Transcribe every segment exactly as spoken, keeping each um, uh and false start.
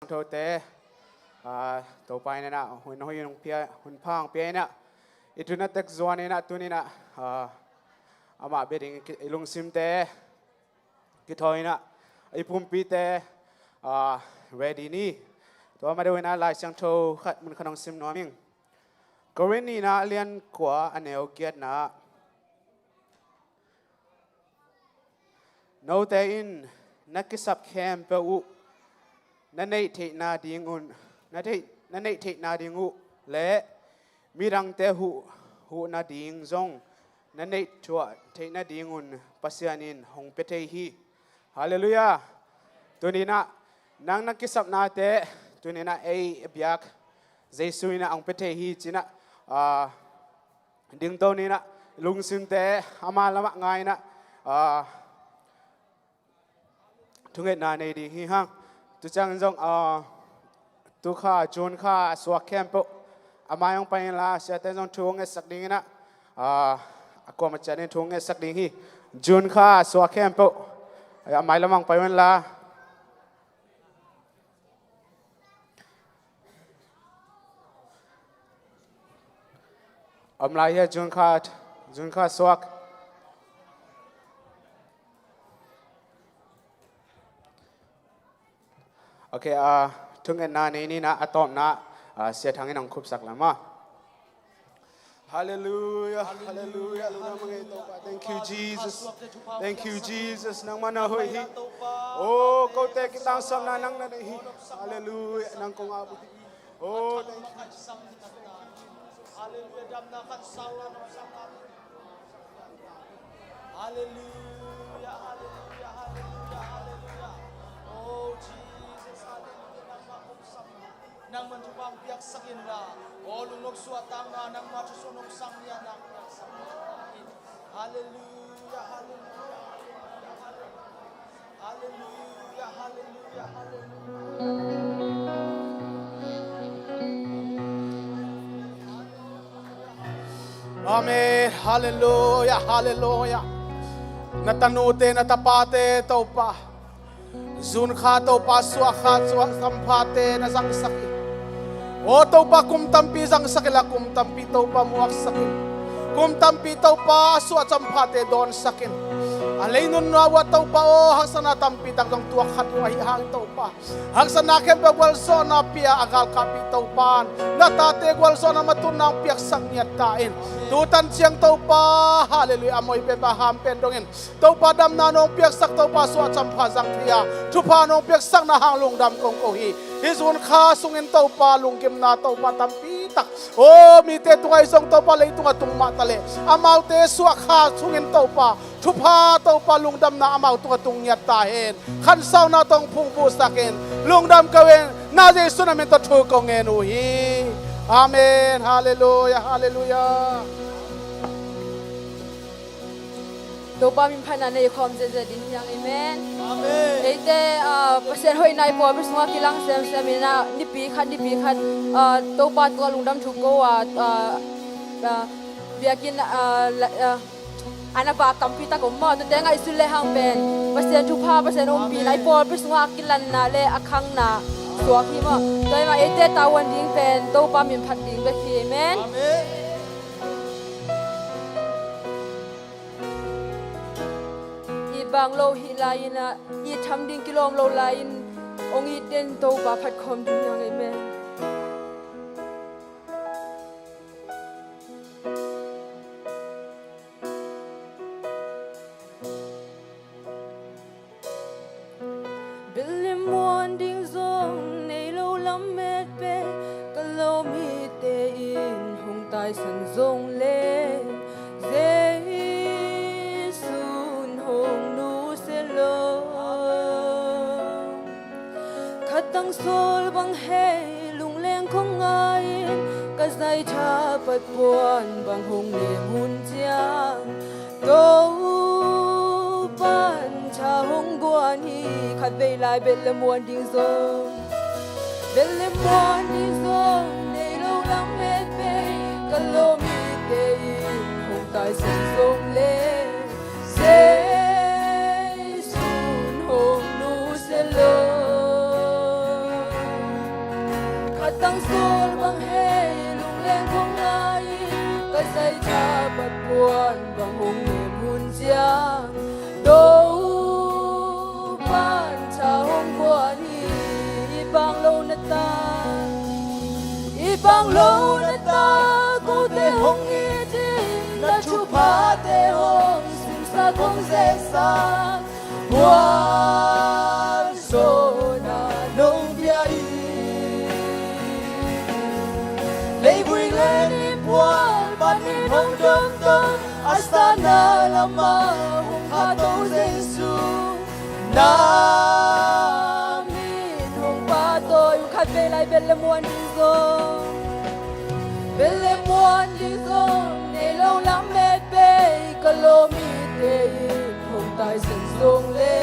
Thote, ah, Topa in ah hun hoih hong pia, hun pha hong pia in ah, i tun a tek zuan in ah, tuni in ah, ah, amah bia ding i lungsimte kithawi in ah, i pumpite, ah, ready ni. Tua ma deuh in ah Lai Siangtho khat mun khat hong sim nuam ing. Korin nihna a lian kua a neu giatna ah, note in na kisap khempeuh uh na neih theihna ding un, na theih, na neih theihna ding uh le midangte huh, huh nading zong na neih thuah theih nadingun Pasian in hong pia thei hi. Halleluiah. Tuni in ah nang na kisapnate tuni in ah ei a biak Jesu in ah hong pia thei hi ci in ah, ah, dingto ni in ah, lungsimte ama lamah ngai in ah, ah, thungetna nei ding hi hang. Tu ciangin zong, ah, tu kha, June kha a suak khempeuh a mai hong pai inla, siate zong thu hong ngetsak ding in ah, ah, a kuamah ciat in thu hong ngetsak ding hi. June kha a suak khempeuh a mai lamah hong pai inla. Om lai hia, June kha, June kha suak? Ok, ah, thungetna nei ni in ah, a tawpna, ah, Sia Thang in hong khupsak lam ah. Halleluiah, halleluiah. Lungdam a ngei Topa. Thank you, Jesus. Thank you, Jesus. Nangmah na hoih hi. Oh, kote kitangsapna nang na nei hi. Halleluiah. Nang kong a bu hi. Oh, thank you. Halleluiah. Damna khat sang na nong sang na. Halleluiah, halleluiah, halleluiah, halleluiah. Oh, Jesus, halleluiah. Nangmah kong sam. Nangmah thupha hong piaksak inla. Oh, lungnop suahtakna, nangmah thusuah nong sang ni a nang piaksak in. Halleluiah, halleluiah, halleluiah, halleluiah. Halleluiah, halleluiah, halleluiah. Amen. Halleluiah, halleluiah. Na tanute, na tapate Topa, June kha Topa, suah kha, suah champhate na zangsak hi. Oh Topa, kum tampi zangsak inla, kum tampi Topa muaksak in. Kum tampi Topa suah champhate dawnsak in. A lei nunna uh ah Topa aw, haksatna tampi tak zong tuak kha ding uh ahih hang Topa, haksatna khempeuh gualzawhna pia a galkapih Topa in na tate gualzawhna matuhna hong piaksak ngiat ta in. Tu tan ciang Topa, halleluiah, a moi pen, a ham pen dongin Topa, damna nong piaksak, Topa, suah champha zang thei a, thupha nong piaksakna hang lungdam kong ko hi. Hih June kha sungin Topa, lunggimna Topa tampi tak, oh, mite tungah ahi zong Topa, leitung a tung mah taleh amaute suah kha sungin Topa, thupha Topa, lungdamna amau tungah tung ngiat ta hen. Khansauna tawh hong phungvuhsak in. Lungdam ko ing, na Jesu na min tawh thu kong ngen uh hi. Amen. Halleluiah, halleluiah. Topa min phatna nei khawm zenzen ding hi hang. Amen. Amen. Eite, ah, Pasian hoihna i pawlpi sungah kilang semsem in ah, nipi khat, nipi khat, ah, Topa tungah lungdam thu ko a, ah, ah, biakinn, ah, la, ah, a na vak tampi tak om maw, tuate ngaihsun lehang pen Pasian thupha, Pasian ompihna i pawlpi sungah a kilanna le a khangna suak hi maw. Tua hi mah, eite tavuan ding pen Topa min phat ding bek hi. Amen. Amen. It bang lo hih lai-in ah, it tham ding kilawm lo lai-in hong it den Topa phat khawm ding hi hang. Amen. Bethlehem muan ding zong nei lo lamet pen, ka lo mite in hong taisan zong le, Jesu'n hong nusia lo. Khatang sawl bang hei lungleng khong ngai-in, ka zaitha pat puan bang hong nem hun ciang, Topa'n tha hong guan hi. Khatvei lai Bethlehem muan ding zong, Bethlehem muan ding zong nei lo lamet pen, ka lo mite in hong taisan zong le, Jesu'n hong nusia lo. Tang sul bang hei lungleng khong lai, ka zaitha pat puan bang hong nem hun ciang, Topa'n tha hong guan hi. I pang lo na ta, i pang lo na ta, kote hong it in, na thuphate hong simsak hong zeksak, gualzawhna nong pia hi. Leivui le ni bual panin hong domdom, a sana lama hong khato Jesu, na min hong pahtawi. Khat vei lai bel le muan ding zong, bel le muan ding zong nei lo lam met pei, ka lawm mite in hong taisan zong le,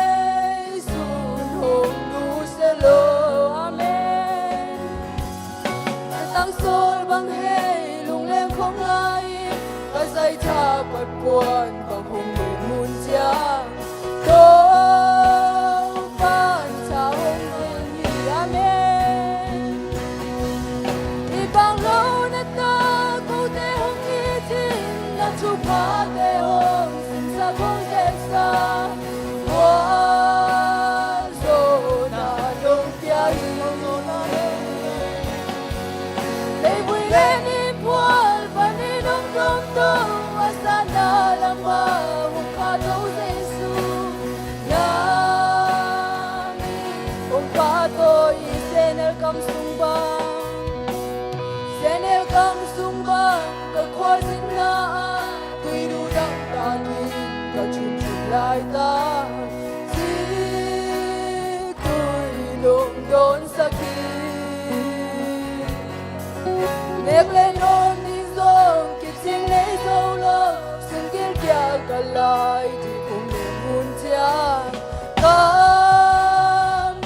Jesu'n hong nusia lo. Amen. Tang sul bang hei lungleng khong lai, ka zaitha pat puan bang hong nem hun ciang, Topa'n tha hong guan hi. Amen. I pang lo na ta, kote hong it in, na thuphate hong simsak hong zeksak, gualzawhna nong pia hi. Leivui le ni bual panin hong domdom, a sana lama hong khato Jesu, na min hong pahtawi hi. Senel kam sung bang, senel kam sung bang, ka khualzinna ah tuinu dang takin ka thunthun laitak, zi tui nong dawnsak hi. Nek le nawn ding zong kicing nei zo lo, sung gilkial ka lai, dih phung nem hun ciang, ka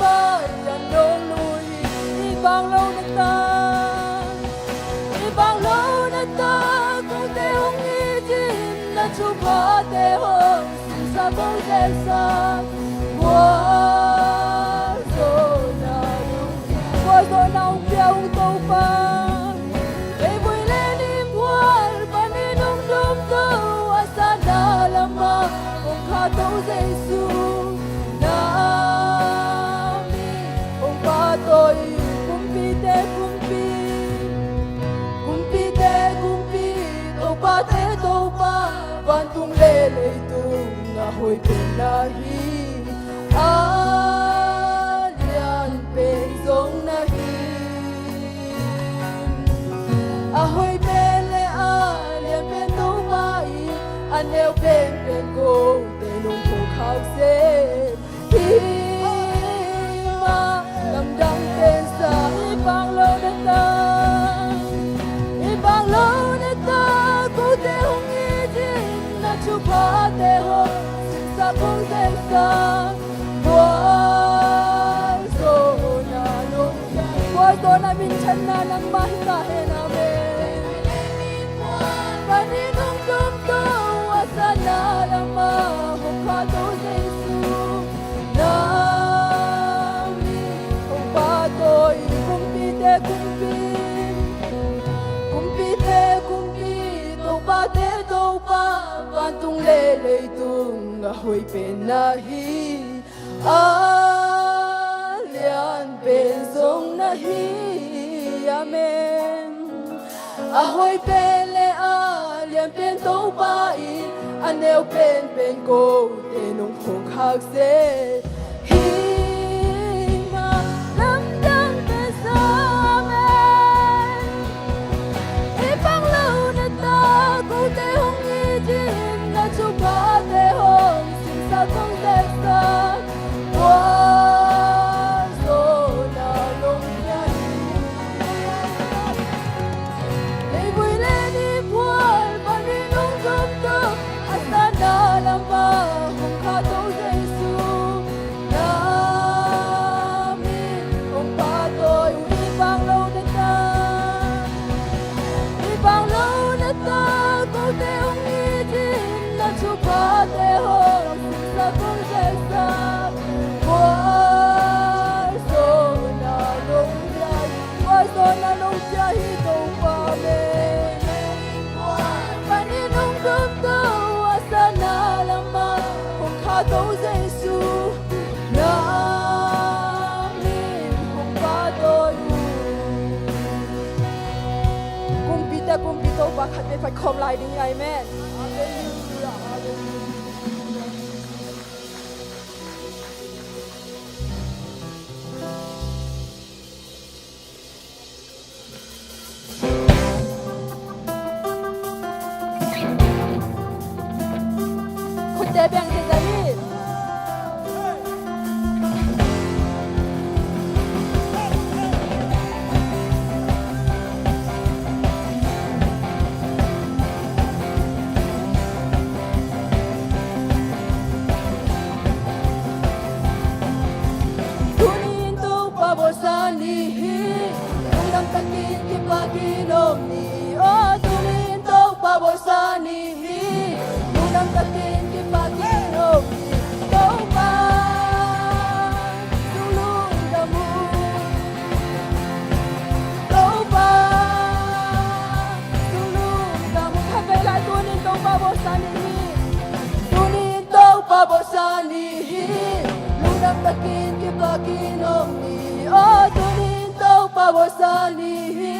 mai-ah nong lui hi. I pang lo na ta, i pang lo na ta, kote hong it in, na thuphate hong simsak hong zeksak, gualzawhna nong pia, gualzawhna hong pia hong Topa. Leivui le ni bual panin hong domdom, a sana lama hong khato Jesu, na min hong pahtawi hi. Kumpite kumpi, kumpite kumpi, topate Topa, vantung le leitung a hoih pen na hi. A lian pen zong na hi. A hoih pen le a lian pen Topa in, a neu penpen kote nong phawk khak seh. Hih mah lamdang pen sa. I pang lo na ta, i pang lo na ta, kote hong it in, na thuphate hong simsak hong zeksak, gualzawhna nong pia hi. Gualzawhna minthanna nangmah hi ta hen. Amen. Panin hong domdom, a sana lama hong khato Jesu, na min hong pahtawi hi. Kumpite kumpi, kumpite kumpi, topate Topa, vantung le leitung a hoih pen na hi. A lian pen zong na hi. Amen. A hoih pen le a lian pen Topa in, a neu penpen kote nong phawk khak seh. Hih mah lamdang pen sa. Amen. I pang lo na ta, kote hong it in, na thuphate hong simsak hong zeksak, gualzawhna nong pia hi. Leivui le ni bual panin hong domdom, a sana lama hong khato Jesu, Topa khat vei khat khawm lai ding hi. Amen. Khutte beng thei ta hi. Tuni in Topa bawlsa ni hi. Lungdam takin kipakin om ni. Oh, tuni in Topa bawlsa ni hi. Lungdam takin kipakin om ni. Topa, zong lungdam un. Topa, zong lungdam un. Khat vei lai, tuni in Topa bawlsa ni hi. Tuni in Topa bawlsa ni hi. Lungdam takin kipakin om ni. Oh, tuni in Topa bawlsa ni hi.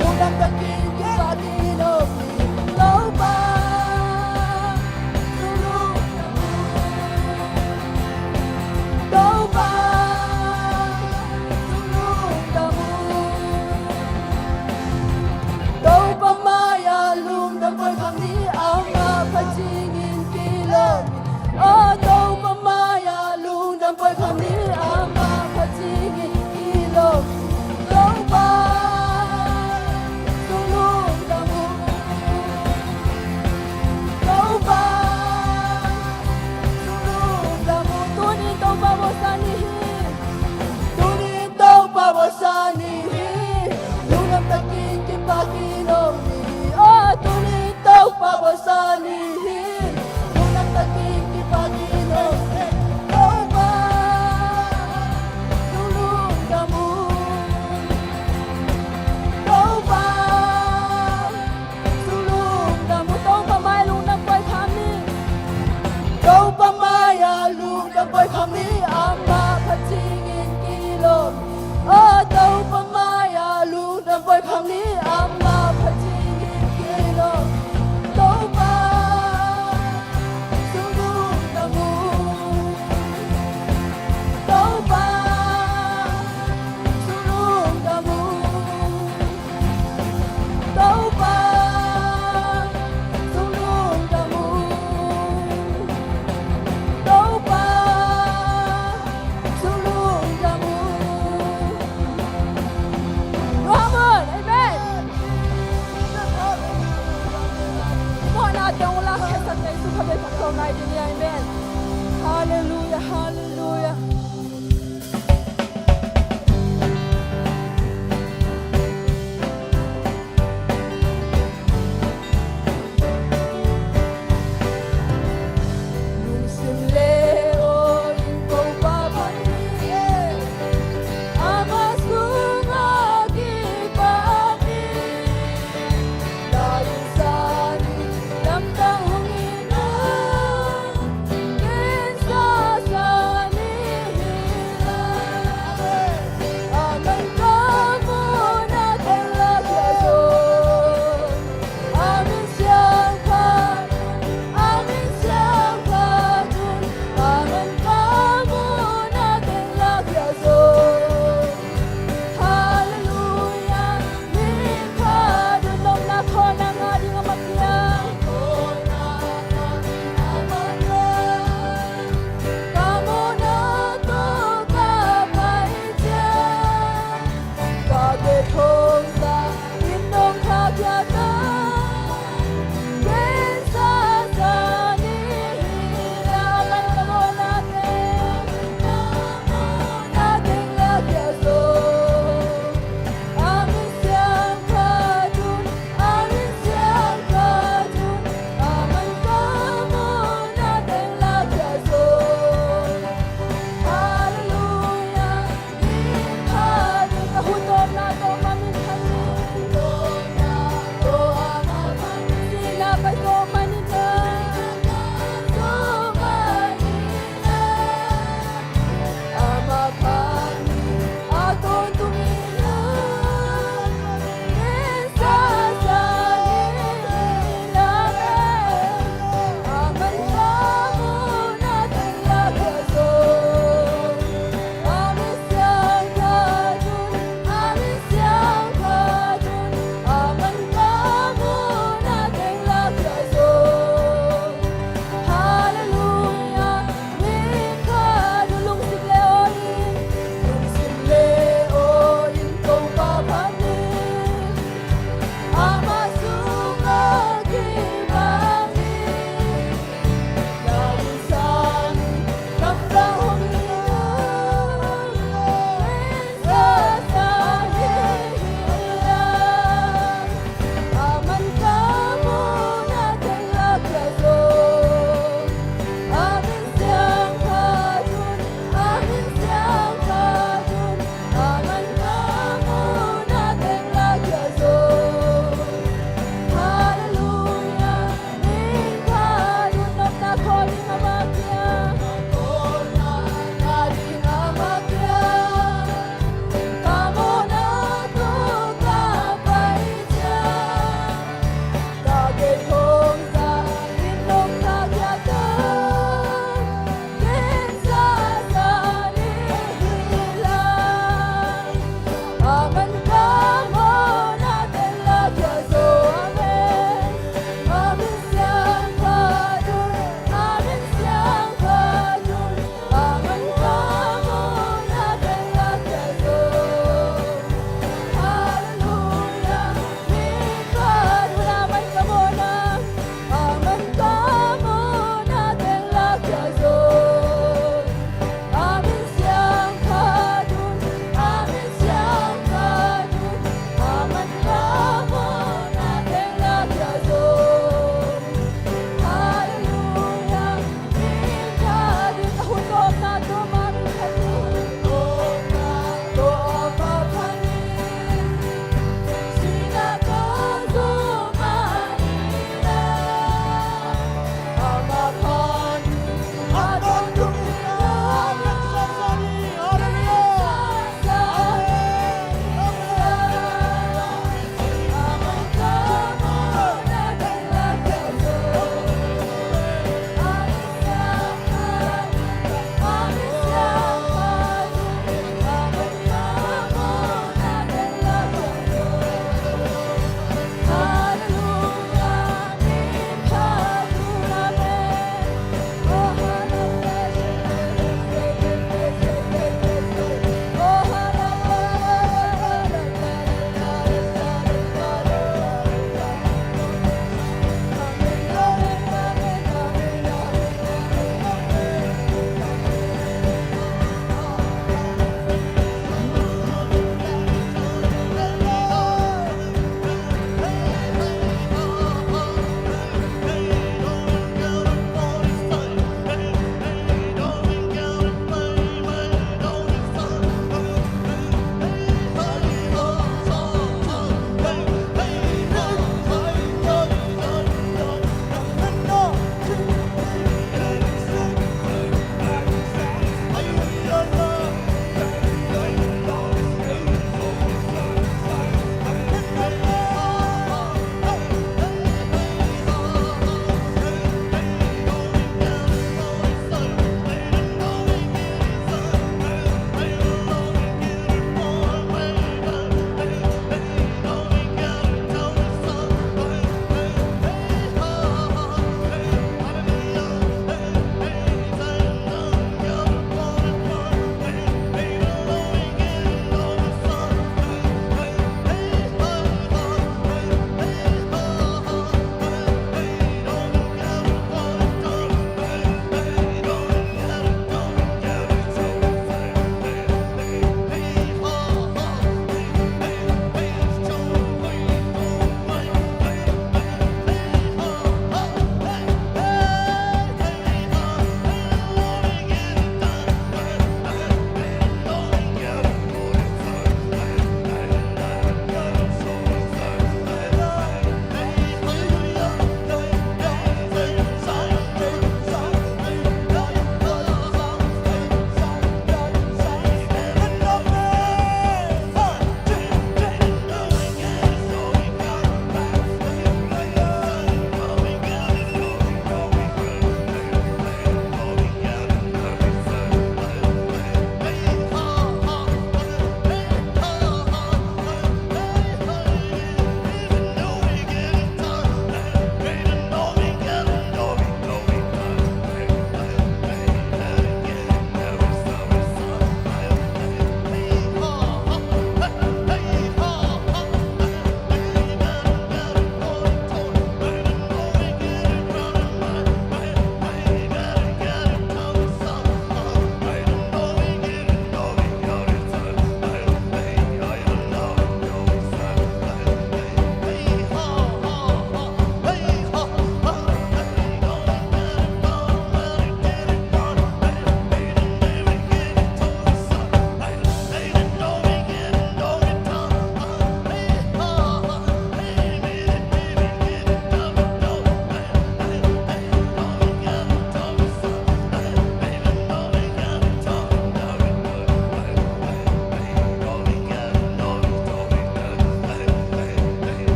Lungdam takin kipakin om ni. Topa, zong lungdam un. Topa, zong lungdam un. Topa mai-ah lungdam poi kham ni, amah phat ciangin kilawm. Oh, Topa mai-ah lungdam poi kham ni, amah phat ciangin kilawm. Topa, zong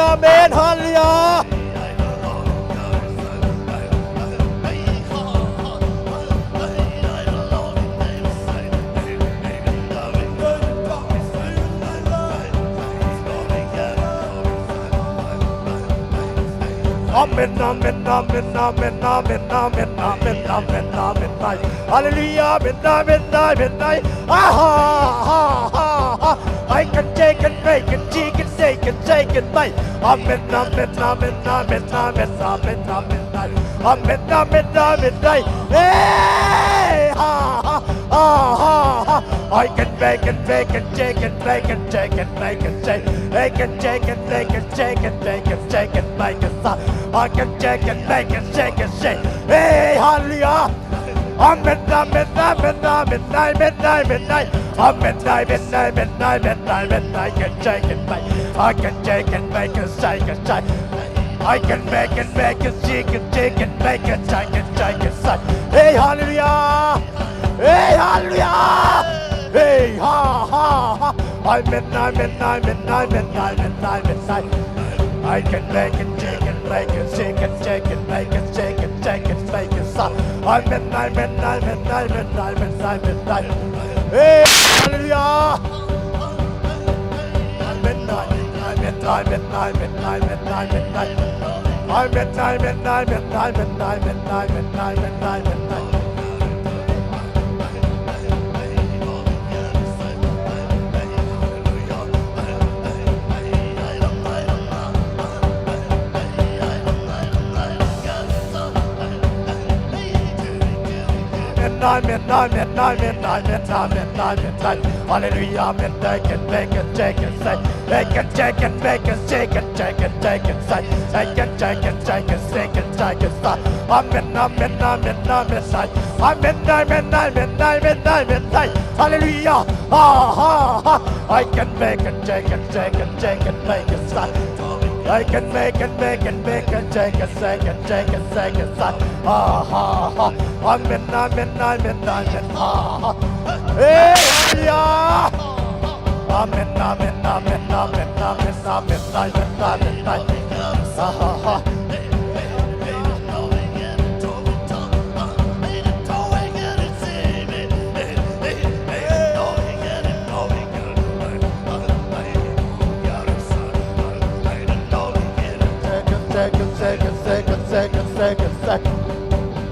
Amen. Hallelujah. Amen, amen, amen, amen, amen, amen, amen, amen, amen, amen. Hallelujah, amen, amen, amen, amen. Ah, ha, ha, ha, ha. I can take and make and take and take and take and make. Amen, amen, amen, amen, amen, amen, amen, amen. Amen, amen, amen, amen. Hey, ha, ha, ha, ha, ha. I can make and make and take and make and take and make and take. I can take and make and take and take and take and make it stop. I can take and make and take and shake. Hey, hallelujah. Amen, amen, amen, amen, amen, amen, amen. Amen, amen, amen, amen, amen. I can take and make. I can take and make and shake and shake. I can make and make and shake and shake and make and shake and shake and shake. Hey, hallelujah. Hey, hallelujah. Hey, ha, ha, ha. Amen, amen, amen, amen, amen, amen, amen. I can make it, shake it, make it, shake it, shake it, make it, shake it, shake it, make it stop. Amen, amen, amen, amen, amen, amen, amen. Hey, hallelujah. Amen, amen, amen, amen, amen, amen, amen, amen. Amen, amen, amen, amen, amen, amen, amen, amen. Amen, amen, amen, amen, amen, amen, amen, amen. Hallelujah, amen. Take it, take it, take it, say. Take it, take it, take it, take it, take it, take it, say. Take it, take it, take it, take it, take it, say. Amen, amen, amen, amen, say. Amen, amen, amen, amen, amen, say. Hallelujah. Ha, ha, ha. I can make it, take it, take it, take it, make it, say. I can make it, make it, make it, take it, take it, take it, take it, say. Ha, ha, ha. Amen, amen, amen, amen, ha, ha. Hey, yeah. Amen, amen, amen, amen, amen, amen, amen, amen, amen. Ha, ha, ha. Second, second, second, second, second, second, second, second.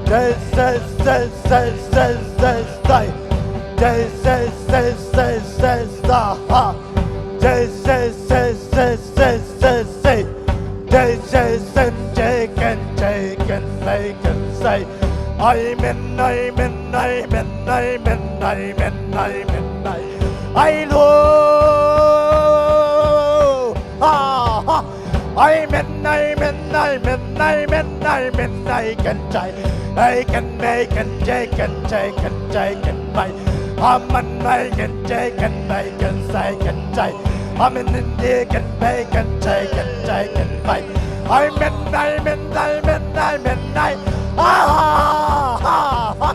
Say, say, say, say, say, say, say, say. Say, say, say, say, say, say, ha. Say, say, say, say, say, say, say. Say, say, say, take it, take it, make it, say. Amen, amen, amen, amen, amen, amen, amen. I know. Ah, ha. Amen, amen, amen, amen, amen, I can take. I can make and take and take and take and make. Amen, I can take and make and take and take. Amen, and I can make and take and take and make. Amen, amen, amen, amen, I. Ah, ha, ha, ha.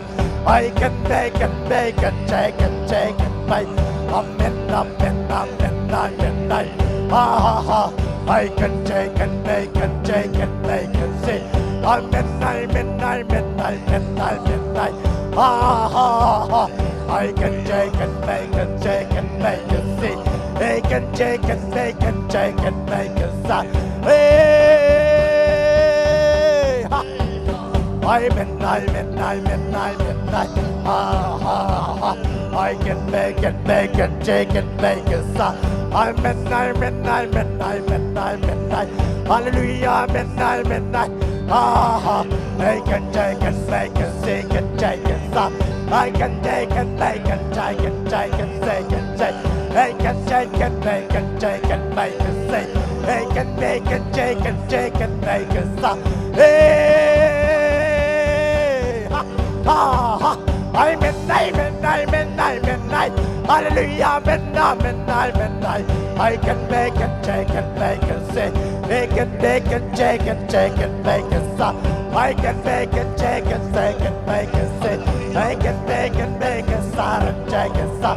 I can make and make and take and take and make. Amen, amen, amen, amen, amen. Ha, ha, ha. I can take and make and take and make and say. Amen, amen, amen, amen, amen, amen. Ha, ha, ha, ha. I can take and make and take and make and say. I can take and make and take and make and say. Hey, ha. Amen, amen, amen, amen, amen. Ha, ha, ha. I can make it, make it, take it, make it, sa. Amen, amen, amen, amen, amen, amen. Hallelujah, amen, amen, amen. Ha, ha. I can take it, make it, take it, take it, sa. I can take it, make it, take it, take it, take it, take it. I can take it, make it, take it, make it, say. I can make it, take it, take it, make it, sa. Hey, ha, ha, ha. Amen, amen, amen, amen, amen. Hallelujah, amen, amen, amen, amen. I can make it, take it, make it, say. I can make it, take it, take it, make it, sa. I can make it, take it, take it, make it, say. I can make it, make it, sa, and take it, sa.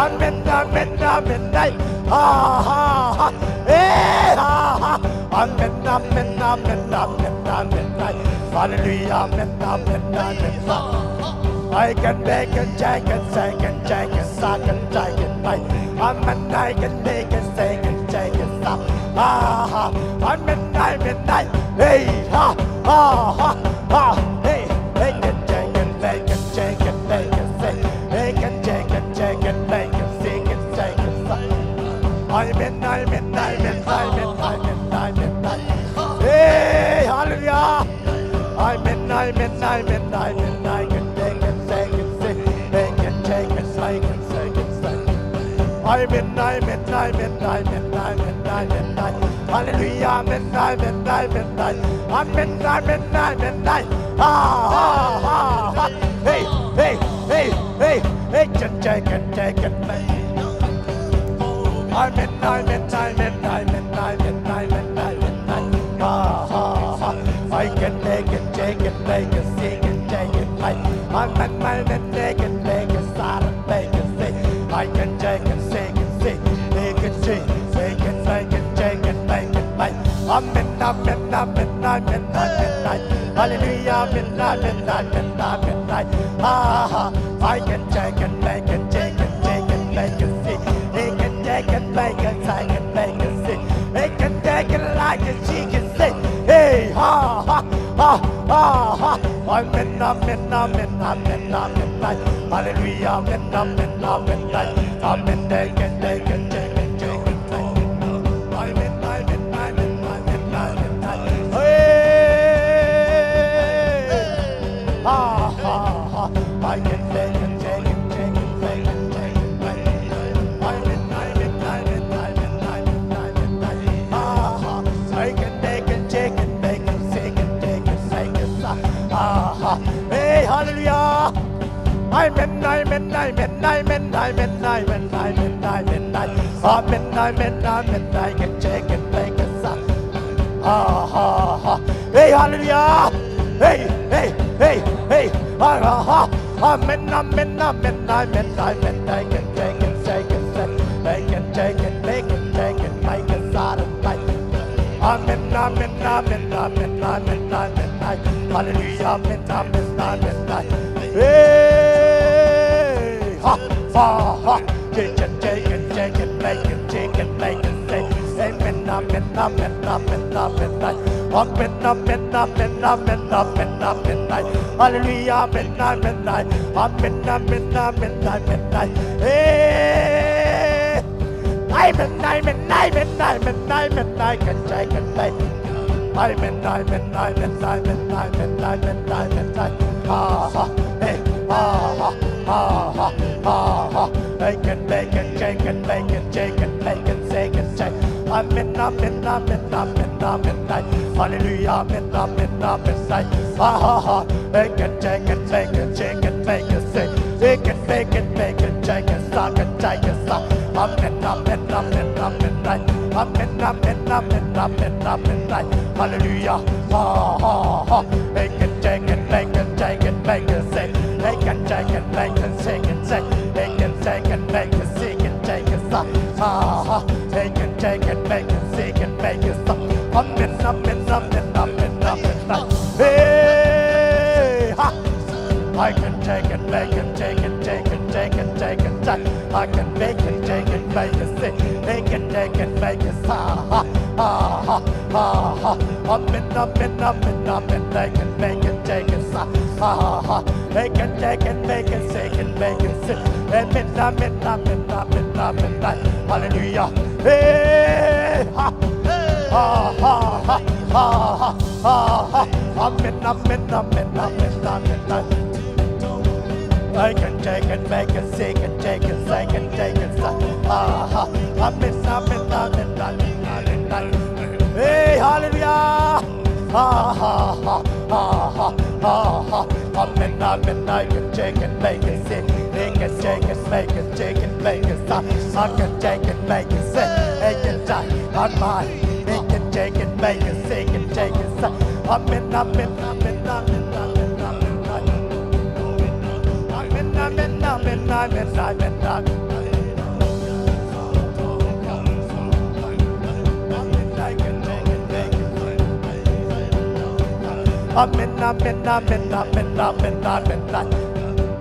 Amen, amen, amen, amen. Ha, ha, ha. Hey, ha, ha. Amen, amen, amen, amen, amen, amen. Hallelujah, amen, amen, amen, amen. I can make it, take it, take it, take it, suck it, take it, take it. Amen, I can make it, take it, take it, suck. Ah, ha. Amen, amen, amen. Hey, ha, ha, ha, ha. Hey, hey, can take it, take it, take it, take it, take it. Hey, can take it, take it, take it, take it, take it, suck. Amen, amen, amen, amen, amen, amen, amen. Hey, hallelujah. Amen, amen, amen, amen, amen. Take it, take it, take it, take it, take it, take it, take it, take it, take it. Amen, amen, amen, amen, amen, amen, amen. Hallelujah, amen, amen, amen, amen. Amen, amen, amen, amen. Ah, ah, ah, ah. Hey, hey, hey, hey, hey. Take it, take it, take it, take it. Amen, amen, amen, amen, amen, amen, amen, amen. Ah, ah, ah. I can take it, take it, take it, sing it, take it, like. Amen, amen, take it, take it, start it, take it, sing. I can take it, take it, sing. Take it, sing, take it, take it, take it, take it, like. Amen, amen, amen, amen, amen, amen. Hallelujah, amen, amen, amen, amen, amen. Ah, ah. I can take it, make it, take it, take it, make it, see. He can take it, make it, take it, make it, see. He can take it like it, she can see. Hey, ha, ha, ha, ha, ha. Amen, amen, amen, amen, amen, amen. Hallelujah, amen, amen, amen, amen. Amen, take it, take it, take it, take it, take it. Amen, amen, amen, amen, amen, amen. Hey. Ah, ah, ah. I can take it, take it, take it, take it, take it, take it. I can, I can, I can, I can, I can, I can, I can. Ah, ah. I can take it, take it, make it, take it, take it, take it. Ah, ah. Hey, hallelujah. Amen, amen, amen, amen, amen, amen, amen, amen, amen. Amen, amen, amen, I can take it, make it, ah. Ah, ah, ah. Hey, hallelujah. Hey, hey, hey, hey. Ah, ah, ah. Amen, amen, amen, amen, amen. I can take it, take it, take it. I can take it, make it, take it, make it, satisfy. Amen, amen, amen, amen, amen, amen, amen. Hallelujah, amen, amen, amen, amen. Hey, ha, ha, ha. Take it, take it, take it, make it, take it, make it, say. Amen, amen, amen, amen, amen, amen. Amen, amen, amen, amen, amen, amen. Hallelujah, amen, amen, amen. Amen, amen, amen, amen, amen. Hey. Amen, amen, amen, amen, amen, amen. I can take it, take it. Amen, amen, amen, amen, amen, amen, amen, amen. Ha, ha, hey, ha, ha, ha, ha, ha, ha. I can make it, take it, make it, take it, make it, take it, take it. Amen, amen, amen, amen, amen, amen. Hallelujah, amen, amen, amen, amen. Ha, ha, ha. I can take it, take it, take it, take it, take it. He can make it, make it, take it, suck it, take it, suck. Amen, amen, amen, amen, amen. Amen, amen, amen, amen, amen, amen. Hallelujah. Ha, ha, ha. He can take it, make it, take it, make it, say. He can take it, make it, take it, say. He can take it, make it, take it, take it, suck. Ha, ha. He can take it, make it, take it, make it, suck. Amen, amen, amen, amen, amen, amen. Hey, ha. I can take it, make it, take it, take it, take it, take it, take. I can make it, take it, make it, say. He can take it, make it, ha, ha, ha, ha, ha, ha. Amen, amen, amen, amen. I can make it, take it, sa, ha, ha, ha. He can take it, make it, say, can make it, say. Amen, amen, amen, amen, amen, amen. Hallelujah. Hey, ha, ha, ha, ha, ha, ha, ha, ha. Amen, amen, amen, amen, amen, amen. I can take it, make it, say, can take it, say, can take it, say. Ha, ha. Amen, amen, amen, amen, amen, amen. Hey, hallelujah. Ha, ha, ha, ha, ha, ha, ha. Amen, amen, I can take it, make it, say. He can take it, make it, take it, make it, say. I can take it, make it, say. He can take it, on my. He can take it, make it, say, can take it, say. Amen, amen, amen, amen, amen, amen, amen. Amen, amen, amen, amen, amen, amen. Amen, I can take it, make Amen, amen, amen, amen, amen, amen.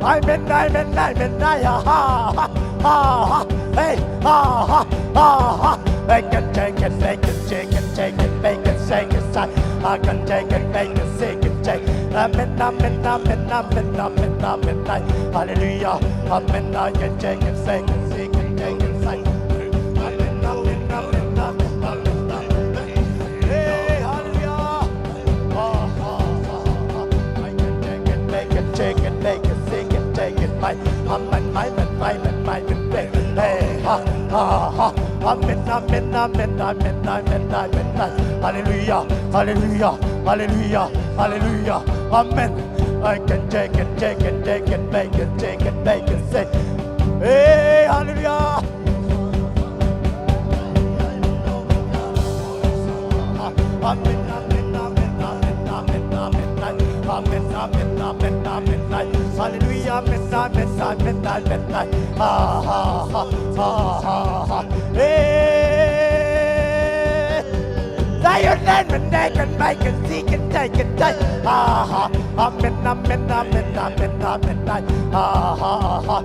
Amen, amen, amen, amen. Ha, ha, ha, ha. Hey, ha, ha, ha, ha. I can take it, make it, shake it, take it, make it, shake it, shake. I can take it, make it, shake it, shake. Amen, amen, amen, amen, amen, amen. Hallelujah. Amen. I can take it, shake it, shake it, take it, shake. Amen, amen, amen, amen, amen. Hey, hallelujah. Amen, amen, amen, amen, amen, amen. Hallelujah, hallelujah, hallelujah, hallelujah. Amen. I can take it, take it, take it, make it, take it, make it, say. Hey, hallelujah. Amen, amen, amen, amen, amen, amen, amen. Amen, amen, amen, amen, amen. Hallelujah, amen, amen, amen, amen, amen. Ha, ha, ha, ha, ha, ha. Hey. Say your name and they can make it, seek and take it, take. Ha, ha. Amen, amen, amen, amen, amen, amen. Ha, ha, ha, ha.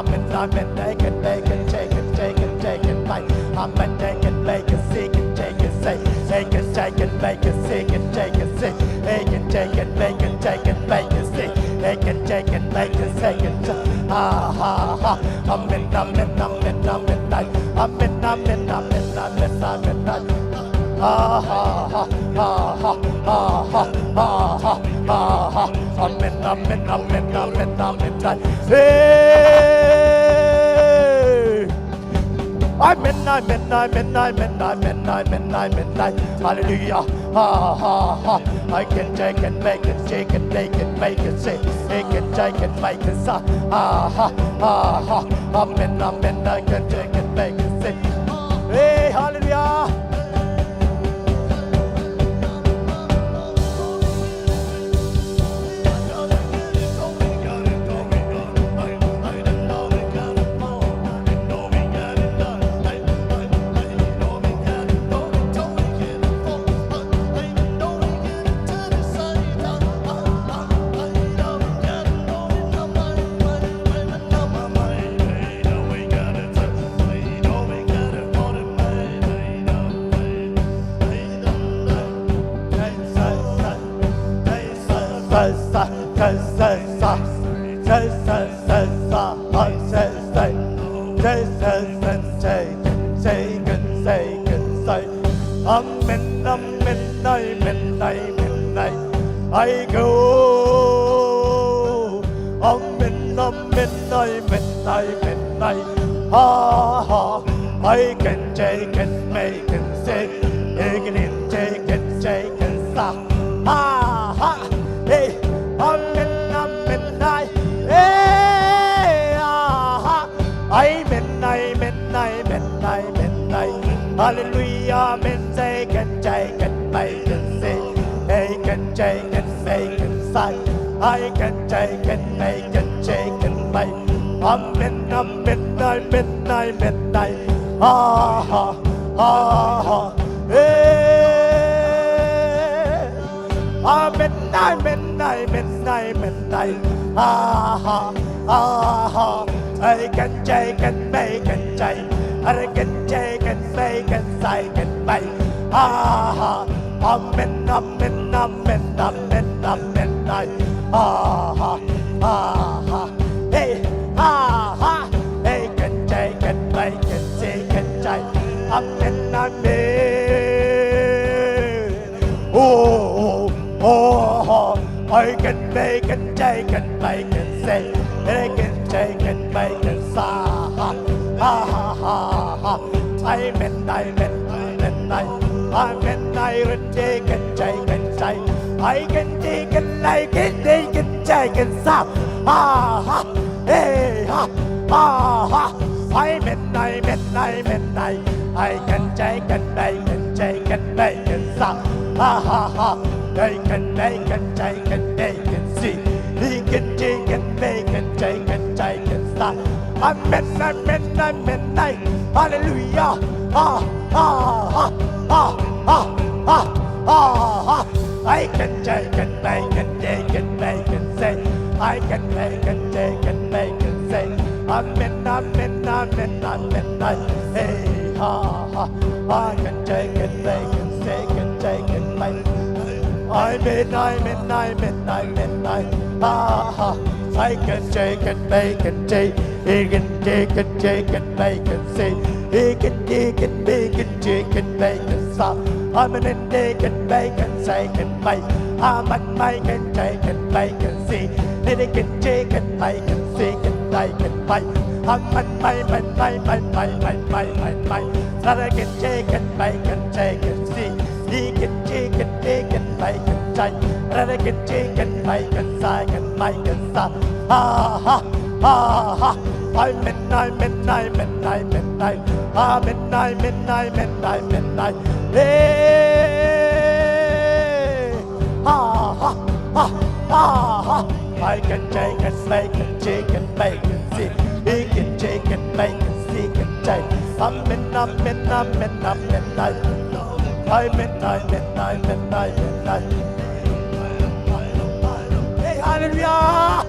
Amen, amen, take it, take it, take it, take it, take it, take. Amen, take it, make it, seek it, take it, say. Take it, take it, make it, seek it, take it, say. Take it, take it, make it, take it, make it, say. Take it, take it, make it, take it, say. Ha, ha, ha. Amen, amen, amen, amen, amen. Amen, amen, amen, amen, amen, amen. Ha, ha, ha, ha, ha, ha, ha, ha, ha, ha. Amen, amen, amen, amen, amen, amen. Hey! Amen, amen, amen, amen, amen, amen, amen, amen. Hallelujah. Ha, ha, ha. I can take it, make it, take it, take it, make it, say. Take it, take it, make it, sa. Ha, ha, ha, ha. Amen, amen, I can take it, make it, say. Hey, hallelujah. Amen, amen, amen, amen, amen. I go. Amen, amen, amen, amen, amen. Ha, ha. I can take and make and say. I can take and take and stop. Ha, ha. Hey. Amen, amen, I. Hey, ha, ha. Amen, amen, amen, amen, amen. Hallelujah, amen. Say can, say can, make can say. Hey can, say can, make can say. I can, say can, make can, say can, make. Amen, amen, amen, amen, amen. Ah, ah, ah, ah. Hey. Amen, amen, amen, amen, amen. Aha, aha. I can, I can, make can, I. I can, I can, make can, I can, make. Aha. Amen, amen, amen, amen, amen, I. Aha, aha. Hey, aha. I can, I can, make can, I can, I. Amen, amen. Oh, oh, oh, oh. I can, I can, I can, make can say. I can, I can, make can sa. Ha, ha, ha, ha. Amen, amen, amen, amen. Amen, I can, I can, I can say. I can, I can, I can, I can, I can sa. Ha, ha. Hey, ha. Ha, ha. Amen, amen, amen, I. I can, I can, I can, I can, I can sa. Ha, ha, ha. I can, I can, I can, I can see. He can, he can, I can, I can, I can sa. Amen, amen, amen, I. Hallelujah. Ha, ha, ha, ha, ha, ha, ha, ha. I can take and make and take and make and say, I can make and take and make and say, amen, amen, amen, amen, amen. Hey, ha, ha. I can take and make and take and take and make. Amen, amen, amen, amen, amen. Ha, ha. I can take and make and take. He can take and take and make and say. He can take and make and take and make and stop. I'm an and take and make and say and make. I'm an make and take and make and see. He can take and make and see and make and make. I'm an my, my, my, my, my, my, my, my, my. That I can take and make and take and see. He can take and make and make and take. That I can take and make and say and make and stop. Ha, ha. Ha, ha. Amen, amen, amen, amen, amen. Amen, amen, amen, amen, amen. Hey. Ha, ha, ha, ha, ha. I can take and make and take and make and see. He can take and make and see can take. Amen, amen, amen, amen, amen. Amen, amen, amen, amen, amen. Hey, hallelujah.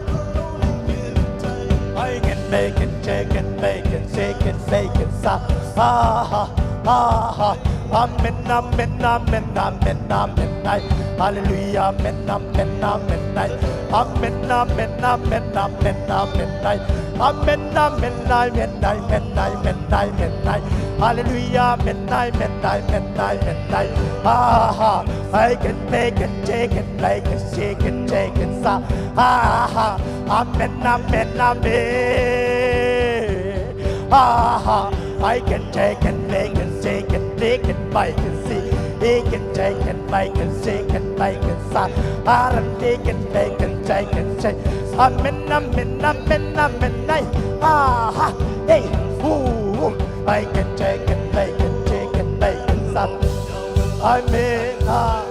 I can make and take and make and shake and make and stop. Ha, ha, ha, ha. Amen, amen, amen, amen, amen. Ay. Hallelujah, amen, amen, amen, ay. Amen, amen, amen, amen, amen, ay. Amen, amen, amen, amen, amen, amen, ay. Hallelujah, amen, amen, amen, amen, ay. Ha, ha. I can make and take and make and shake and take and stop. Ha, ha. Amen, amen, amen. Ha, ha. I can take and make and shake and take and make and see. He can take and make and shake and make and stop. Amen, he can make and take and shake. Amen, amen, amen, amen, ay. Ha, ha. Hey, ooh, ooh. I can take and make and take and make and stop. Amen. Ah.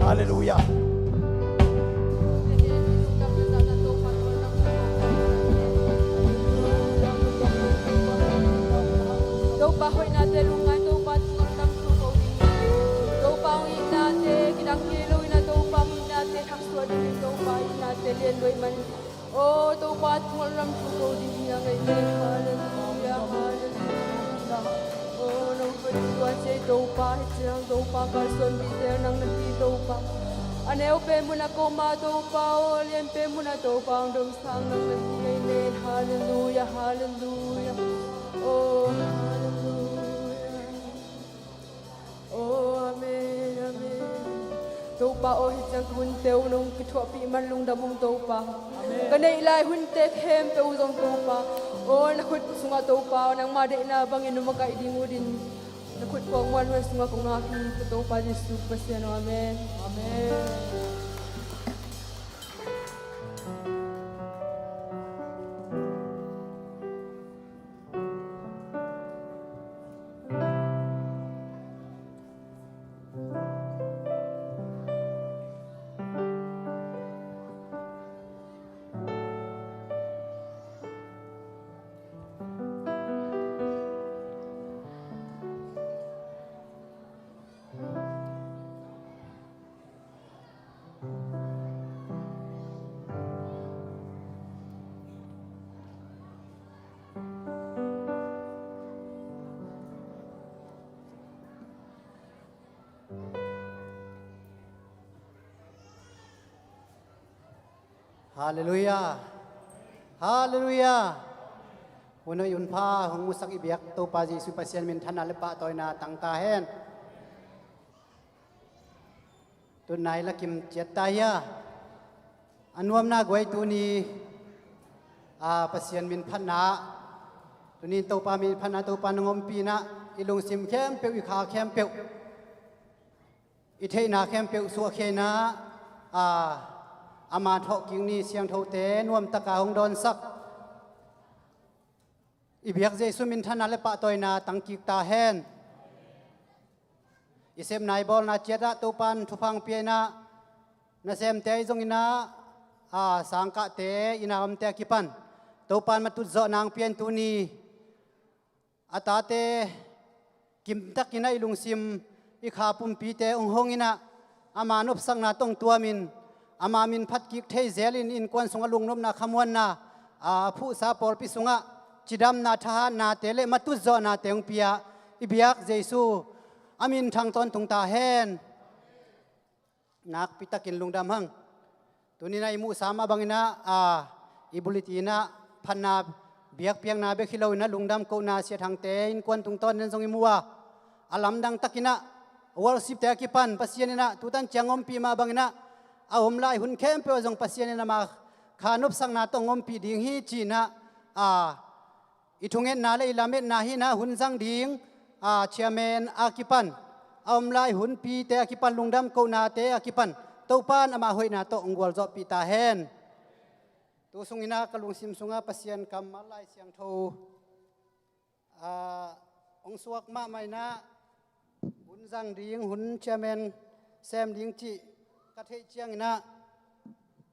Hallelujah. Topa hoihnate lungngai, Topa thu lam thu ko ding hi. Topa hong itnate kidang kei lo in a, Topa hong itnate thaksuah ding hi. Topa itnate lian lo ahih man. O Topa thu lam thu ko ding hi a, ngaih nen. Hallelujah, hallelujah. O nong hoih tuan sia Topa, hi ciang Topa kalsuan bihte nang na hi Topa. A neu pen mun a koma Topa, o lian pen mun a Topa hong domsang nang na hi, ngaih nen. Hallelujah, hallelujah. O hallelujah. O amen, amen. Topa aw, hi ciang ka hunte uh nong kithuahpih man lungdam ung Topa. Amen. Ka neih lai hunte khempeuh uh zong Topa aw, na khut sungah Topa aw, nangma deihna bangin nong makaih ding uh din. Na khut puak muanhuai sungah kong ngak hi, ka Topa Jesu Pasian aw. Amen. Amen. Halleluiah. Halleluiah. Hun hoih hun pha hong musak i biak Topa Jesuh Pasian minthanna le pahtawina tangta hen. Tunai lakim ciat ta hia? A nuamna guai tuni, a, Pasian min phatna, tuni Topa min phatna, Topa nong ompihna, i lungsim khempeuh, i kha khempeuh, i theihna khempeuh suahkhiatna, a, ama thawhkik ni siangthote nuamtaka hong dawnsak. I biak Jesuh minthanna le pahtawina tangkik ta hen. I sepna i bawlna ciatah Topan thupha hong pia inah, nasemte ahi zonginah, a, sangkahte, inn a omte a kipan Topan matut zawh nang pian tuni a tate kimtakin ah i lungsim i kha pumpite hong hong inah ama nopsakna tawh hong tuamin ama min phat kik thei zelin innkuan sungah lungnopna khamuanna a phuhsa pawlpi sungah cidamna thahatnate le matut zawhnate hong pia i biak Jesu a min thang tawntung ta hen. Nakpi takin lungdam hang. Tuninah i muhsa mah banginah a i bulitinah phatna biakpiakna bek hi loinah lungdam kohna siathangte innkuan tungtawnin zong i mu a, a lamdang takinah worshipte a kipan Pasian inah tutan ciang ompih mah banginah a om lai hun khempeuh ah zong Pasian inah ama kha nopsakna tawh hong ompih ding hi cinah a i thungetna le i lametna hinah hun zang ding a chairman a kipan a om lai hunpite a kipan lungdam kohnate a kipan Topan ama hoihna tawh hong gualzawhpih ta hen. Tu sunginah ka lungsim sungah Pasian kammal Lai Siangtho a hong suak mahmah inah hun zang ding hun chairman sem ding cih ka theih cianginah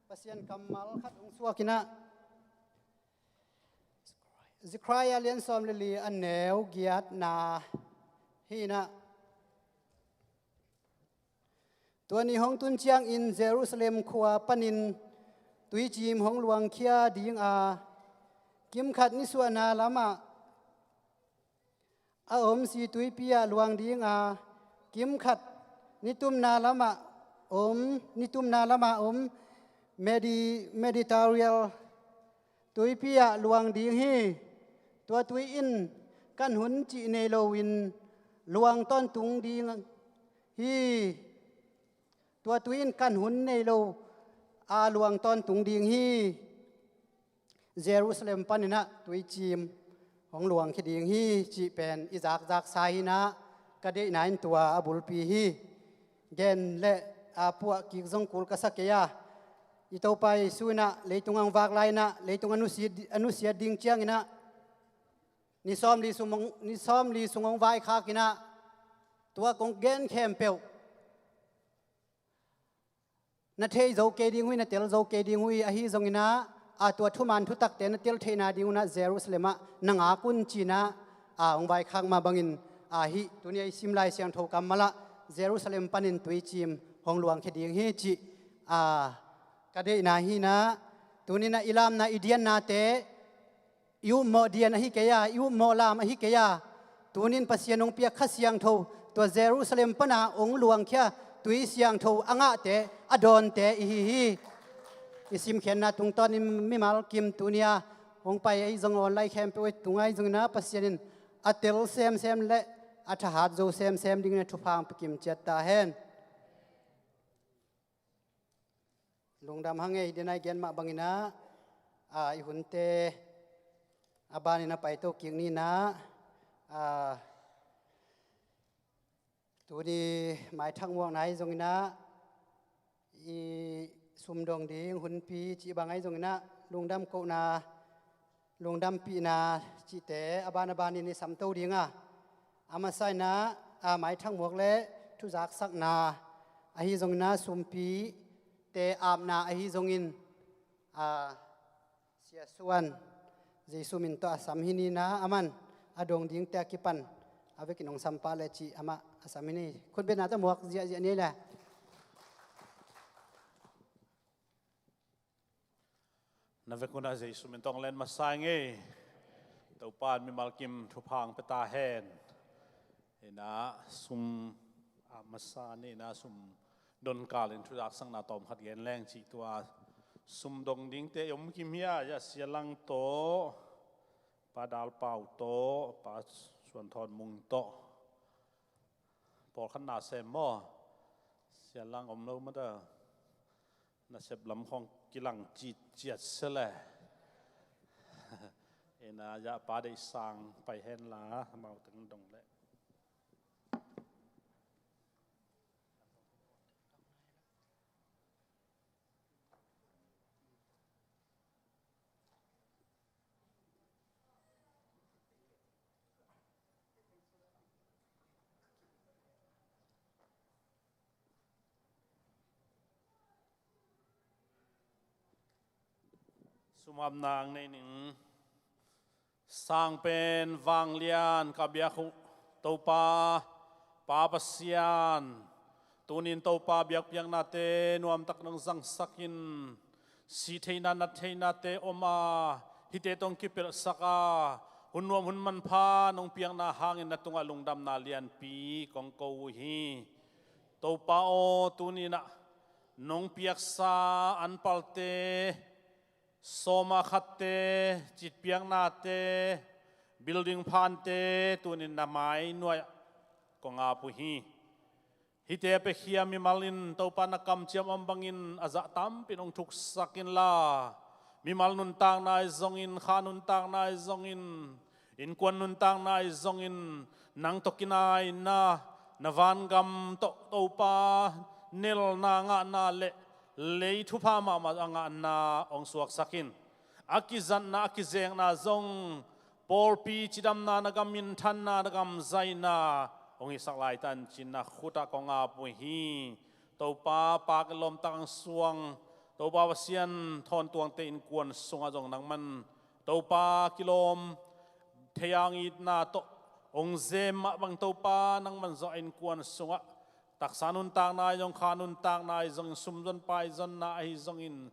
Pasian kammal khat hong suak inah Zechariah lian sawm le li a neu giatna hinah tua ni hong tun ciangin Jerusalem khua panin tuicim hong luangkhia ding a kimkhat nisuahna lamah a om si tuipi ah luang ding a kimkhat nitumna lamah om nitumna lamah om Medi Mediterranean tuipi ah luang ding hi. Tua tui in kan hun cih nei loin luang tawntung ding hi. Tua tui in kan hun nei lo a luang tawntung ding hi. Jerusalem paninah tuicim hong luangkhia ding hi cih pen i zakzaksa hinah ka deihna in tua a bulpi hi. Gen le a puah kik zong kul ka sa kei a, i Topa Jesu inah leitung a hong vak lai inah leitung a nusiat, a nusiat ding cianginah ni sawmli sung hong, ni sawmli sung hong vaikhak inah tua kong gen khempeuh na thei zo kei ding uh hi, na tel zo kei ding uh hi. Ahi zonginah a tua thuman thutakte na tel theihna ding unah Jerusalem ah na ngak un cinah a hong vaikhak mah bangin a hih tuni a i sim Lai Siangtho kammalah Jerusalem panin tuicim hong luangkhia ding hi cih a ka deihna hinah tuninah i lamna i diannate i upmawh dian ahi kei a, i upmawh lam ahi kei a, tunin Pasian hong piak Kha Siangtho tua Jerusalem pana hong luangkhia tui siangtho a ngahte a dawnte i hi hi. I simkhiatna tungtawnin mimal kim tuni a hong pai ahi zong online khempeuh ahi tunga ahi zonginah Pasian in a tel semsem le a thahat zo semsem dingin a thupha hong pia kim ciat ta hen. Lungdam hang ei, dena i gen mah banginah a i hunte a banin a paito kik ninah a tuni maithak muakna ahi zonginah i sumdong ding hunpi cih bang ahi zonginah lungdam kohna lungdampihna cihte a ban a banin i samto dinga a masa inah a maithak muak le thuzaksakna ahi zonginah sumpite apna ahi zongin a Sia Suan Jesu min tawh a sam hi ninah aman a dong dingte a kipan a vekin hong sam pah le cih amah a sam hi ni. Khutbetna tawh muak ziahziah ni le. Na vek unah Jesu min tawh len masa ing ei. Topan mimal kim thupha hong pia ta hen. Inah sum a masa ni inah sum donkalin thuzaksakna tawm khat gen leng cih tua sum dong dingte i om kim hi a, ya Sia Lang tawh, Pa Dal Pau tawh, Pa Suan Thawn Mung tawh, pawlkhat na sem maw? Sia Lang om lo mata. Nasep lam khawng kilang citciat se le. Ena ya Pa Deih Sang pai hen la amau teng dong le. Sumapna ang nei ning. Sang pen vanglian ka biak uh Topa, Pa Pasian, tunin Topa biakpiaknate nuamtak nong zangsakin, sih theihna nat theihnate om a, hihte tawh kipelhsak a, hun nuam hun manpha nong piakna hangin na tungah lungdamna lianpi kong ko uh hi. Topa aw, tuninah nong piaksa anpalte, sawma khatte, citpiaknate, building phante tunin na mai nuai-ah kong ap uh hi. Hihte a piakhia mimal in Topa na kamciam om bangin a zah tampi in hong thuksak inla, mimal nuntakna ahi zongin, kha nuntakna ahi zongin, innkuan nuntakna ahi zongin, nang tawh kinaina, na vangam tawh Topa nelna ngahna le lei thupha mahmah a ngahna hong suaksak in. A kizatna, a kizekna zong pawlpi cidamna, na gam minthanna, na gam zaina hong hisak laitan cin na khutah kong ap uh hi. Topa, pak lawmtak ang suang, Topa Pasian, thawntuangte innkuan sungah zong nangman Topa kilawm thei ang itna tawh hong zem mah bang Topa nangman zong a innkuan sungah taksa nuntakna ahi zong, kha nuntakna ahi zongin, sumzon paizonna ahi zongin,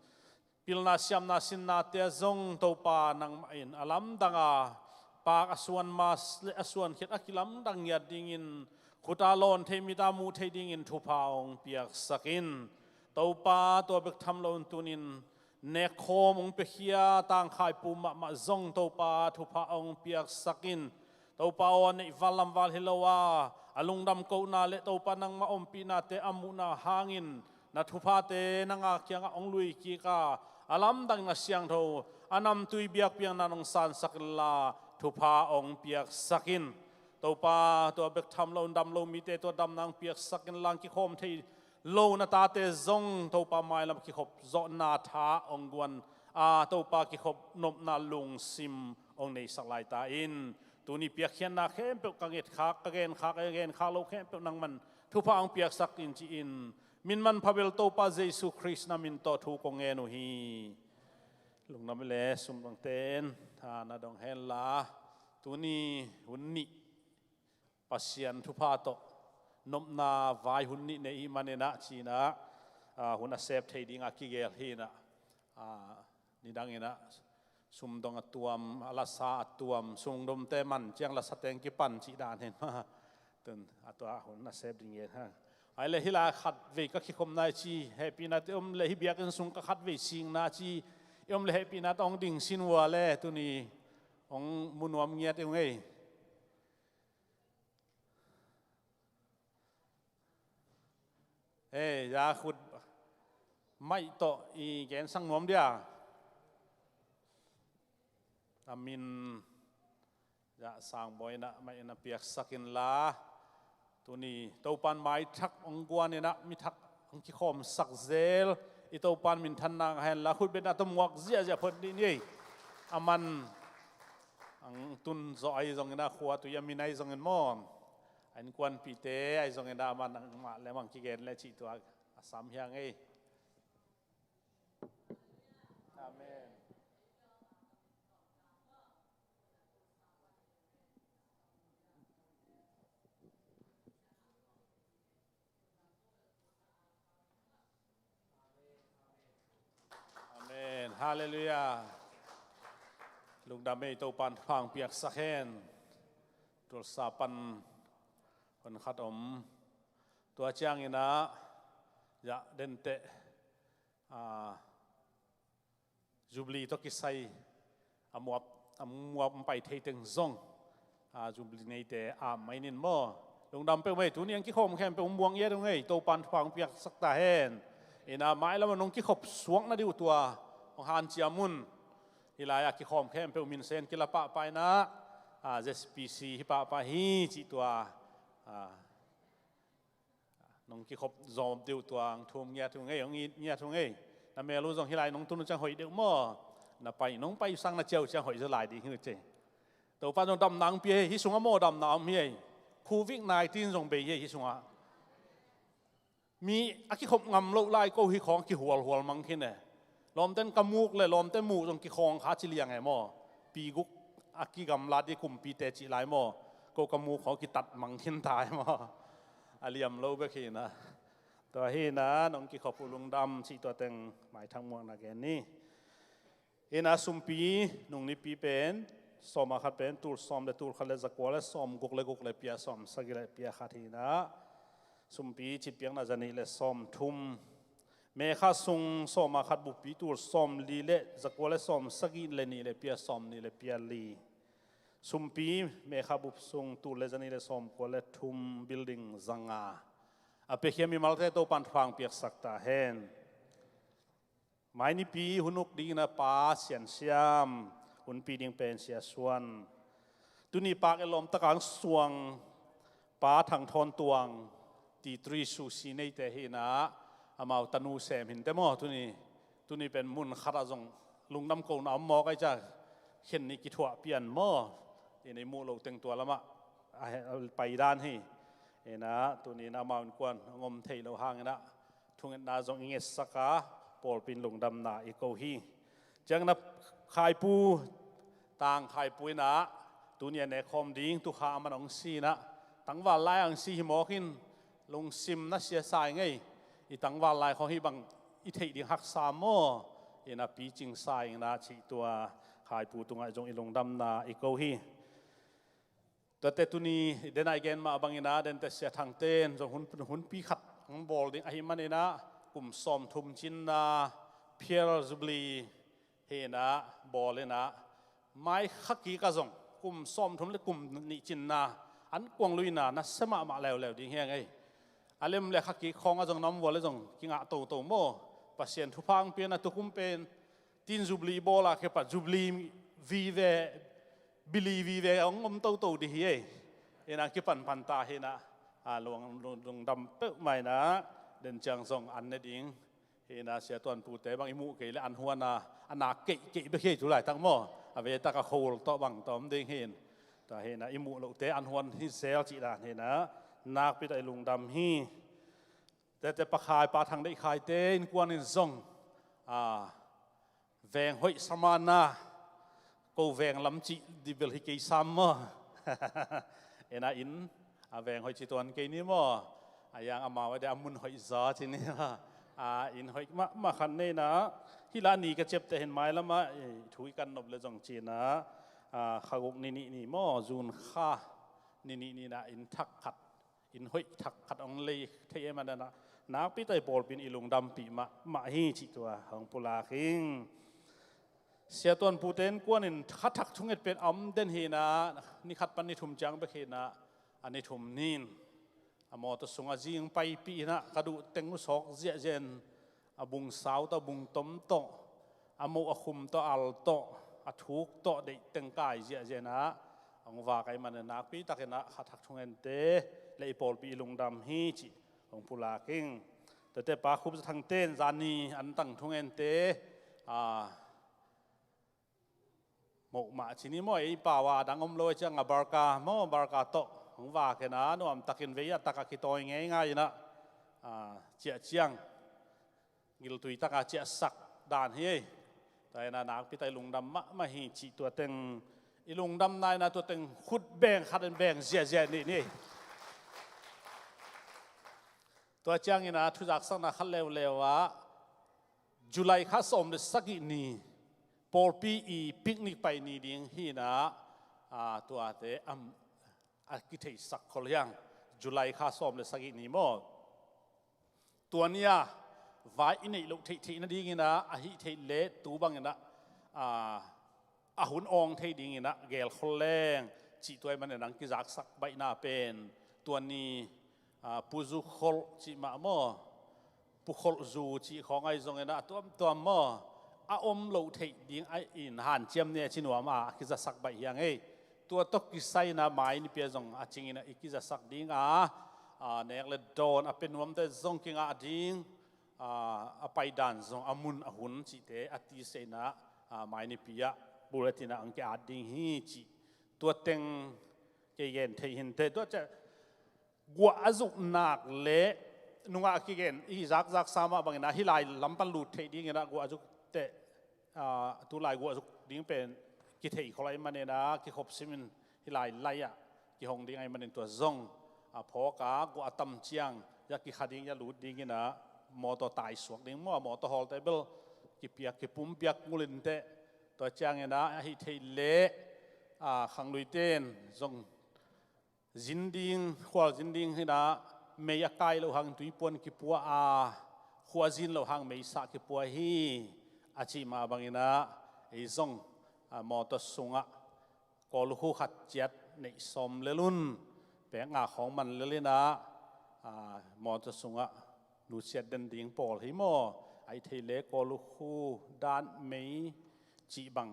pilna siamna sinnate ah zong Topa nangmah in a lamdang a, pak a suan mas le a suan khiat a kilamdang ngiat dingin, khuta lawn thei, mita muh thei dingin thupha hong piaksak in. Topa, tua bek tham loin tunin nekkhawm hong piakhia tangkhai pu mahmah zong Topa thupha hong piaksak in. Topa aw, a neih val lam val hi lo a, a lungdam kohna le Topa nangmah ompihnate a muhna hangin na thuphate nang a kiangah hong lui kik a, a lamdangin a siangtho a namtui biakpiakna nong sansak inla thupha hong piaksak in. Topa, tua bek tham lo, dam lo mite tua damna hong piaksak inla, kikhawm thei lo na tate zong Topa mailam kikhop zawhna tha hong guan a, Topa kikhop nopna lungsim hong neisak lai ta in. Tuni piakkhiatna khempeuh ka ngetkhak, ka genkhak, ka genkhak lo khempeuh nangman thupha hong piaksak in ci-in, min manpha bel Topa Jesu Khrist na min tawh thu kong ngen uh hi. Lungdam le sumdongten, ah, na dong henla, tuni hun nih Pasian thupha tawh nopna vai hun nih nei ih maninah cinah, ah, hun a sep thei dingah kigel hinah, ah, nidanginah sumdong a tuam, a lasa a tuam, sumdongte man ciang lasateng kipan cih dan hen ma. Tun a tua hun a sep ding gen ha. Ai le hila khat vei ka kikhopna i ci, hehpihna te om le hi biakinn sung ka khat vei singna ci, i om le hehpihna ta hong ding sin ua le tuni hong munuam ngiat i ung ei. Hei, ya khut maih tawh i gensang nuam dia. A min ya sang bawina maih na piaksak inla. Tuni Topan maithak hong guaninah mithak hong kikhawmsak zel i Topan minthanna ngah henla khutbetna tawh muak ziahziah phot dih ni ei. A man ang tun zawh ahi zongin a khua tui a min ahi zongin maw. A innkuanpihte ahi zongin a man angmah le mang kigen le cih tua a sam hiang ei. Amen. Amen. Halleluiah. Lungdam ei, Topan thupha hong piaksak hen. Tulsa pan hon khat om. Tua cianginah ya denteh, ah, Jubilee tawh kisai a muap, a muap hong pai thei teng zong, a, Jubilee neite a mainin maw. Lungdam peuhmah ei, tuni ang kikhawm khempeuh hong muang iat ung ei, Topan thupha hong piaksak ta hen. Ina mailam a nong kikhop suak na dih uh tua hong hanciam un. Hih lai-ah kikhawm khempeuh minsen kila pahpah inah, a, Z P C hi pahpah hi cih tua, a, nong kikhop zawm deuh tuang thum ngiat hung ei, hong it ngiat hung ei. Na mel uh zong hih lai nong tun uh ciang hoih deuh maw. Na pai, nong pai sang na ciau ciang hoih zaw lai ding hi uh cei. Topa zong damna hong pia hi, hih sungah maw damna om hi ei. Covid nineteen zong bei hi ei hih sungah. Mi a kikhop ngam loh lai ko hih khawng kihualhual mang khin e. Lawmten ka muk le lawmten muh zong kikhawng kha ci liang e maw. Pi guk a kigamlat i kumpite cih lai maw? Ko ka mu khawng kitat mang khin ta hi maw? A liam lo bek hi na. Tua hi na, nong kikhop uh lungdam cih tua teng maithang muakna gen ni. Hi na, sumpi nung nipi pen sawm a khat pen tul sawm le tul khat le zakua le sawm guk le guk le pia sawm sagih le pia khat hi na. Sumpi citpiakna zanih le sawm thum. Mekha sung sawm a khat buppi tul sawm li le zakua le sawm sagih le nih le pia sawm nih le pia li. Sumpi mekha bup sung tul le zanih le sawm kua le thum, building zanga. A piakhia mimalte Topan thupha piaksak ta hen. Mai nipi hun uk ding na Pa Sian Siam, hunpi ding pen Sia Suan. Tuni pak i lawm takang suang Pa Thang Thawn Tuang, T three susi neite hi na, amau tanu sem hinte maw tuni. Tuni pen mun khat ah zong lungdam ko na om mawk ai ca, khen ni kithuah pian maw. Hi na, i muh loh teng tua lamah a he-, a paidan hi. Hi na, tuni na amau innkuan a ngom thei lo hang hi na, thungetna zong i ngetsak a, pawlpi in lungdamna i ko hi. Ciang na, Khaipu, Tang Khaipu hi na, tuni a nekhawm ding, tukha a man hong si hi na, tangval lai hong si hi mawk in, lungsim na sia sa ing ei. I tangval lai khawng hih bang i theih ding haksa maw? Hi na, picing sa ing na cih tua Khaipu tungah zong i lungdamna i ko hi. Tuate tuni den a i gen mah bangin a, dente Sia Thangten zong hun, hunpi khat hong bawl ding ahih manin a, kum sawm thum cinna Pial Jubilee hi na, bawl hi na, mai kha kik a zong kum sawm thum le kum nih cinna an kuang luina nasia mahmah leuleu ding hi ing ei. A lem le kha kik khawng a zong na om vua le zong kingah toto maw? Pasian thupha hong pia na, tukum pen tin Jubilee bawl a kipat Jubilee vive, bili vive hong om toto ding hi ei. Hi na, kipanpan ta hi na, a, lung, lung, lungdam peuhmah hi na, den ciang zong an ne ding. Hi na, Sia Tuan Pute bang i muh kei le an huan a, a nak keihkeih bek hi ei tu laitak maw? A ve tak a khol tawh bang tawm ding hi. Tua hi na, i muh lohte an huan hi zel cih dan hi na, nakpi tak i lungdam hi. Tete Pa Khai, Pa Thang Deih Khaite innkuan in zong, a, veng hoih sa man a, ko veng lam cih dibel hi kei sam maw? Hi na, inn a veng hoih ci tuan kei ni maw? A yang amau a dia a mun hoih zaw ci ni maw? A, inn hoih mahmah khat nei na, hi la ni ka ciapteh hin mailam a, i thu i kan nop le zong ci na, a, kha guk ni nih ni maw, June kha ni nih ni na inn thak khat, inn hoih thak khat hong lei thei e, man a, nakpi tak i pawlpi in i lungdampih mahmah hi cih tua hong pulak ing. Sia Tuan Pute innkuan in kha thak thunget pen a om den hi na, ni khat pan ni thum ciang bek hi na, a ni thum ni in a mawtaw sung a zing paipih hi na, ka duh teng uh sawk ziahziah in, a bung sau tawh, a bung tom tawh, a moh a khum tawh, a al tawh, a thuk tawh, deih teng kai ziahziah in a hong vak ahih manin nakpi takin a kha thak thungente le i pawlpi i lungdam hi cih hong pulak ing. Tete Pa Khup Za Thangten zani an tang thungente, a, moh mah ci ni maw, ei pau a dang om lo a ciang a barka maw, barka tawh hong vak hi na, nuam takin vei a tak a kitawi ngeingai hi na, a, ciah ciang giltui tak a ciahsak dan hi ei. Tua hi na, nakpi tak i lungdam mahmah hi cih tua teng i lungdamna hi na, tua teng khut beng khat in beng ziahziah ni ni. Tua ciangin a, thuzaksakna khat leuleu ah, July kha sawm le sagih ni, pawlpi i picnic pai ni ding hi na, a, tuate am, a kitheisak khol hi hang, July kha sawm le sagih ni maw? Tua ni a vai i neih loh theihtheih nadingin a, ahih theih leh tu bangin a, a, a hun awng thei dingin a gelkhol leng cih tua ahih manin a kizaksak baihna pen tua ni, a, Pu Zu Kholh cih mah maw, Pu Kholh Zu cih khawng ahi zongin a tuamtuam maw, a om loh theih ding a in hanciam ni a ci nuam a, a kizasak baih hi hang ei. Tua tawh kisai in a mai nipi ah zong a cingin a i kizasak ding a, a, nek le dawn a pia nuamte zong kingah ding, a, a paidan zong a mun a hun cihte a tisa in a, a, mai nipi ah bulletin ah hong ki-at ding hi cih tua teng kei gen thei hi inteh. Tua ciah guah a zuk nak leh nungah a kigen i zakzak sa mah bangin a hih lai lam pan lut theih dingin a guah a zuk teh, a, tu lai guah zuk ding pen kithei khol ahih manin ah, kikhop simin hih lai lai-ah kihong ding ahih manin tua zong a phawk a, guah a tam ciang a kikha ding, a lut dingin ah, mawtaw taisuak ding maw, a mawtaw hawlte bel kipiak, kipumpiak ngulin teh, tua ciangin ah, ahih theih leh a khangluite in zong zin ding, khualzin ding hi-in ah, mei a kai loh hangin tuipuan kipua a, khua zin loh hang meisa kipua hi, a cih mah bangin ah, ei zong a mawtaw sungah kawlukhu khat ciat neih sawm lel un, pek nga khawng man lel in ah, a mawtaw sungah nusiat den ding pawl hi maw, ahih theih leh kawlukhu dan mei cih bang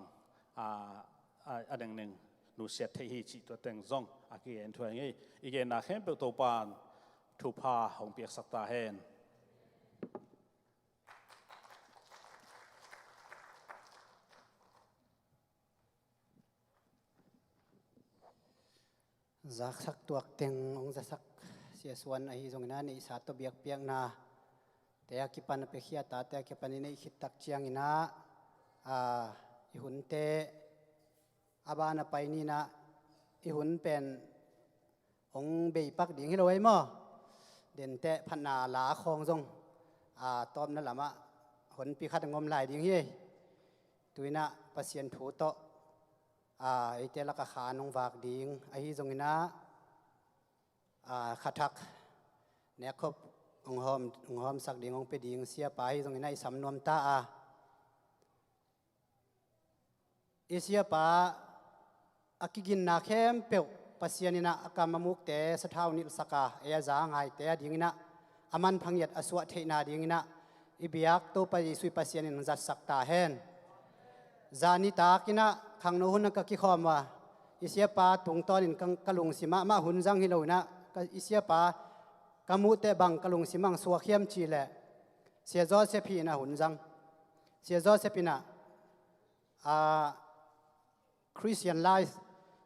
a, a, a nengneng nusiat theih hi cih tua teng zong a kigen thu hi ing ei. I genna khempeuh Topa'n thupha hong piaksak ta hen. Zaksak tuak teng hong zasak Sia Suan ahi zongin ah, neihsa tawh biakpiakna te a kipan, a piakhia tate a kipan i neih khit tak ciangin ah, a, i hunte a ban a pai ni-in ah, i hun pen hong bei pak ding hi lo ei maw. Denteh phatna la khawng zong a tawpna lamah honpi khat hong om lai ding hi ei. Tu-in ah Pasian thu tawh a, eite lakah khan hong vak ding ahi zongin ah, a, kha thak nekkhop hong hawm, hong hawmsak ding, hong pia ding siapa ahi zongin ah, i sam nuam ta a. I siapa a kiginna khempeuh Pasian in ah a kam a mukte sathau nilhsak a, ei a za a ngaite a dingin ah a manpha ngiat a suah theihna dingin ah, i biak Topa Jesuh i Pasian in zatsak ta hen. Zan nitak in ah khangno hun ah ka kikhawm a, i siapa tungtawnin ka, ka lungsim ah, amah hun zang hi lo-in ah, ka, i siapa ka muh teh bang ka lungsim ah suak hiam cih leh, Sia Joseph hi-in ah hun zang. Sia Joseph in ah, a, Christian life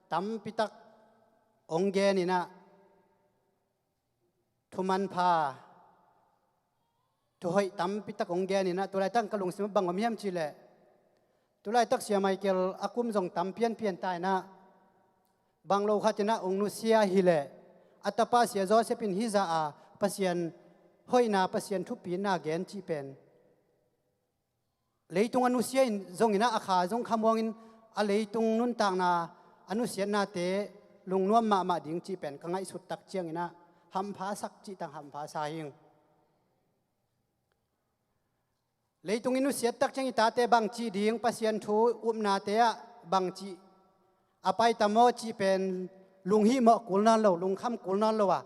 tampi tak hong gen in ah, thu manpha, thu hoih tampi tak hong gen in ah, tu laitak ka lungsim ah bang om hiam cih leh, tu laitak Sia Michael a kum zong tam pianpian ta in ah, bang lo khat in ah hong nusia hi leh, a tapa Sia Joseph in hih zah a Pasian hoihna, Pasian thupina gen cih pen, leitung a nusia in zongin ah, a kha zong khamuangin, a leitung nuntakna, a nusiatnate lungnuam mahmah ding cih pen ka ngaihsut tak ciangin ah, hampha sak cih tang hampha sa hi ing. Leitung i nusiat tak ciang i tate bangci ding, Pasian thu upnate ah bangci a pai ta maw cih pen lunghihmawh kul nawn lo, lungkham kul nawn lo a,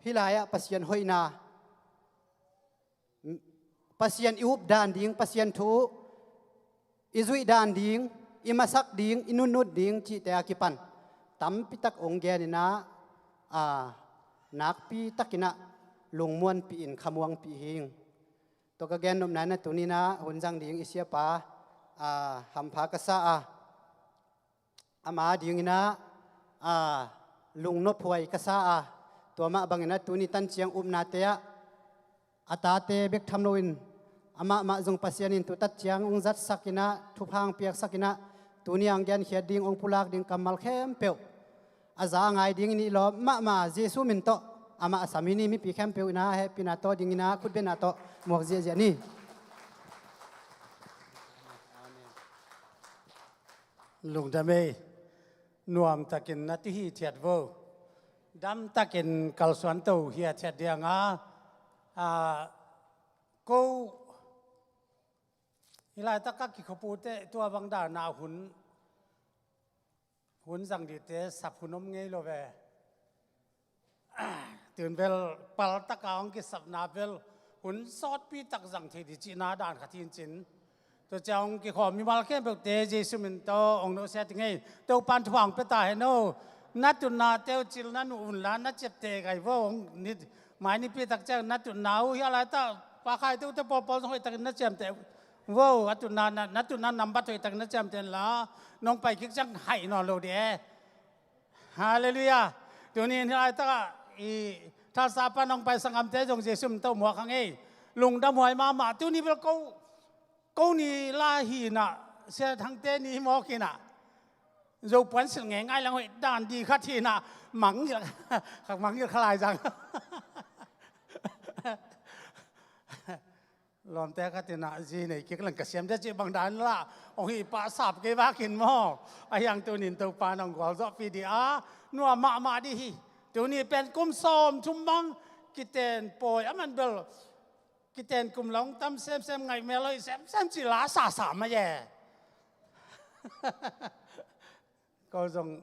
hih lai-ah Pasian hoihna, Pasian i up dan ding, Pasian thu i zuih dan ding, i masak ding, i nutnut ding cihte a kipan tampi tak hong gen in ah, a, nakpi takin ah lungmuanpih in khamuangpih hi ing. Tua ka gen nopna in ah tuni-in ah hun zang ding i siapa, a, hampha ka sa a, ama dingin ah, a, lungnophuai ka sa a, tua mah bangin ah tuni tan ciang upnate ah a tate bek tham loin, amah mah zong Pasian in tutat ciang hong zatsak in ah, thupha hong piaksak in ah, tuni a hong genkhiat ding, hong pulak ding kammal khempeuh a za a ngai dingin i lawm mahmah Jesuh min tawh amah a sam hi ni. Mipi khempeuh in ah hehpihna tawh dingin ah khutbetna tawh muak ziahziah ni. Lungdam ei. Nuamtakin na ti hithiat vo. Damtakin kalsuan to hithiat ding a, a, ko hih laitak a kikhop uh teh tua bang dan a hun, hun zang dingte sap hun om ngei lo ve. Tun bel paltak a hong kisapna bel hun sawtpi tak zang thei ding cihna dan khat hi in cin. Tua ciang hong kikhawm mimal khempeuhte Jesuh min tawh hong nusia hi ing ei. Topa'n thupha hong pia ta hen aw. Na tutnate uh cil na nuh un la, na ciapteh gai vo. Hong ni, mai nipi tak ciang na tutna uh hih a laitak Pa Khai te uh te pawlpawl zong hoihtakin na ciamteh vo. A tutna, na, na tutna nambat hoihtakin na ciamteh in la, nong pai kik ciang haih nawn lo ding e. Halleluiah. Tuni in hih laitak ah i thalsa pan hong pai sanggamte zong Jesuh min tawh muak hang ei. Lungdamhuai mahmah. Tuni bel ko, ko ni la hi in ah, Sia Thangte ni mawk hi in ah, Zo puan silh ngeingai lang hoih dan di khat hi inah, mangngilh, mangngilh kha lai zang. Lawmte khat inah zi nei kik leng ka siam deh cih bang dan lah hong hih pah sap kei vakin maw. A hiang tunin Topa nong gualzawhpih dih a nuam mahmah dih hi. Tuni pen kum sawm thum bang kiten pawi a man bel kiten kum long tam semsem ngaih mel hoih semsem cih la sasa mah e. Ko zong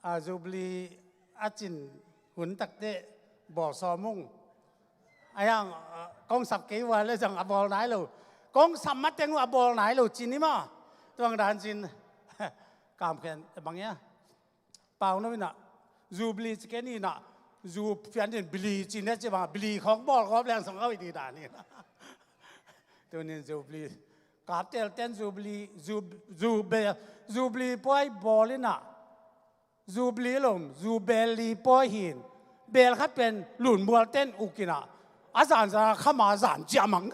a Jubilee a cin hun takteh bawl sawm ung. A hiang kong sap kei uh a le zong a bawl nai lo. Kong sap mateng uh a bawl nai lo cin hi maw. Tuang dan cin kamkhen bang ia. Pau no inah Jubilee ci ken inah zu pian din bili cin ne ci bang bili khawng bawl khawp leng song a hoih di dan inah. Tunin Jubilee kaptel ten Jubilee, Jub-, Jube-, Jubilee pawi bawl inah Jubilee lom, Jubilee pawi hin bel khat pen lunmual ten uk inah a zan zan a khama zan ciah mang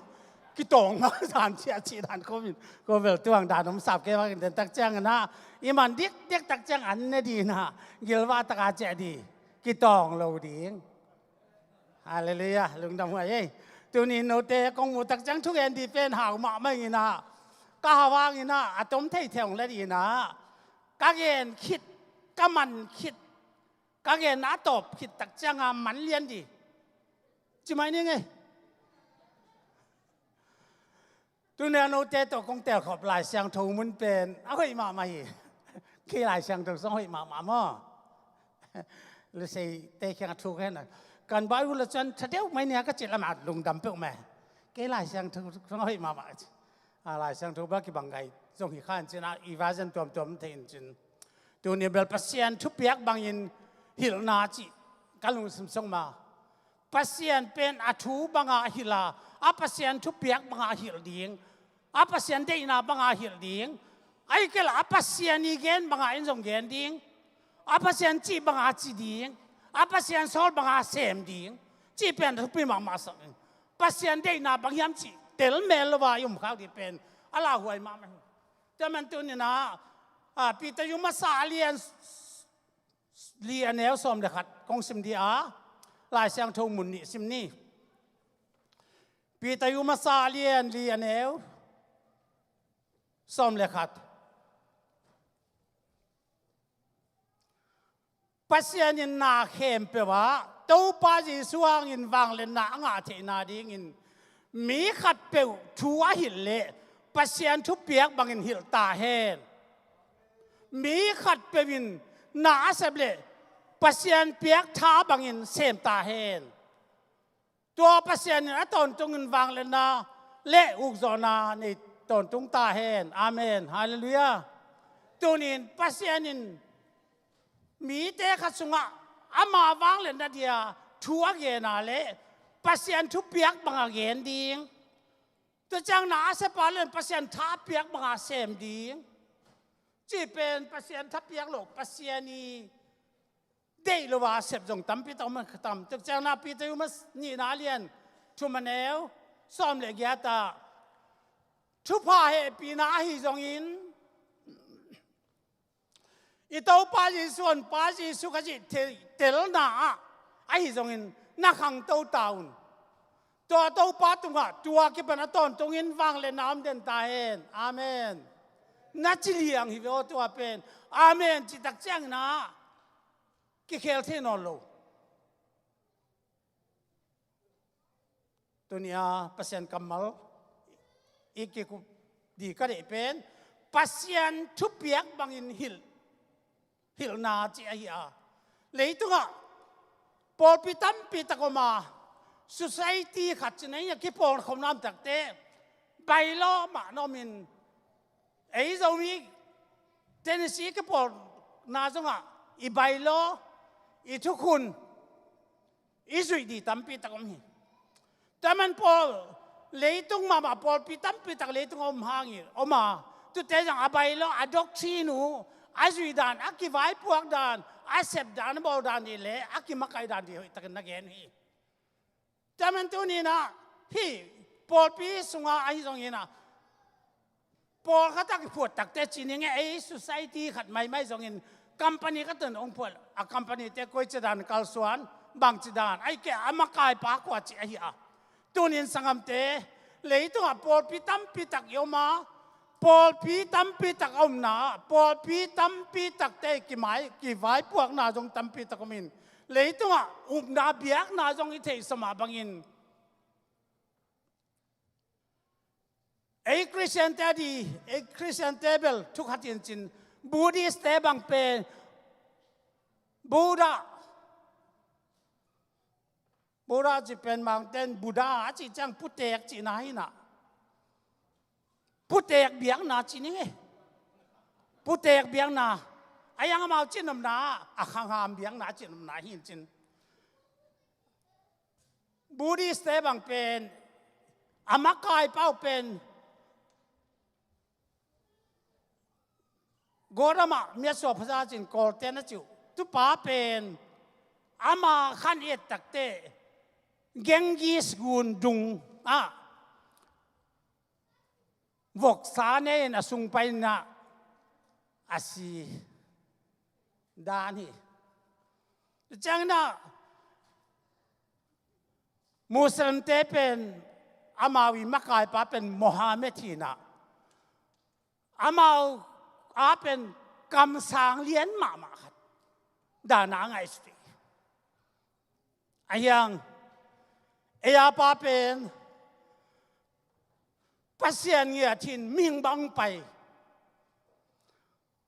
kitawng ma zan ciah cih dan ko min ko bel tuang dan om sap kei bang in den tak ciang inah i man dikdik tak ciang an ne di inah gilvah taka ciah di kitawng lo ding. Halleluiah, lungdam huai ei. Tuni note kong mu tak ciang thugen di pen hau mahmah inah ka hau hang inah a tom thei thei hong le di inah ka gen khit, ka man khit, ka gen a tawp khit tak cianga man lian di. Ci mai ning ei. Tuni a note tawh kong telkhop Lai Siangtho mun pen a hoih mahmah hi. Kei Lai Siangtho song hoih mahmah maw. Luseite khiang a thuk hen a kan bai uh la cuan tha deuh mai nia ka cih lamah lungdam peuh meh. Kei Lai Siangtho song hoih mahmah. A Lai Siangtho bel kibang gai zong hi khan cin a i version tuamtuam thei in cin. Tuni bel Pasian thupiak bangin hilhna cih ka lungsim song ma. Pasian pen a thu banga hilh a, a Pasian thupiak banga hilh ding, a Pasian deihna banga hilh ding, a hi kei la a Pasian i gen banga in zong gen ding, a Pasian cih banga ci ding, a Pasian sawl banga sem ding, cih pen thupi mahmah sak in. Pasian deihna bang hiam cih tel mel lo a i um khak dih pen a lauhuai mahmah hi. Tua man tuninah a Peter yu masa a lian li a neu sawm le khat kong sim dih a, Lai Siangtho mun nih sim ni. Peter yu masa a lian li a neu sawm le khat. Pasian in na khempeuh ah Topa Jesu hangin vangliatna a ngah theihna dingin mi khatpeuh thu a hilh leh Pasian thupiak bangin hilh ta hen. Mi khatpeuh in na a sep leh Pasian piak tha bangin sem ta hen. Tua Pasian in a tawntungin vangliatna le ukzawhna nei tawntung ta hen. Amen. Halleluiah. Tunin Pasian in mite khat sungah ama vangliatna dia thu a gena le Pasian thupiak banga gen ding. Tua ciang na a sepa le Pasian tha a piak banga sem ding. Cih pen Pasian tha piak lo, Pasian i deih lo a sep zong tampi tak om a tam. Tua ciang na Peter yu mas nihna lian thum a neu sawm le giat ah thupha hehpihna ahi zongin i Topa Jesu, Honpa Jesu Khazih telna ah ahi zongin na khangto ta un. Tua Topa tungah tua kipan a tawntungin vangliatna om den ta hen. Amen. Na ci liang hi ve aw tua pen. Amen. Cih tak ciangin ah kikhel thei nawn lo. Tunia Pasian kammal i kikup di ka deih pen Pasian thupiak bangin hilh, hilhna ci ahi a. Leitungah pawlpi tampi tak om a, society khat cin a kipawl khawm lam takte bylaw mah na om in, ei Zomi Tennessee kipawlna zongah i bylaw, i thukhun i zuih dih tampi tak om hi. Tua man pawl leitung mahmah pawlpi tampi tak leitung a om hangin om a, tute zong a bylaw, a doctrine uh, a zuih dan, a kivaipuak dan, a sep dan, a bawl dan dih le a kimakaih dan dih hoih takin na gen hi. Tua man tuninah hih pawlpi sungah ahi zonginah Pawlkhat a kiphuat takte ci ning e, ei society khat maimai zongin company khat in hong phuat, a company te koici dan kalsuan, bangci dan, ahih kei leh a makaipa kua cih ahi a. Tunin sanggamte, leitungah pawlpi tampi tak i om a, pawlpi tampi tak a omna ah, pawlpi tampi takte kimai, kivaipuakna zong tampi tak om in, leitungah upna biakna zong i theihsa mah bangin, ei Khristiante a di, ei Khristiante bel thu khat in cin, Buddhist te bang pen, Buddha, Buddha cih pen Mangten Buddha a cih ciang putek cihna hi na. Putek biakna ci ning e. Putek biakna. A hiang amau cih nopna, a khangham biakna cih nopna hi in cin. Buddhist te bang pen, a makaipa uh pen, Gautama, Myasua Phasa cin Kawlte na cih uh. Tupa pen, ama khan et takte, Ganges gun dung ah voksa ne in a sung pai in ah a si dan hi. Tua ciangin ah Muslimte pen, amau i makaipa pen Mohammed hi na. Amau a pen kamsang lian mahmah khat dan a ngaihsut hi. A hiang, ei a pa pen Pasian ngiat hi in mihing bang pai.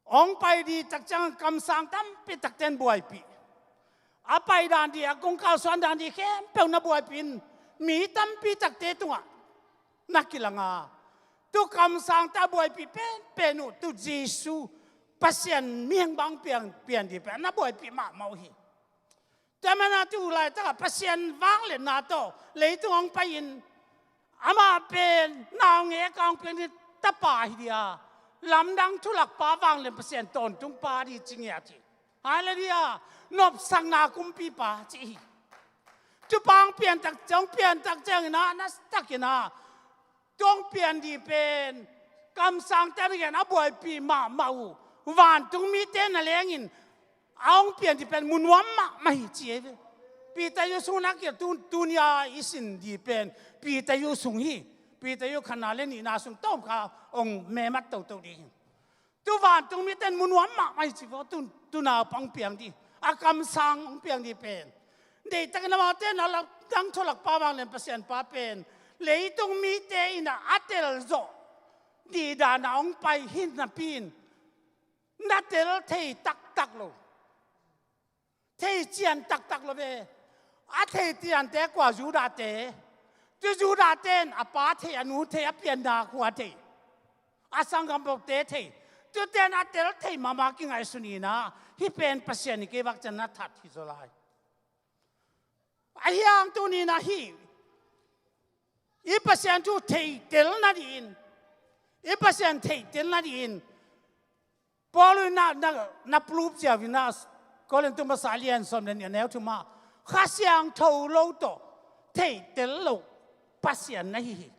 Hong pai ding tak ciang kamsang tampi takte in buaipih. A pai dan ding, a kong kalsuan dan ding khempeuh na buaipih in, mi tampi takte tungah na kilang a. Tu kamsangte a buaipih penpen uh, tu Jesu Pasian mihing bang piang, pian ding pen na buaipih mahmah uh hi. Tua manin ah tu laitakah Pasian vangliatna tawh leitung hong pai-in, amah pen naungek a hong piang ding tapa hi ding a, lamdang thulakpa vanglian Pasian tawntungpa ding ci ngiat hi. Halleluiah. Nopsakna kumpipa ci hi. Thupha hong piantak, hong piantak ciangin ah, nasatak in ah, tua hong pian ding pen kamsangte a gen a buaipih mahmah uh, vantung mite na lengin a hong pian ding pen mu nuam mahmah hi ci hi ve. Peter Yu sung na kiat tu, tuni-a i sin ding pen Peter Yu sung hi. Peter Yu khatna le nihna sung tawmkha hong memat toto ding hi. Tu vantung mite in mu nuam mahmah hi ci vo, tu, tu naupang piang ding, a kamsang hong piang ding pen. Deihtakin amaute in a lamdang thulakpa vanglian Pasian pa pen leitung mite in ah a telzawh ding dan a hong pai hi napi in, na tel thei taktak lo. Thei cian taktak lo ve. A thei ciante kua? Judahte. Tu Judahte in a pa thei, a nu thei, a pianna khua thei, a sanggamlote thei. Tuate in a tel thei mahmah kingaihsun in ah, hih pen Pasian in kei vak ciang na that hi zaw lai. A hiang tuni-in ah hih i Pasian thu theitel nadingin, i Pasian theitel nadingin, Paul in na, na, na prove ziau in ah, Korin tu masa lian sawm le nih a neu thum ah, Kha Siangtho lo tawh theitel lo Pasian na hi hi.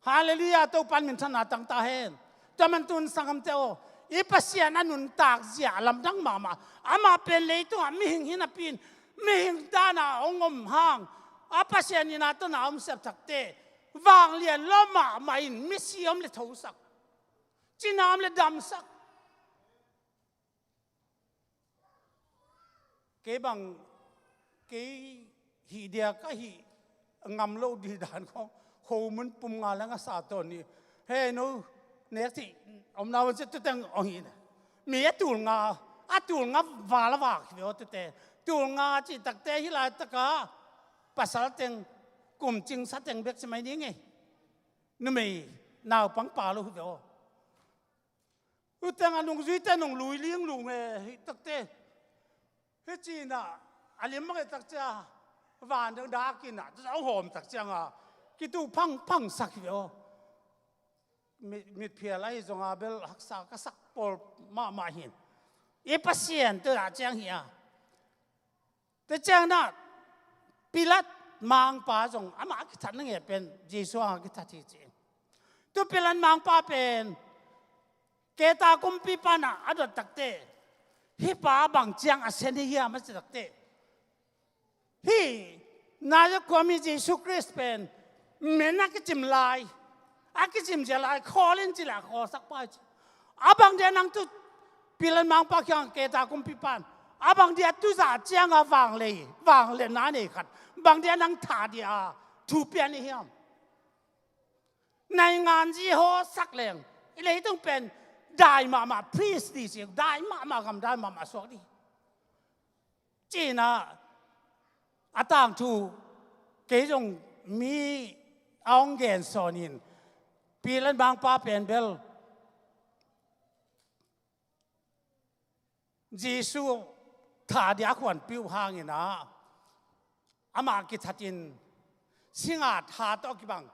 Halleluiah, Topa'n minthanna tang ta hen. Tua man tun sanggamte aw, i Pasian a nuntak zia a lamdang mahmah. Amah pen leitungah mihing hi napi-in, mihing dan a hong om hang, a Pasian in a tawh na om sepsakte, vanglian lua mahmah in misi om le thosak, cina om le damsak. Kei bang, kei hih dia ka hih ngam lo ding dan khawng, khomun pum nga le nga sa tawn ni. Hei no, nek cih omna un ci tu teng ong hi na. Mi a tul nga, a tul nga val a vak hi ve aw tute. Tul nga cih takte hih laitakah pasal teng, kum cing sa teng bek ci mai ding e. Numei naupang pa lo hi ve aw. Uteng a nungzuite nung lui linglung e, hih takte. Hih ci-in ah, a lim mang e tak cia, van dang dak in ah, tu zau hawm tak ciang a, kitu phangphang sak hi ve aw. Mi-, mitphial ahi zong a bel haksa ka sak pawl mahmah hin. I Pasian tu dah ciang hi a. Tua ciang na, Pilat mangpa zong, amah a kithat na nge pen, Jesu a kithat hi ci. Tu Pilat mangpa pen, Keta kumpipa in a dot takteh, hih pa bang ciang a sen hi hiam a ci takteh, hih Nazareth khuami Jesu Khrist pen men a kicim lai, a kicim zia lai, khawl in ci leh a khawlsak pa hi ci. A bang dia nang tu Pilat mangpa kiang keta kumpipa in, a bang dia tu zah ciang a vanglei, vangliatna nei khat, bang dia nang thah dia thu pian hi hiam? Naingan zi haw sak leng, i leitung pen dai mahmah, priest di ci, dai mahmah, gam dai mahmah suak di. Ci-in a, a tangthu kei zong mi a hong gen sawn in, Pilat mangpa pen bel Jesu thah dia a khuanpih uh hangin a, amah kithatin singa tha tawh kibang,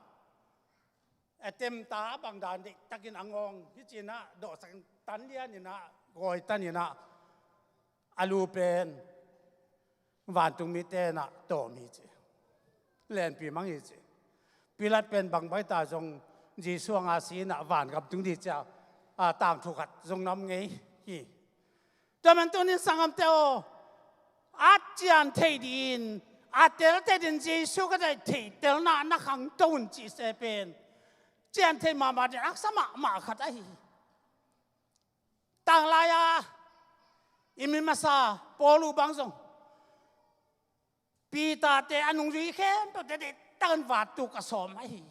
a temta a bang dan deihtakin a ngawng hi ci-in a, dawhsak in tan lianin a, gawi tanin a, a lu pen vantungmite in a tawm hi ci. Lenpi mang hi ci. Pilat pen bang baita zong Jesu a ngah si in a vangam tung ding ci a, a, tangthu khat zong na om ngei hi. Tua man tunin sanggamte aw, a cian thei dingin, a tel thei dingin Jesu ka deih theih telna na khangto un cih se pen cian thei mahmah dingin haksa mahmah khat ahi hi. Tanglai-a i mi masa Paul uh bang zong Peter-te a nungzui khempeuhte deihtakin vattuk a sawm ahi hi.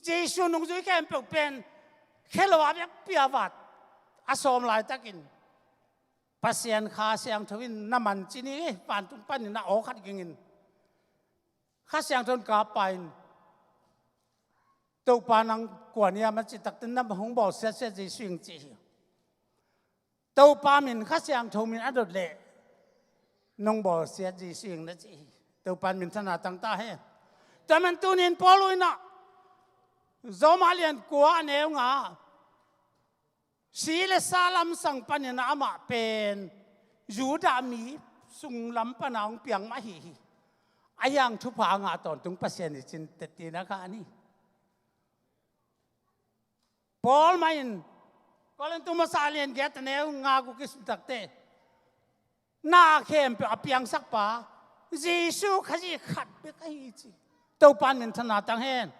Jesu nungzui khempeuh pen khe lo a biakpi-a vat a sawm laitakin Pasian Kha Siangtho in na man ci ni, vantung panin a aw khat gingin Kha Siangtho in kap pa in, Topa nang kua na hiam a cih takteh na hong bawlsiatsiat Jesu ing ci hi. Topa min, Kha Siangtho min a dot leh nong bawlsiat Jesu ing na ci hi. Topa in minthanna tang ta hen. Tua man tunin Paul uh in a, Rom a lian kua a neu nga, si le sa lamsang panin a amah pen Judah mi sung lam pana hong piang mah ahi hi. A hiang thupha a ngah tawntung Pasian hi cin teh tina kha a ni. Paul mah in Korintu masa a lian giat a neu nga guk i sim takteh, na khempeuh a piangsak pa Jesu Khazih khat bek ahi ci. Topa in minthanna tang hen.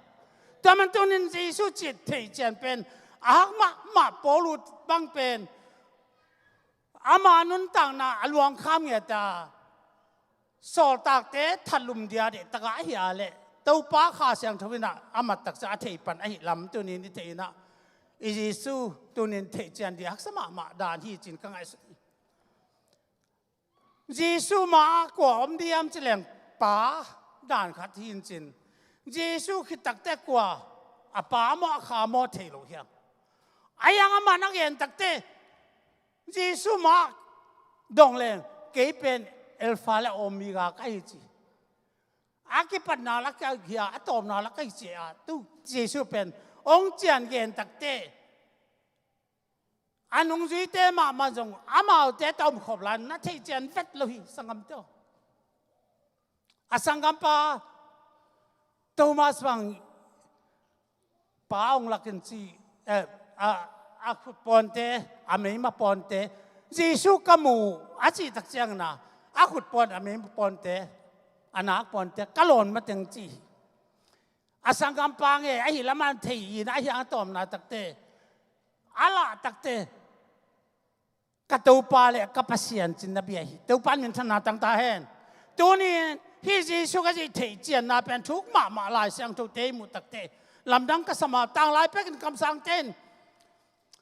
Tua man tunin Jesu cih theih cian pen a hak mahmah, Paul uh bang pen ama nuntakna a luangkham ngiat a, sawltakte thatlum dia deihtak a ahi a leh Topa Kha Siangtho in a, a mattak ciang a thei pan ahi lam tunin i theih in a, i Jesu tunin theih cian dia haksa mahmah dan hi cin ka ngaihsut hi. Jesu mah kua om diam ci leng pa dan khat hi in cin, Jesu khit takteh kua, a Pa maw a Kha maw thei lo hiam? A hiang amah na gen takteh Jesu mah dong leng, kei pen Alpha le Omega ka hi ci. A kipatna lak ka hi a, a tawpna lak ka hi ci a, tu Jesu pen hong cian gen takteh a nungzuite mahmah zong amaute tawh omkhop lai-in na theih cian vet lo hi, sanggamte aw. A sanggampa Thomas bang pa hong lakin ci, eh, a, a khut pawnte, a meima pawnte, Jesu ka mu a cih tak ciangin a, a khut pawn, a meima pawnte, a nak pawnte ka lawn mateng ci hi. A sanggampa ngei ahi lam a thei in a hiang a tawpna takteh a lah takteh ka Topa le ka Pasian cin na bia hi. Topa in minthanna tang ta hen. Tuni hih Jesu Khazih theih cianna pen thuk mahmah Lai Siangthote i muh takteh lamdang ka sam a, tanglai pekin kamsangte in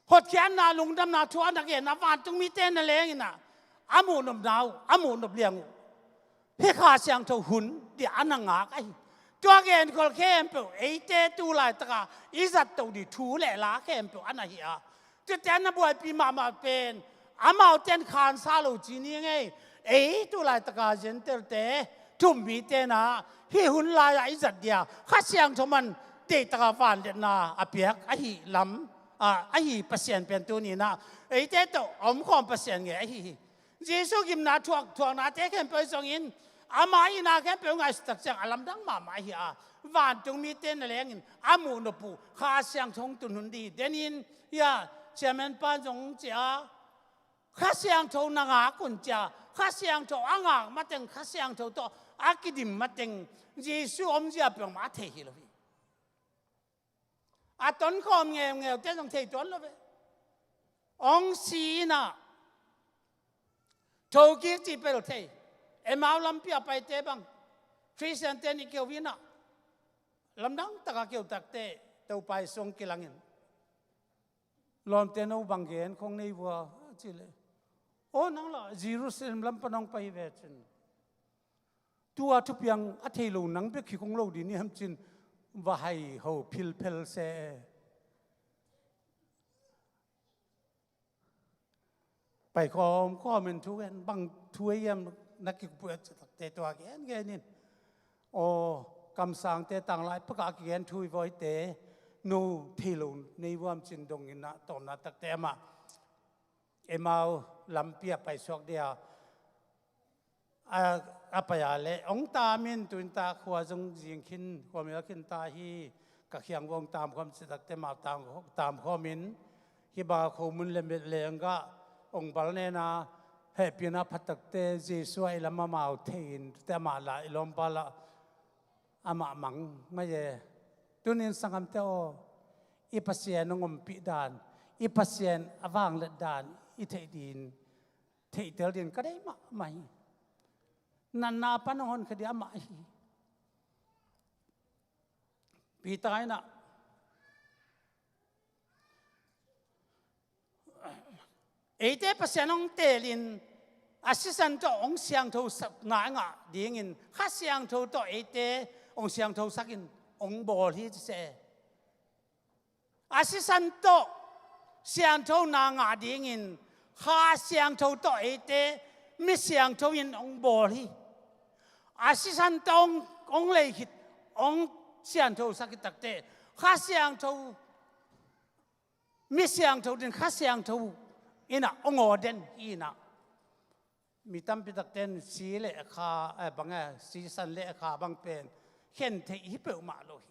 hotkhiatna, lungdamna thu a na gen a, vantung mite na leng in a, a muhnopna uh, a muhnop liang uh hih Kha Siangtho hun dia a na ngak ahi. Tua genkhol khempeuh eite tu laitaka i zat toh ding thu le la khempeuh a na hi a, tuate a na buaipi mahmah pen amaute in khansa lo ci ni ngei. Ei tu laitaka Gentile-te, thuummite na hih hun lai-ah i zat dia Kha Siangtho man deihtaka vanliatna a piak ahi lam, a, ahi Pasian pen tuni-in ah eite tawh a omkhawm Pasian ngei ahi hi. Jesu gimna thuak, thuaknate khempeuh zongin Amah i na khempeuh ngaihsut tak ciang a lamdang mahmah hi a, vantung mite na lengin a muh nop uh Kha Siangtho hong tun hun ding hi. Denin, ya, chairman pa zong ci a, Kha Siangtho na ngak un ci a, Kha Siangtho a ngak mateng, Kha Siangtho tawh a kidim mateng, Jesu omzia peuhmah a thei hi lo hi. A tonkhawm ngeungeu te zong thei tuan lo ve. Hong si in ah, thokik cih peuh thei. Emau lampi a paite bang, Khristiante nih keu in ah, lamdang taka keu takte, Topa Jesu hong kilangin, lawmte, no bang gen khong nei vua, a cih leh, aw, nang lah Jerusalem lam pan hong pai hi ve cin, tua thupiang a thei lo nang bek hi kong lo ding hiam cin, va hai ho philphel se. Pai khawm khawm in thu gen, bang thu ei hiam na kikup uh a cih takte tua gen gen in. Aw, kamsangte tanglai pakah a kigen thu hi vawite, no thei lo nei vua hiam cin dong in ah, tawmna takte amah Emau lampi ah paisuak dia a, a pai a leh hong tam in, tu in ta khua zong zing khin, khuamil khin ta hi, ka khiang vua hong tam khawm cih takte amau tam, tam khawm in, hih bang a khomun le met leng gah hong bal nena, hehpihna phat takte Jesu a i lam amau thei in, tute amah lah i lawmpa lah amah mang mai e. Tunin sanggamte aw, i Pasian hong ompih dan, i Pasian a vangliat dan i theih ding, theihtel ding ka deih mahmah hi. Natna pan hong honkhia ding amah hi. Peter in ah, eite Pasian hong teelin a sisan tawh hong siangtho sa-, na ngah dingin, Kha Siangtho tawh eite hong siangthosakin hong bawl hi ci se. A sisan tawh siangthona ngah dingin Kha Siangtho tawh eite mi siangtho in hong bawl hi. A sisan tawh hong, hong lei khit, hong siangthosak khit takte, Kha Siangtho, mi siangtho ding Kha Siangtho in ah hong aw den hi in ah. Mi tampi takte in si le kha, eh, bang, eh, sisan le kha bang pen khen theih hi peuhmah lo hi.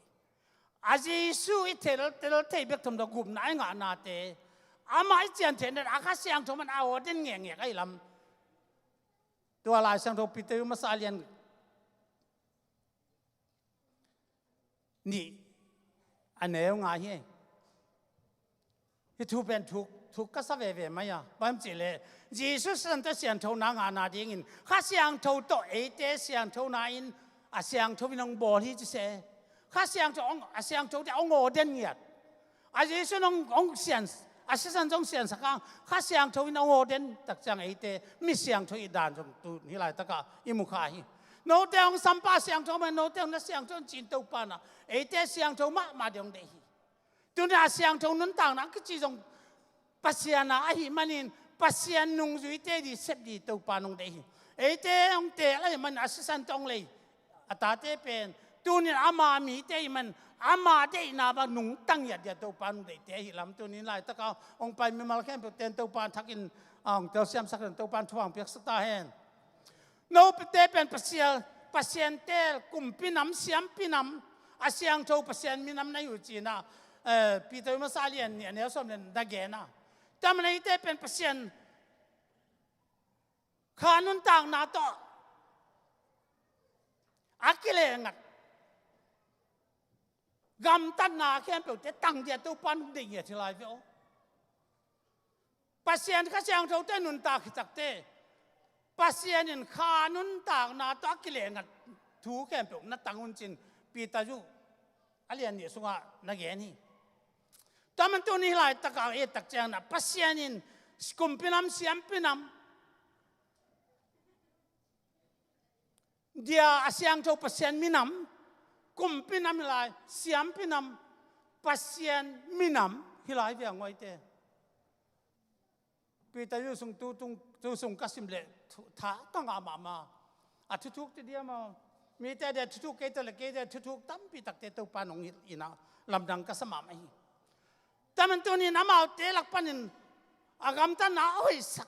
A Jesu i tel, tel thei bek tham lo, gupna i ngahnate, amah i cian theihna, a Kha Siangtho man a aw den ngekngek ahi lam. Tua Lai Siangtho Peter masa lian nih a neu nga hi. Hih thu pen thuk, thuk ka sa veve mai a. Bang hiam cih leh, Jesu sisan tawh siangthona ngahna dingin Kha Siangtho tawh eite siangthona in a siangtho in hong bawl hi ci se. Kha Siangtho hong, a siangthote hong aw den ngiat. A Jesu in hong, hong sian, a sisan zong siansak hang, Kha Siangtho in hong aw den tak ciang eite mi siangtho i dan zong tu hih laitakah i mu kha hi. Note hong sampah siangtho mah, note hong na siangtho in cin Topa in ah eite siangtho mahmah ding hong deih hi. Tuni a siangtho nuntakna a kici zong Pasian a ahih manin, Pasian nungzuite ding sep ding Topa in hong deih hi. Eite hong teel ahih manin a sisan tawh hong lei a tate pen, tunin ama mite ahih manin ama deihna bang nungta ngiat ding Topa in hong deihte ahih lam, tunin laitakah hong pai mimal khempeuhte in Topa in thakin a hong telsiamsak in Topa in thupha hong piaksak ta hen. Note pen Pasian, Pasian teel, kumpi nam, siampi nam, a siangtho Pasian minam na hi uh ci-in ah, eh, Peter masa lian nih a neu sawm le nih na gen a. Tua manin eite pen Pasian kha nuntakna tawh a kilengat gamtatna khempeuhte tang ding Topa in hong deih ngiat hi lai ve aw. Pasian Kha Siangthote nuntak khit takte, Pasian in kha nuntakna tawh a kilengat thu khempeuh na tang un ci-in Peter uh a lian nih sungah na gen hi. Tua man tuni hih laitakah et tak ciangin ah Pasian in kumpi nam, siampi nam, dia a siangtho Pasian minam, kumpi nam hi lai, siampi nam, Pasian minam hi lai ve a, ngaihte. Peter uh sung tu tung, tu sung ka sim leh thu, tha ka ngah mahmah. A thuthuk te diam aw. Mite dia thuthuk, keite le keite thuthuk tampi takte Topa in hong hilh in ah lamdang ka sa mahmah hi. Tua man tunin amaute lak panin a gamtatna a hoihsak,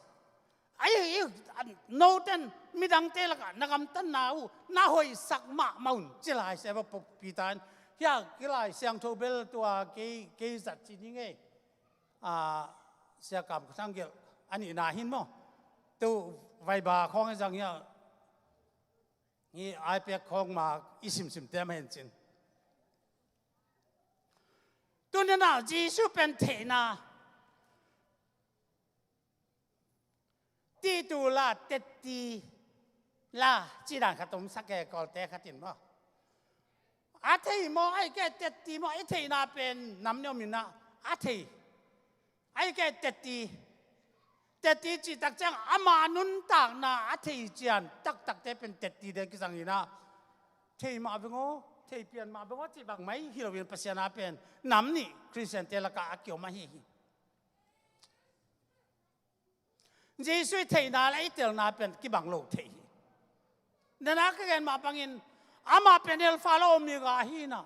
Ai, ai, noten midangte lakah na gamtatna uh na hoihsak mahmah un, ci Lai Siangtho Peter in. Hia, ki Lai Siangtho bel tua kei, kei zat ci ni ngei. A, Sia Kam Thang Gelh a nihna hin maw. Tu Viber khawng i zang hia, hi iPad khawng ma i simsim te mah hen cin. Tuni-in ah Jesu pen theihna ti tu la, tetti la, ci dan khat om sak e, Kawlte khat in maw. A thei maw, ahih kei leh tetti maw, i theihna pen nam nih om in ah, a thei. Ahih kei leh tetti. Tetti cih tak ciang ama nuntakna a thei cian taktakte pen tetti ding kizang in ah. Thei mah beng aw, thei pian mah beng aw, cih bang mah hi lo in, Pasian a pen nam nih Khristiante lakah a kiom ahi hi. Jesu i theihna le i telna pen kibang lo thei hi. Nana ka gen mah bangin, amah pen Alpha le Omega ahi in ah.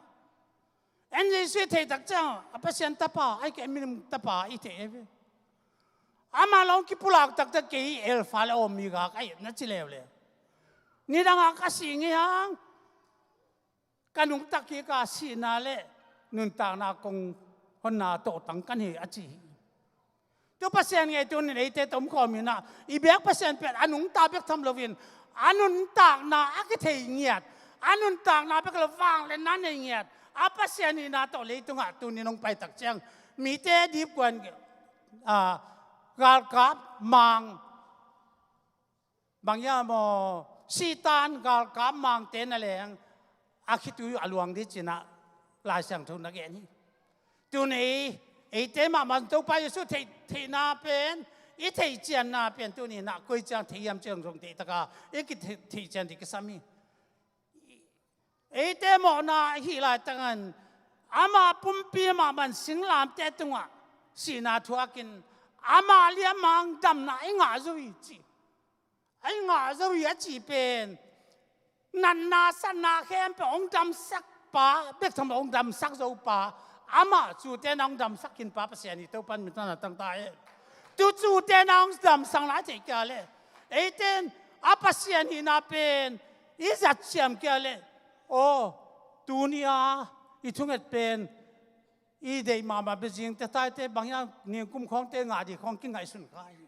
En Jesu i theih tak ciang a Pasian Tapa, ahih kei leh milim tapa i theih e ve. Amah lawng kipulak taktak kei Alpha le Omega ka hi na ci leuleu. Nidang a ka sih ngei hang, ka nungta kik a sihna le nuntakna kong honna tawhtang ka hi a ci hi. Tu Pasian ngei tuni-in eite tomkhawm in ah, i biak Pasian pen a nungta bek tham loin, a nuntakna a kithei ngiat, a nuntakna bek lo vangliatna nei ngiat a Pasian hihna tawh leitungah tuni-in hong pai tak ciang, mite dipkuan, a, galkap mang, bang hiam aw, Satan galkap mangte na leng a khitui uh a luang ding ci-in ah Lai Siangtho na gen hi. Tuni-in eite mahmah Topa Jesu theih, theihna pen, i theih cianna pen tuni-in ah koi ciang thei hiam cih zong theih tak a i kitheih, theih cian ding kisam hi. Eite mawhna ahih laitakin amah pumpi mahmah singlamteh tungah sihna thuakin amah liamang damna i ngah zo hi ci. A i ngah zo hi a cih pen natna satna khempeuh hong damsak pa, bek tham lo hong damsak zo pa, amah cute na hong damsak khin pa Pasian hi. Topa in minthanna tang ta hen. Tu cute na hong damsak lai thei kei leh, eite in a Pasian hihna pen i zat siam kei leh, aw, tuni-a i thunget pen i deih mahmah bek zing te taite bang hiam, ningkum khawngte ngah ding khawng kingaihsun kha hi.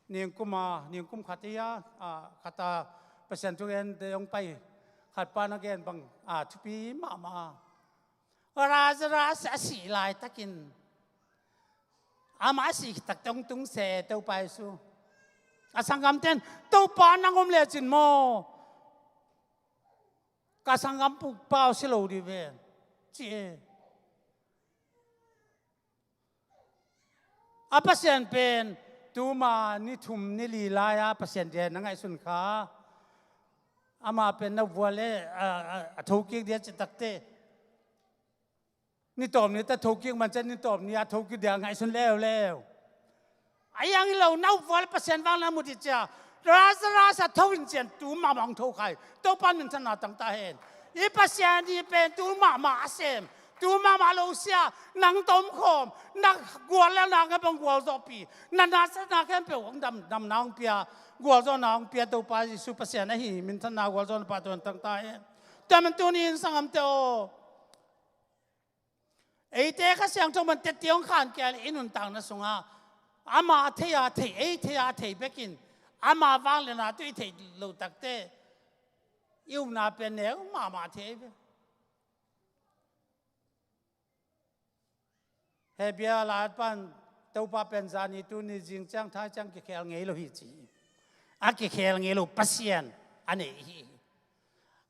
Ningkum a, ningkum khat hi a, a, khat a Pasian thugente hong pai, khat pa na gen bang, a, thupi mahmah a. Lazarus a sih laitakin, amah a sih takte hong tung se Topa Jesu. A sanggamte in, Topa nang om lecin maw, ka sanggam pau si lo ding ve, ci e. A Pasian pen tuma ni thum ni li lai-a Pasian dia na ngaihsun kha. Amah pen na vua le a, a, a thokik dia cih takte, ni tawp ni ta thokik man ciang ni tawp ni a thokik dia ngaihsun leuleu. A hiang hi lo, na vua le Pasian vang na mu ding cia, Lazarus a tho in cian tu mahmah hong tho kha hi. Topa in minthanna tang ta hen. I Pasian hi pen tu mahmah a sem, tu mahmah lo sia, nang tomkhawm, na gual le na ngai bang gualzawhpih, na nasatna khempeuh hong dam, damna hong pia, gualzawhna hong pia Topa Jesu Pasian ahi. Minthanna gualzawhna pahtawi tang ta hen. Tua man tuni-in sanggamte aw, eite Kha Siangtho man tette hong khan kei leh i nuntakna sungah ama thei a thei, ei thei a thei bekin, ama vangliatna tawh i theih loh takte i upna pen neu mahmah thei ve. Hebru a la-at pan Topa pen zani tuni zing ciang thai ciang kikhel ngei lo hi ci hi. A kikhel ngei lo Pasian a nei hi.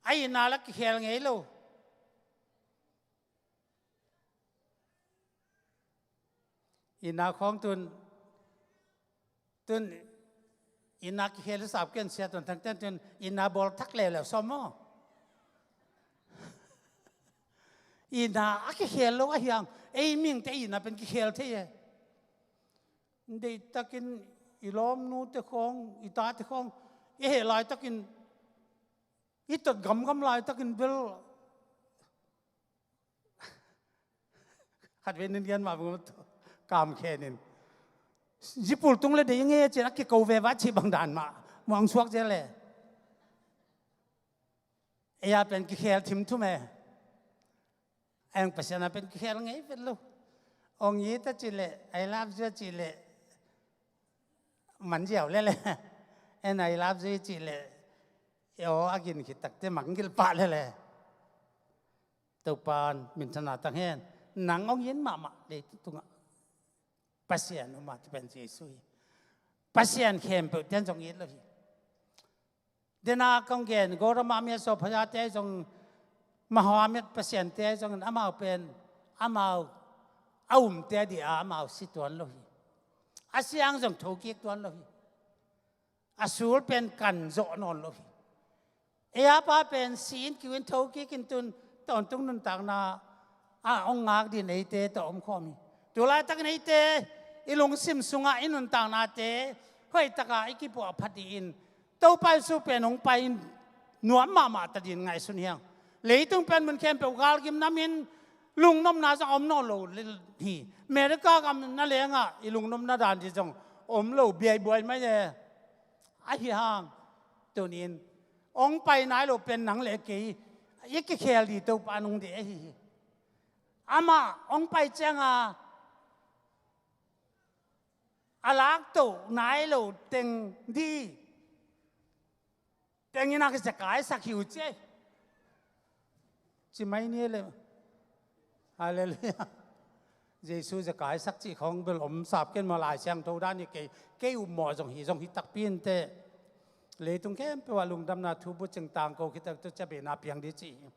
A itna la kikhel ngei lo. Itna khawng tun, tun itna kikhel sap ken sia tun thang ten tun itna bawl thak leuleu sawm maw? Itna a kikhel lo a hiang, ei mihingte itna pen kikhel thei e. Deihtakin i lawmnute khawng, i tate khawng i heh laitakin i tot gamgam laitakin bel khatvei nin lian mah bang kam khenin. Zipul tung le dei nge cin a kiko veva cih bang dan mah muang suak zel e. Ei a pen kikhel thimthum e. Eng Pasian a pen kikhel ngei vet lo. Ong it a cih leh, I love you a cih leh, man ziau lele. En I love you cih leh, aw a gin khit takte mangngilh pah lele. Topan minthanna tang hen. Nang ong it mahmah leitungah Pasian um a, tua pen Jesu hi. Pasian khempeuh ten zong it lo hi. Dena kong gen, Gora Mahmia sawphaza te zong, Mahawa miat Pasian te zong, amau pen, amau a umte dih a, amau si tuan lo hi. A siang zong thokik tuan lo hi. A sul pen kan zawh nawn lo hi. Ei a pa pen si in kiu in thokik in tun, tawntung nuntakna a ong ngak din eite tawh om khawm hi. Tulaitakin eite i lungsim sungah i nuntaknate hoihtaka i kipuah phat dih in, Topa Jesu pen hong pai in nuam mahmah ta din ngaihsun hiang. Leitung pen mun khempeuh galgim namin lungnopna zong a om nawn lo hi. America gam na lengah i lungnopna dan dih zong om lo biaibuai mai e. Ahi hang, tunin ong pai nai lo pen nang le kei i kikhel dih Topa nung dih ahi hi. Amah ong pai cianga a laktoh nai lo teng dih tengin a kizekaisak hi uh ci. Ci mai ni le. Halleluiah. Jesu zekaisak cih khawng bel om sap ken maw, Lai Siangtho dan hi kei, kei upmawh zong hi, zong hi takpi inteh. Leitung khempeuh ah lungdamna thu bucing tangko khit tak tu ciabena piang dih cih hi.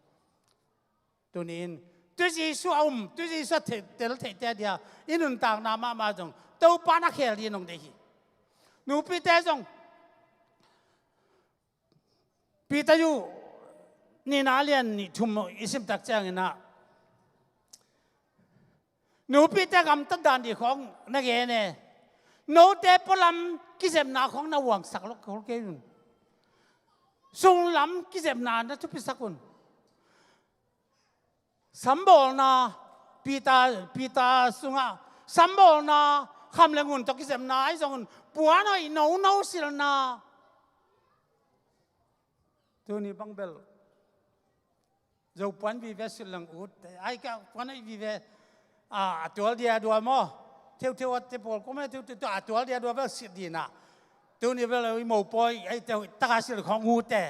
Tunin, tu Jesu a um, tu Jesu a thei, tel theihte a dia i nuntakna mahmah zong Topa na khel dih nong deih hi. Nupite zong Peter yu nihna lian nih thum i simtak ciangin ah, nupite gamtat dan dih khawng na gen e. Note pualam kizepna khawng na uangsak lo khol kei un. Sunglam kizepna na thupisak un. Sambawlna, Peter, Peter sungah sambawlna, kham le ngun tawh kizepna ahi zongin puan hoih nono silna. Tuni bang bel Zo puan vive silh lang ut. Ai ka puan hoih vive. A, a tual dia dua maw. Theutheu a te pawl kua maw, theutheu a tual dia dua bel silh dina. Tuni bel i mopawi ai te taka silh khawng ut e.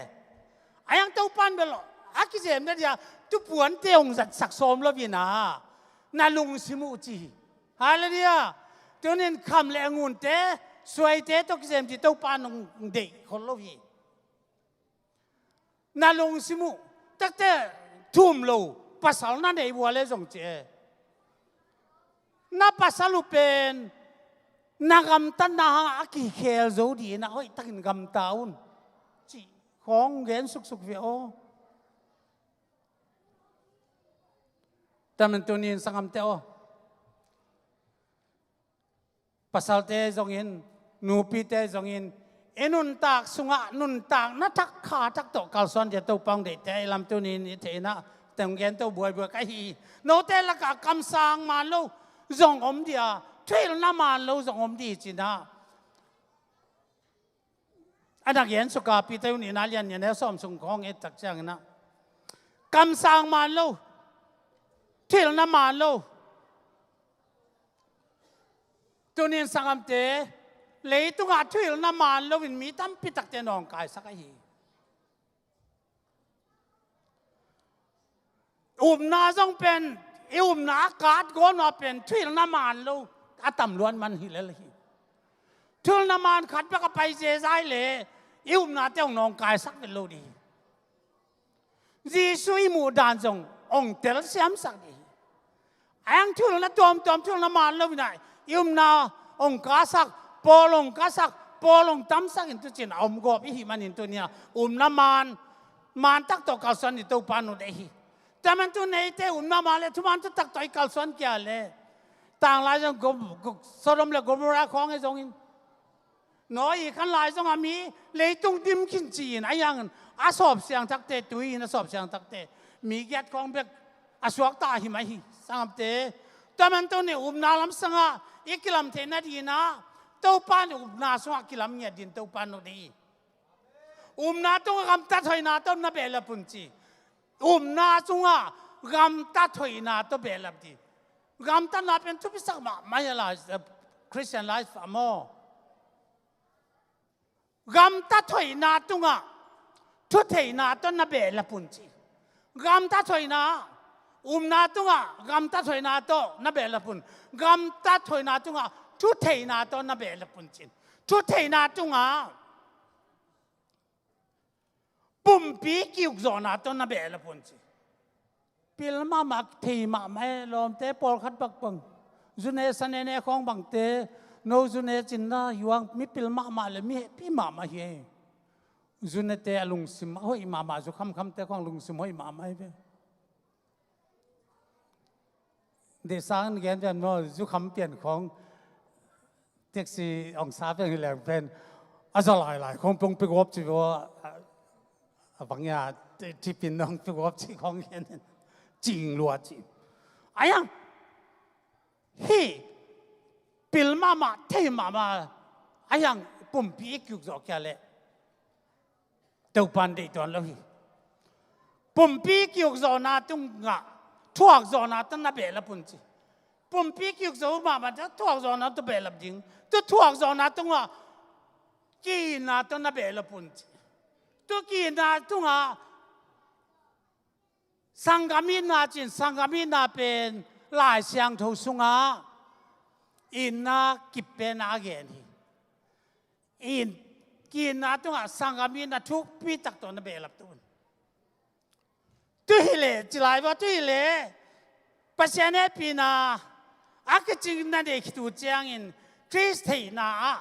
Ai ang Topan bel a kizem na dia tu puante hong zatsak sawm lo vina. Na lungsim uh ci hi. Halleluiah. Tunin kham le ngunte, suaite tawh kizem ci Topan hong deih khol lo hi. Na lungsim uh takte thum lo pasal na nei vua le zong ci e. Na pasal uh pen na gamtatna hang a kikhel zo dih na hoihtakin gamta un. Cih khawng gen suksuk ve aw. Tamen tunin sangamte aw. Pasalte zongin, nupite zongin, i nuntak sungah nuntak na thak kha thak tawh kalsuan dia Topa hong deihte i lam tunin i theihna teng gen to buaibuai ka hi. Note lakah kamsang man lo zong om dia, thuhilhna man lo zong om di cina. A na gen suka Peter nihna lian nia neu sawm sung khawng et tak ciangin ah kamsang man lo, thuhilhna man lo. Tunin sangamte, leitungah thuhilhna man loin mi tampi takte nawngkaisak ahi. Upna zong pen, i upna a kat gawn uh a pen thuhilhna man lo a tam luan man hi lel hi. Thuhilhna man khat bek a pai zezai le i upnate hong nawngkaisak vet lo dih hi. Jesu i muh dan zong hong telsiamsak dih hi. A hang thuhilhna tuamtuam, thuhilhna man lo inah i upna hong kasak, pawl hong kasak, pawl hong tamsak in tucin a om gawp i hih manin tunia upna man, man tak tawh kalsuan i Topa nung deih hi. Taman tu neite upna man le thuman tu tak tawh i kalsuan kia le tanglai zong Gom-, Go-, Sodom le Gomorrah khawng e zongin Noah i khan lai zong a mi leitung dim khin ci-in a yangin a sawp siang takte, tui in a sawp siang takte mi giat khawng bek a suakta hi mai hi. Sangamte, taman tu ni upna lamsangah i kilam theihna dinah Topa in upna sungah kilam ngiat ding Topa in hong deih hi. Upna tungah gamtat hoihna tawh na behlap un ci. Upna sungah gamtat hoihna tawh behlap ding. Gamtatna pen thupisak mahmah hi a, Christian life ah maw. Gamtat hoihna tungah thutheihna tawh na behlap un ci. Gamtat hoihna, upna tungah gamtat hoihna tawh na behlap un. Gamtat hoihna tungah thutheihna tawh na behlap un ci. Thutheihna tungah pumpi kiukzawhna tawh na behlap un ci. Pil mahmah, thei mahmah e, lawmte pawlkhat bang bang, zune sanene khawng bangte, no zune cinna yuang, mipil mahmah le mihehpih mahmah hi e. Zunete a lungsim a hoih mahmah, zu khamkhamte khawng lungsim hoih mahmah hi ve. Deihsang in gen pian maw, zu kham pian khawng, taxi ong sa pian hi leng pen, a za lailai khawng pung pigawp ci ve aw, a bang ya, tipin nong pigawp ci khawng gen, cing lua ci. A yang, hi, pil mahmah, thei mahmah, a yang pumpi i kiukzawh kia leh Topan deih tuan lo hi. Pumpi kiukzawhna tungah thuakzawhna tawh na behlap un ci. Pumpi kiukzawh mahmah tawh thuakzawhna tawh behlap ding. Tu thuakzawhna tungah ki-itna tawh na behlap un ci. Tu ki-itna tungah sanggam itna cin, sanggam itna pen Lai Siangtho sungah itna kip pen a gen hi. In, ki-itna tungah sanggam itna thupi tak tawh na behlap tu un. Tu hi leh, ci lai vua, tu hi leh Pasian hehpihna a kicing na nei khit uh ciangin Khrist theihna ah,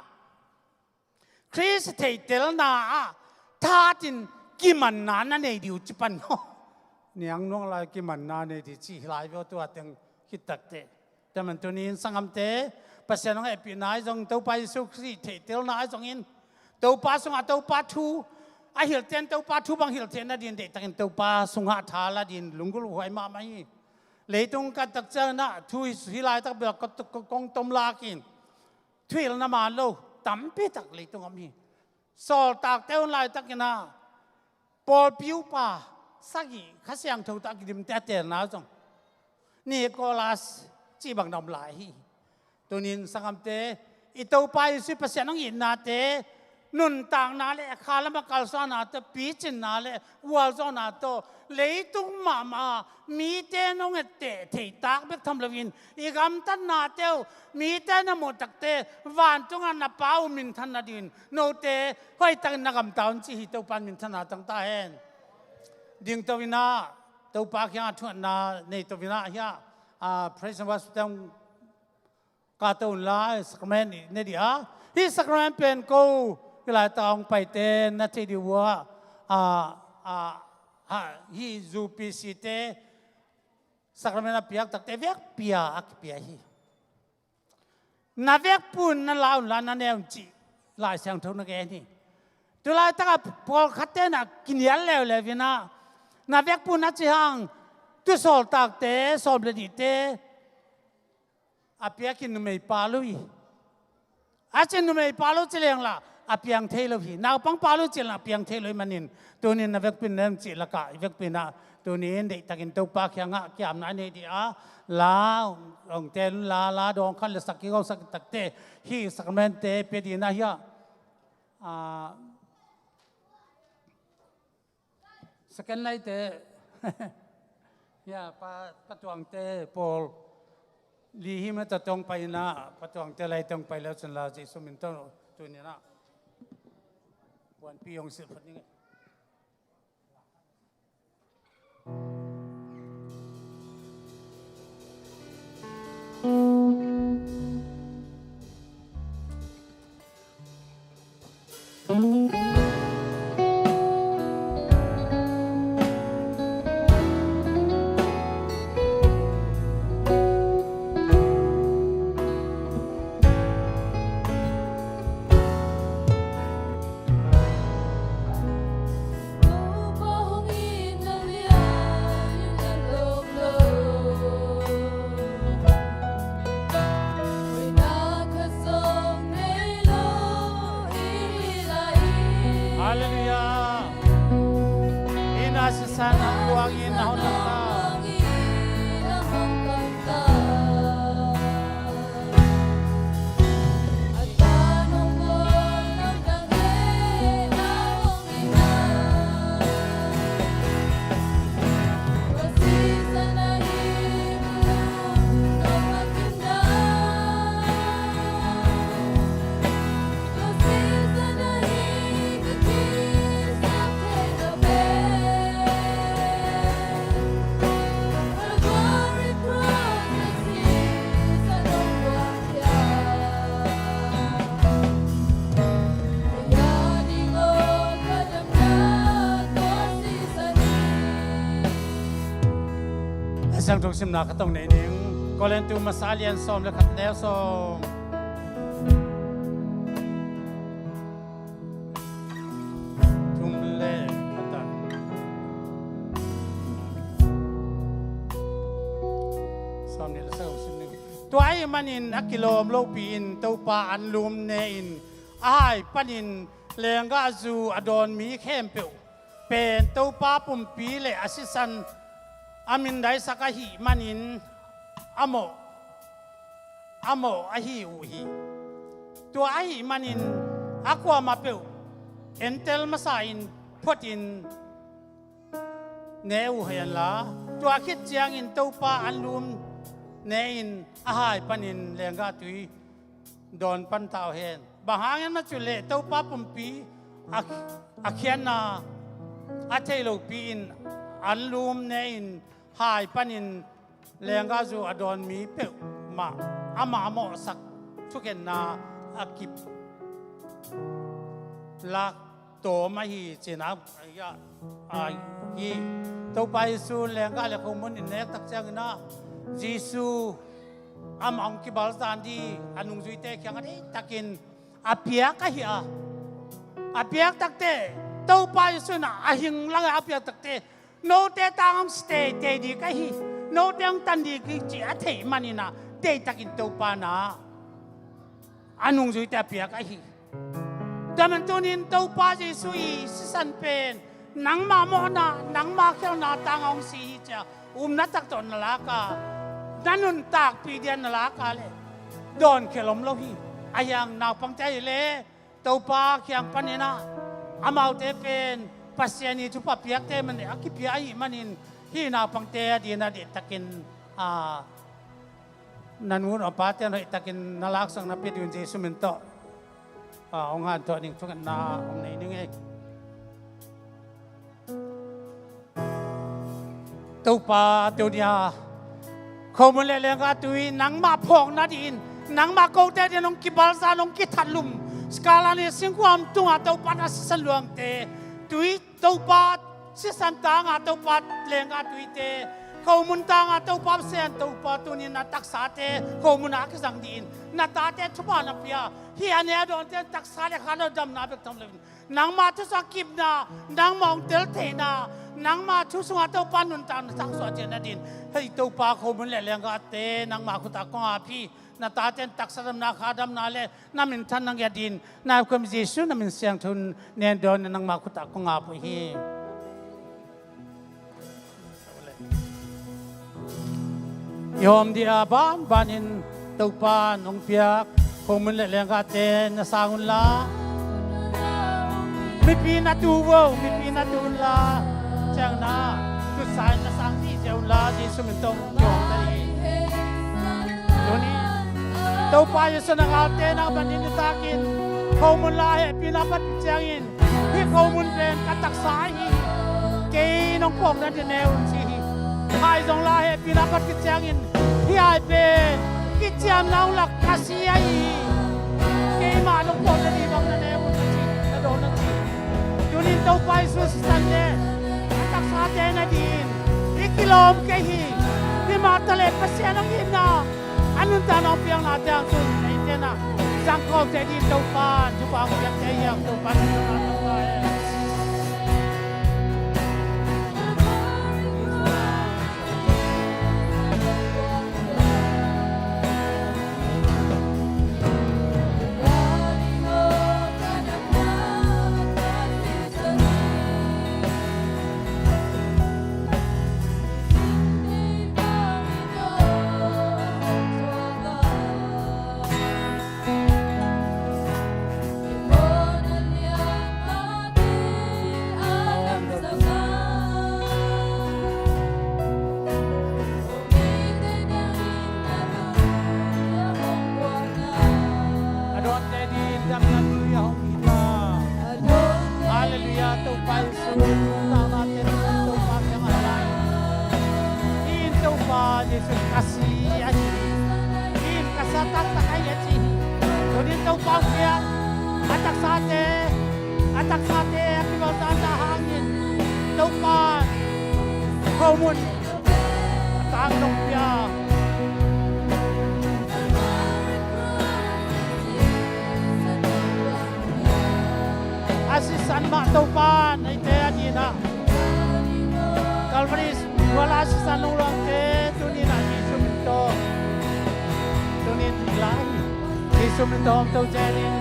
Khrist theihtelna ah thahatin kimanna na nei dih uh ci pan maw. Niang nuang lai kimanna nei dih ci hi lai vua, tua teng khit takteh. Tua man tunin sanggamte, Pasian hong hehpihna ahi zong, Topa Jesu Khrist theihtelna ahi zongin, Topa sungah Topa thu a hilhte in Topa thu bang hilh theih nadin deihtakin Topa sungah tha la ding lunggulh huai mahmah hi. Leitung kan tak ciangin ah thu hi, hi laitak bel kong tom lakin thuhilhna man lo tampi tak leitung om hi. Sawltakte hun laitakin ah pawlpi upa sagih Kha Siangtho tawh a kidimte a teelna zong Nicholas cih bang na om lai hi. Tunin sanggamte, i Topa Jesu Pasian hong itnate, nuntakna le khalam a kalsuanna tawh, picinna le gualzawhna tawh, leitung mahmah mite nong etteh theihtak bek tham loin, i gamtatnate uh mite na muh takteh vantungah na Pa uh minthan nadin note hoihtakin na gamta un ci hi. Topa in minthanna tang ta hen. Dingto in ah Topa kiangah thuatna neito in ah hiah, ah, praise and worship teng kah to unla, sacrament i ne dih a. Hih sacrament pen ko hih laitak hong paite na thei dih uh a, ah, ah, ha, hih U P C te sacrament a piak takte vekpi-a a kipia hi. Na vekpi-in na la unla na ne un cih Lai Siangtho na gen hi. Tu laitakah pawlkhatte na kinial leuleu in ah, na vekpi-in a ci hang, tu sawltakte sawm le nihte a piakin numei pa lo hi. A cin numei pa lo ci leng lah a piang thei lo hi. Naupang pa lo ci leng a piang thei lo hi manin, tunin na vekpi-in na ne un cih lakah i vekpi-in ah tunin deihtakin Topa kiangah kiamna nei dih a, la hong teel unla, la dawng khat le sak kik hong sak takte hih sacramentte pia dih in ah hiah, ah, second line te, hiah, Pa, Pa Tuangte pawl li hi mah, tua tawh hong pai in ah, Pa Tuangte lai tawh hong pai le uh cin la, Jesu min tawh tunin ah buanpi hong silh phot ning e. Satan a kuangin a hong lamta. Siangtho simna ka tong nei ning. Korintu masa lian sawm le khat neu sawm. Thum le khat. Sawm nih le sagih sim ning. Tua ahih manin a kilawm lopi-in Topa anlum ne-in a hai panin lenggahzu a dawn mi khempeuh pen Topa pumpi le a sisan a mindaisak ahih manin a mawh, a mawh ahi uh hi. Tua ahih manin a kuamah peuh entel masa-in photin ne uh hen la, tua khit ciangin Topa anlum ne-in a hai panin lenggah tui dawn pan ta uh hen. Bang hangin mah cih leh Topa pumpi a, a khiatna a thei lopi-in anlum ne-in hai panin lenggahzu a dawn mi peuhmah amah a mawhsak thukhenna a kip lak tawm ahi cihna, a, a, hi. Topa Jesu lenggah le khomun in nek tak ciangin ah Jesu amah hong kibalzan ding a nungzuite kiangah deihtakin a piak ahi a, a piak takteh Topa Jesu in ah a hing langah a piak takteh note tang hong si teitei ding ka hi, note hong tan ding ka hi cih a theih manin ah deihtakin Topa in ah a nungzuite a piak ahi. Tua man tunin Topa Jesu i sisan pen nangmah mawhna, nangmah khelhna tang hong si hi ci-a upna tak tawh na lak a, na nuntakpih ding a na lak a leh dawnkhia lom lo hi. Ahi hang naupangte ahih leh Topa kiang panin ah amaute pen Pasian i thupha piakte man a kipia ahih manin hih naupangte a dingin ah deihtakin, a, na nu na pate hoihtakin na laksak na pia ding un Jesu min tawh, a, hong hanthawn ning, thungetna hong nei ning ei. Topa, tuni-a khomun le lenggah tui nangmah phawk nadingin, nangmah kote dingin hong kibalzan, hong kithatlum, Skarlani singkuang tungah Topa na sisan luangte, tui Topa sisan tangah Topa lenggah tuite, khomun tangah Topa Pasian, Topa tunin na taksate khomun ah a kizang dingin na tate thupha na pia, hih a ne a dawnte taksa le kha lo damna bek tham loin nangmah thusakipna, nangmah hong teltheihna, nangmah thu sungah Topa nuntakna tangsuah ciat nadingin hih Topa khomun le lenggahte nangmah khutah kong ap hi. Na tate in taksa damna, kha damna le na minthan na ngiat dingin na Khuam Jesu na min siangtho in nen dawn in nangmah khutah kong ap uh hi. I hawm ding a banbanin Topa in hong piak khomun le lenggahte na sang unla, mipi na tu vo, mipi na tu unla, ciangin ah tutsa in na sang dih ziau unla, Jesu min tawh hong kiawm ta hi. Tuni Topa Jesu na galte na bangin nitakin khomun la hehpihna phat ciangin hih khomun pen ka taksa ahi hi. Kei nong phawk nading ne un ci hi. Hai zong la hehpihna phat khit ciangin hih hai pen kiciamna hong lak ka si ahi hi. Keimah nong phawk nading bang na ne un na ci, na dawn na ci. Tunin Topa Jesu sisan le a taksate nadingin i kilawm kei hi. Himah taleh Pasian hong itna a nuntakna hong piaknate hang tun eite na zangkhawmte ding Topa in thupha hong piakte hi hang. Topa in thupha hong piakte hi. Ka si ahi hi. Ka sa taktak ahi hi, a ci hi. Tunin Topa hong piak a taksate, a taksate a kimaltan dah hangin Topa khomun a tang nong pia. A sisan mah Topa neite a dinah Calvary Kuala sisan lo luangte tunin ah Jesu min tawh, tunin lai Jesu min tawh om to zel in.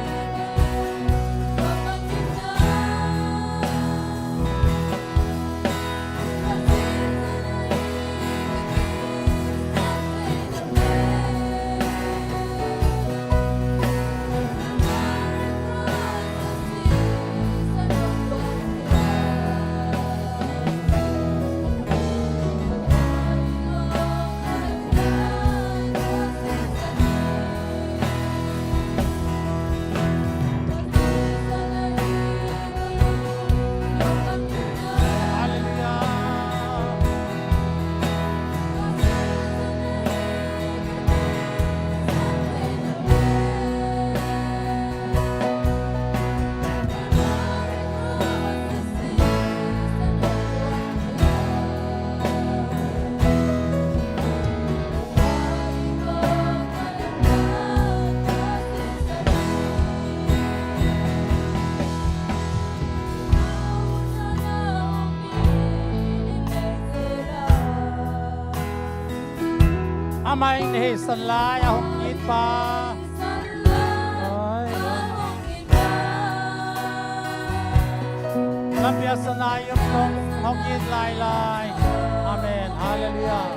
Amah in hei san lai a hong it pa. Lampiak sana i om kong hong it lailai. Amen. Halleluiah.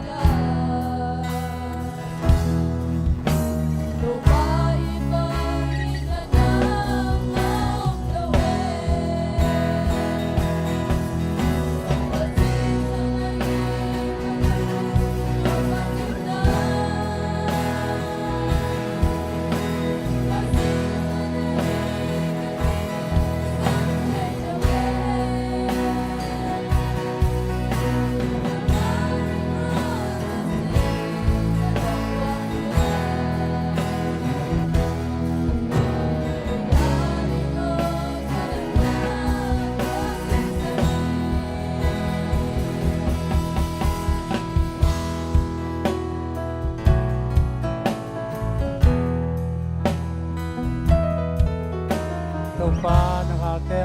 Topa na galte,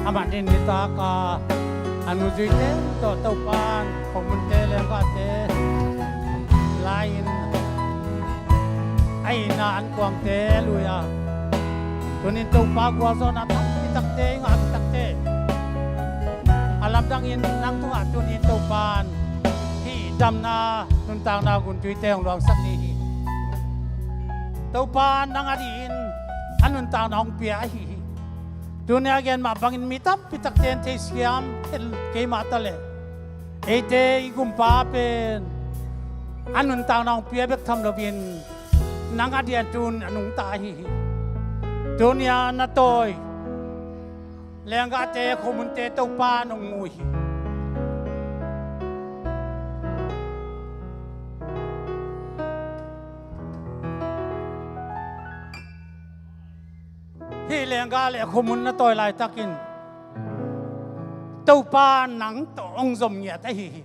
amah in nitak a a nungzuite tawh Topa in khomunte lenggahte lai-in a itna ankuangte lui a, tunin Topa gualzawhna tampi takte i ngah takte a lamdangin nang tungah tunin Topa in hih damna nuntakna guntuite hong luangsak ni hi. Topa nang a dihin a nuntakna hong pia ahi hi. Tuni a gen mah bangin mi tampi takte in theisiam kei mah ta leh eite i gumpa pen a nuntakna hong pia bek tham loin nang a dihin tun a nungta ahi hi. Tuni a na tawi lenggahte khomunte Topa nong mu hi. Hih lenggah le khomun na tawi laitakin Topa nang tawh hong zom ngiat ahi hi.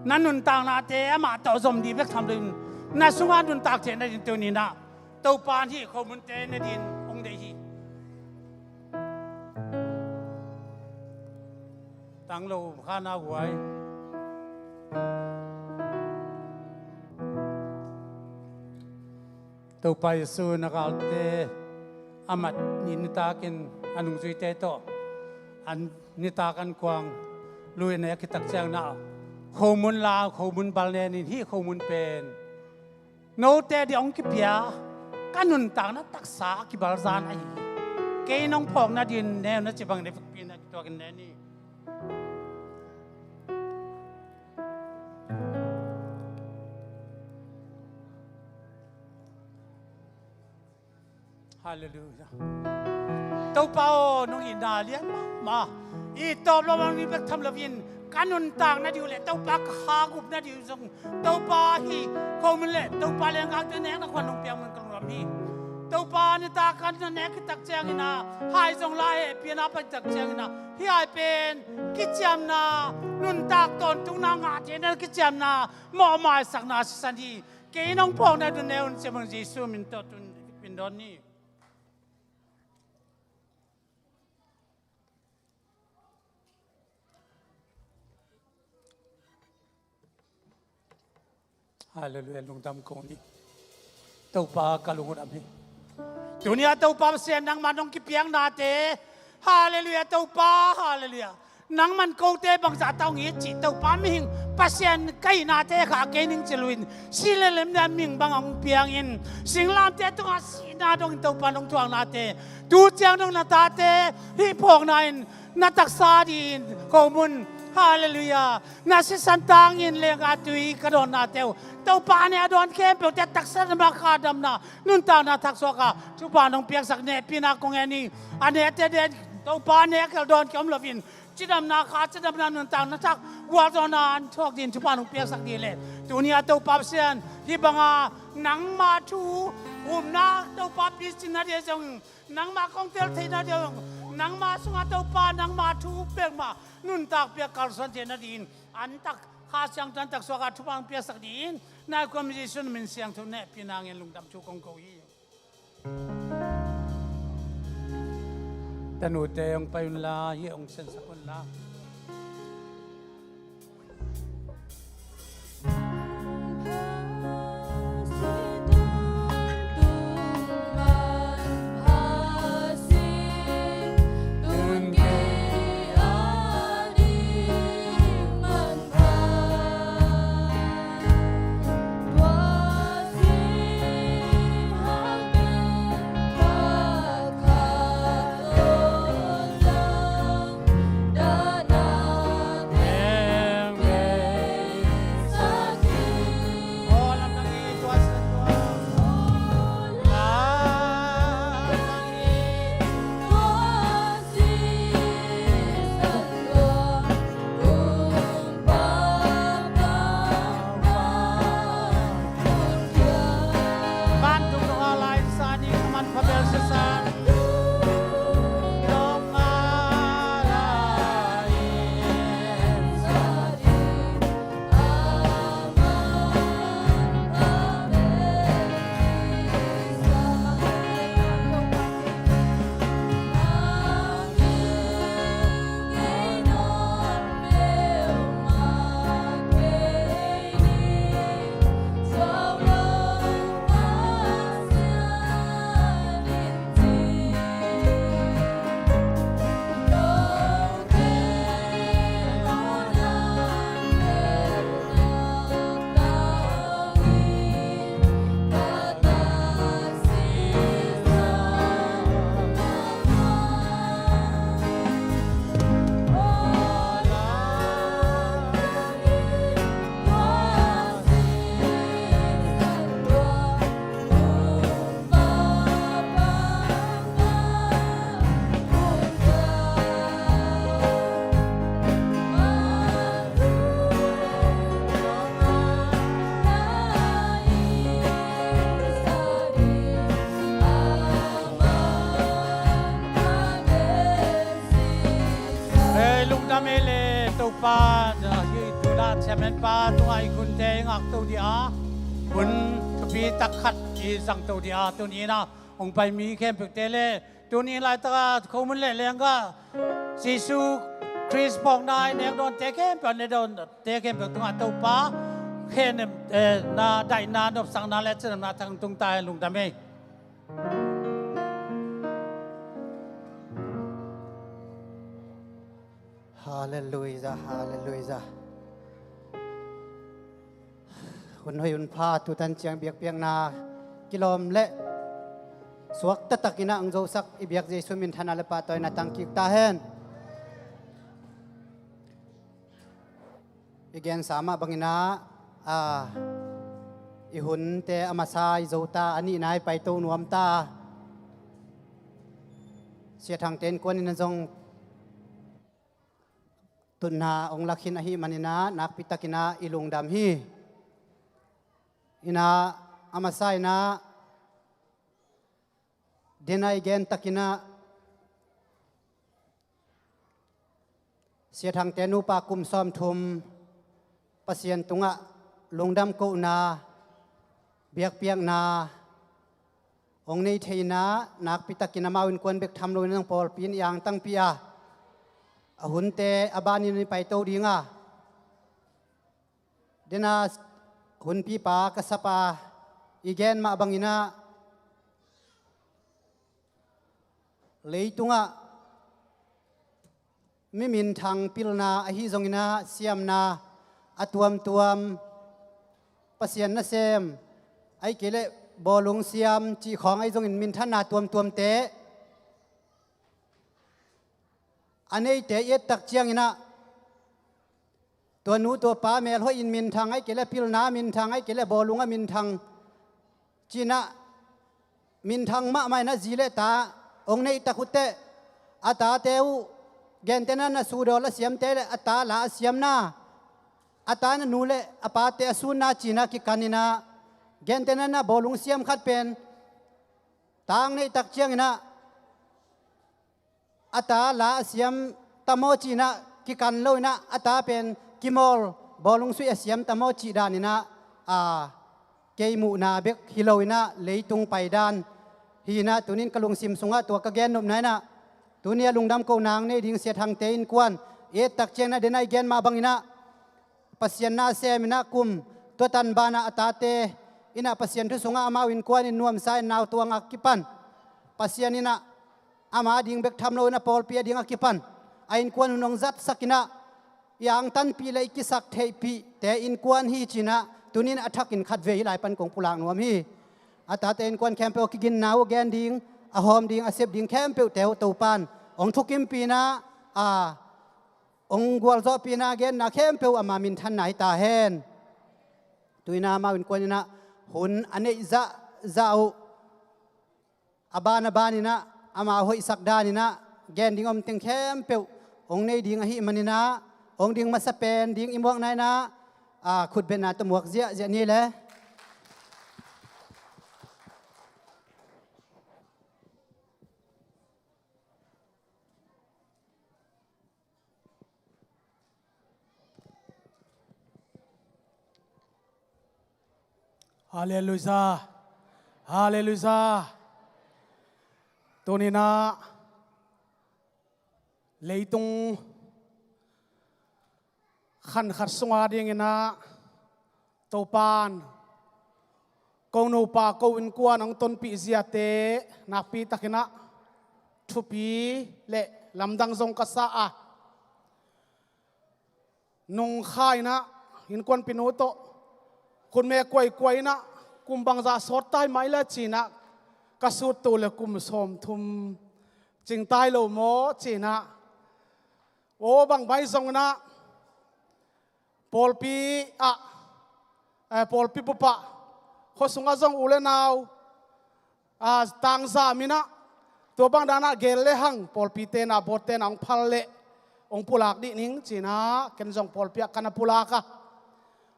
Na nuntaknate amah tawh zom ding bek tham loin na sungah nuntak theih nadin tuni-in ah Topa in hih khomunte ne dingin hong deih hi. Tanglo kha na guai. Topa Jesu na galte amah in nitakin a nungzuite tawh a nitak ankuang lui-in a kitak ciangin ah khomun la khomun bal nenin hih khomun pen note ding hong kipia ka nuntakna taksa a kibalzan ahi hi. Kei nong phawk nadin ne uh na ci bangin a vekpi-in a kituakin ne ni. Halleluiah. Topa aw, nong itna lian mahmah. I tawp lo bang ni bek tham loin a nuntak na ding uh le Topa ka kha gup na ding uh zong Topa hi khomun le Topa lenggahte nekna khuan hong piak mun ka lungdam hi. Topa nitak a na nek khit tak ciangin a hai zong la hehpihna pai tak ciangin a hih hai pen kiciamna, nuntak tawntungna ngahte na kiciamna, mawhmaisakna sisan hi. Kei in hong phawkna dun ne un ciam hong Jesu min tawh tun pindon ni. Halleluiah, lungdam kong ni. Topa ka lungdam hi. Tuni a Topa Pasian nangman hong kipiaknate. Halleluiah Topa, halleluiah. Nangman kote bangzah tawh hong it cih Topa mihing Pasian ka hihnate kha kei ning ci loin si le lem nia mihing bang hong piangin singlamteh tungah sihna dongin Topa nong thuaknate tu ciang dong na tate hih phawkna in na taksa dingin ko mun. Halleluiah. Na sisan tangin lenggah tui ka dawnnate uh Topa a ne a dawn khempeuhte taksa damna, kha damna, nuntakna thaksuak a thupha nong piaksak nehpihna kong ngen hi. A nete den Topa a ne a khel dawn kia om loin cidamna, kha cidamna, nuntakna thak gualzawhna an thuak dingin thupha nong piaksak ding le tuni a Topa Pasian hih banga nangma thu umna Topa picinna ding zong nangma kong tel theihna ding zong nangma sunga Topa nangma thu pekmah nuntak piak kalsuan theihna dingin an tak Kha Siangtho an taksuak a thupha nong piaksak dingin nai kuam Jesu min siangtho nehpihna ngen lungdam thu kong ko hi. Tanute hong pai unla, hih hong sensak unla. Ei, lungdam ei le Topa, hih tuna chairman pa tungah i khunte i ngakto dih a, hun thupi tak khat i zangto dih a, tuni in a hong pai mi khempeuhte le tuni laitaka khomun le lenggah Jesu Khrist phawkna i nek dawnte khempeuh, a ne dawnte khempeuh tungah Topa khen, eh, na daihna, nopsakna le cidamna thang tung ta hen. Lungdam ei. Halleluiah, halleluiah. Hun hoih hun pha, tutan ciang biakpiakna kilawm le suak taktakin a ang zosak i biak Jesu minthanna le pahtawina tang kik ta hen. I gensa mah bangin ah, a, i hunte a masa i zo ta, a nihna i paito nuam ta. Sia Thangte innkuan in a zong Tutna hong lakhin ahih maninah nakpitakinah i lungdam hi. Inah a masa inah denai gentakinah Sia Thangte nupa kum sawmthum Pasian tungah lungdam kohna, biakpiakna hong nei thei inah nakpitakin amau innkuan bek tham loin a pawlpi in i angtangpi a, a hunte a banin i paito dinga, dena hunpipa ka sapa i gen mah banginah leitungah mi minthang pilna ahi zonginah siamna a tuamtuam, Pasian nasem, ahih kei leh bawlung siam cih khawng ahi zongin minthanna tuamtuamte a neite i ettak cianginah tua nu tua pa melhoih in minthang, ahih kei leh pilna minthang, ahih kei leh bawlung a minthang cinah minthang mahmah inah zi le ta hong neihtak uh teh a tate uh gentehna na sudawl a siamte le a ta la a siamna, a ta na nu le a pate a sunna cinah kikaninah gentehna na bawlung siam khat pen ta hong neihtak cianginah a ta la a siam tamaw cinah kikan loinah a ta pen kimawl bawlung suih a siam tamaw cih daninah a kei muhna bek hi loinah leitung paidan hi inah tunin ka lungsim sungah tua ka gennopna inah tuni a lungdam kohna hong nei ding Sia Thangte innkuan i ettak cianginah dena i gen mah banginah Pasian nasem inah kum tuatan banah a tate inah Pasian thu sungah amau innkuan in nuamsa in nau tuang a kipan Pasian inah ama ding bek tham loin a pawlpi a ding a kipan a innkuan hun hong zatsak inah i angtanpih le i kisak theihpihte innkuan hi cinah tunin a thakin khatvei hih lai pan kong pulak nuam hi. A tate innkuan khempeuh a kiginna uh gen ding, a hawm ding, a sep ding khempeuhte uh Topan hong thukimpih inah a hong gualzawhpihna genna khempeuh ama minthanna hi ta hen. Tuinah amau innkuan inah hun a neih zahzah uh a ban a ban inah ama hoihsak dan inah gen ding om teng khempeuh hong nei ding ahih maninah hong ding masa pen ding i muakna inah a khutbetna tawh muak ziahziah ni le. Halleluiah. Halleluiah. Tuninah leitung khan khat sunga dinginah Topan ko nupa ko innkuan hong tonpih ziate nakpitakinah thupi le lamdang zong ka sa a, nungkha inah innkuanpinu tawh khutme kuaikuai inah kum bangzah sawt tai mai le cinah ka suttu le kum sawmthum cing tai lo maw cinah aw bang mai zonginah pawlpi ah, eh, pawlpi bupah khuasungah zong u le nau a tangzam inah tua bang danah gel le hang pawlpite na bawtte na hong phal leh hong pulak dih ning cinah ken zong pawlpi ah ka na pulak a,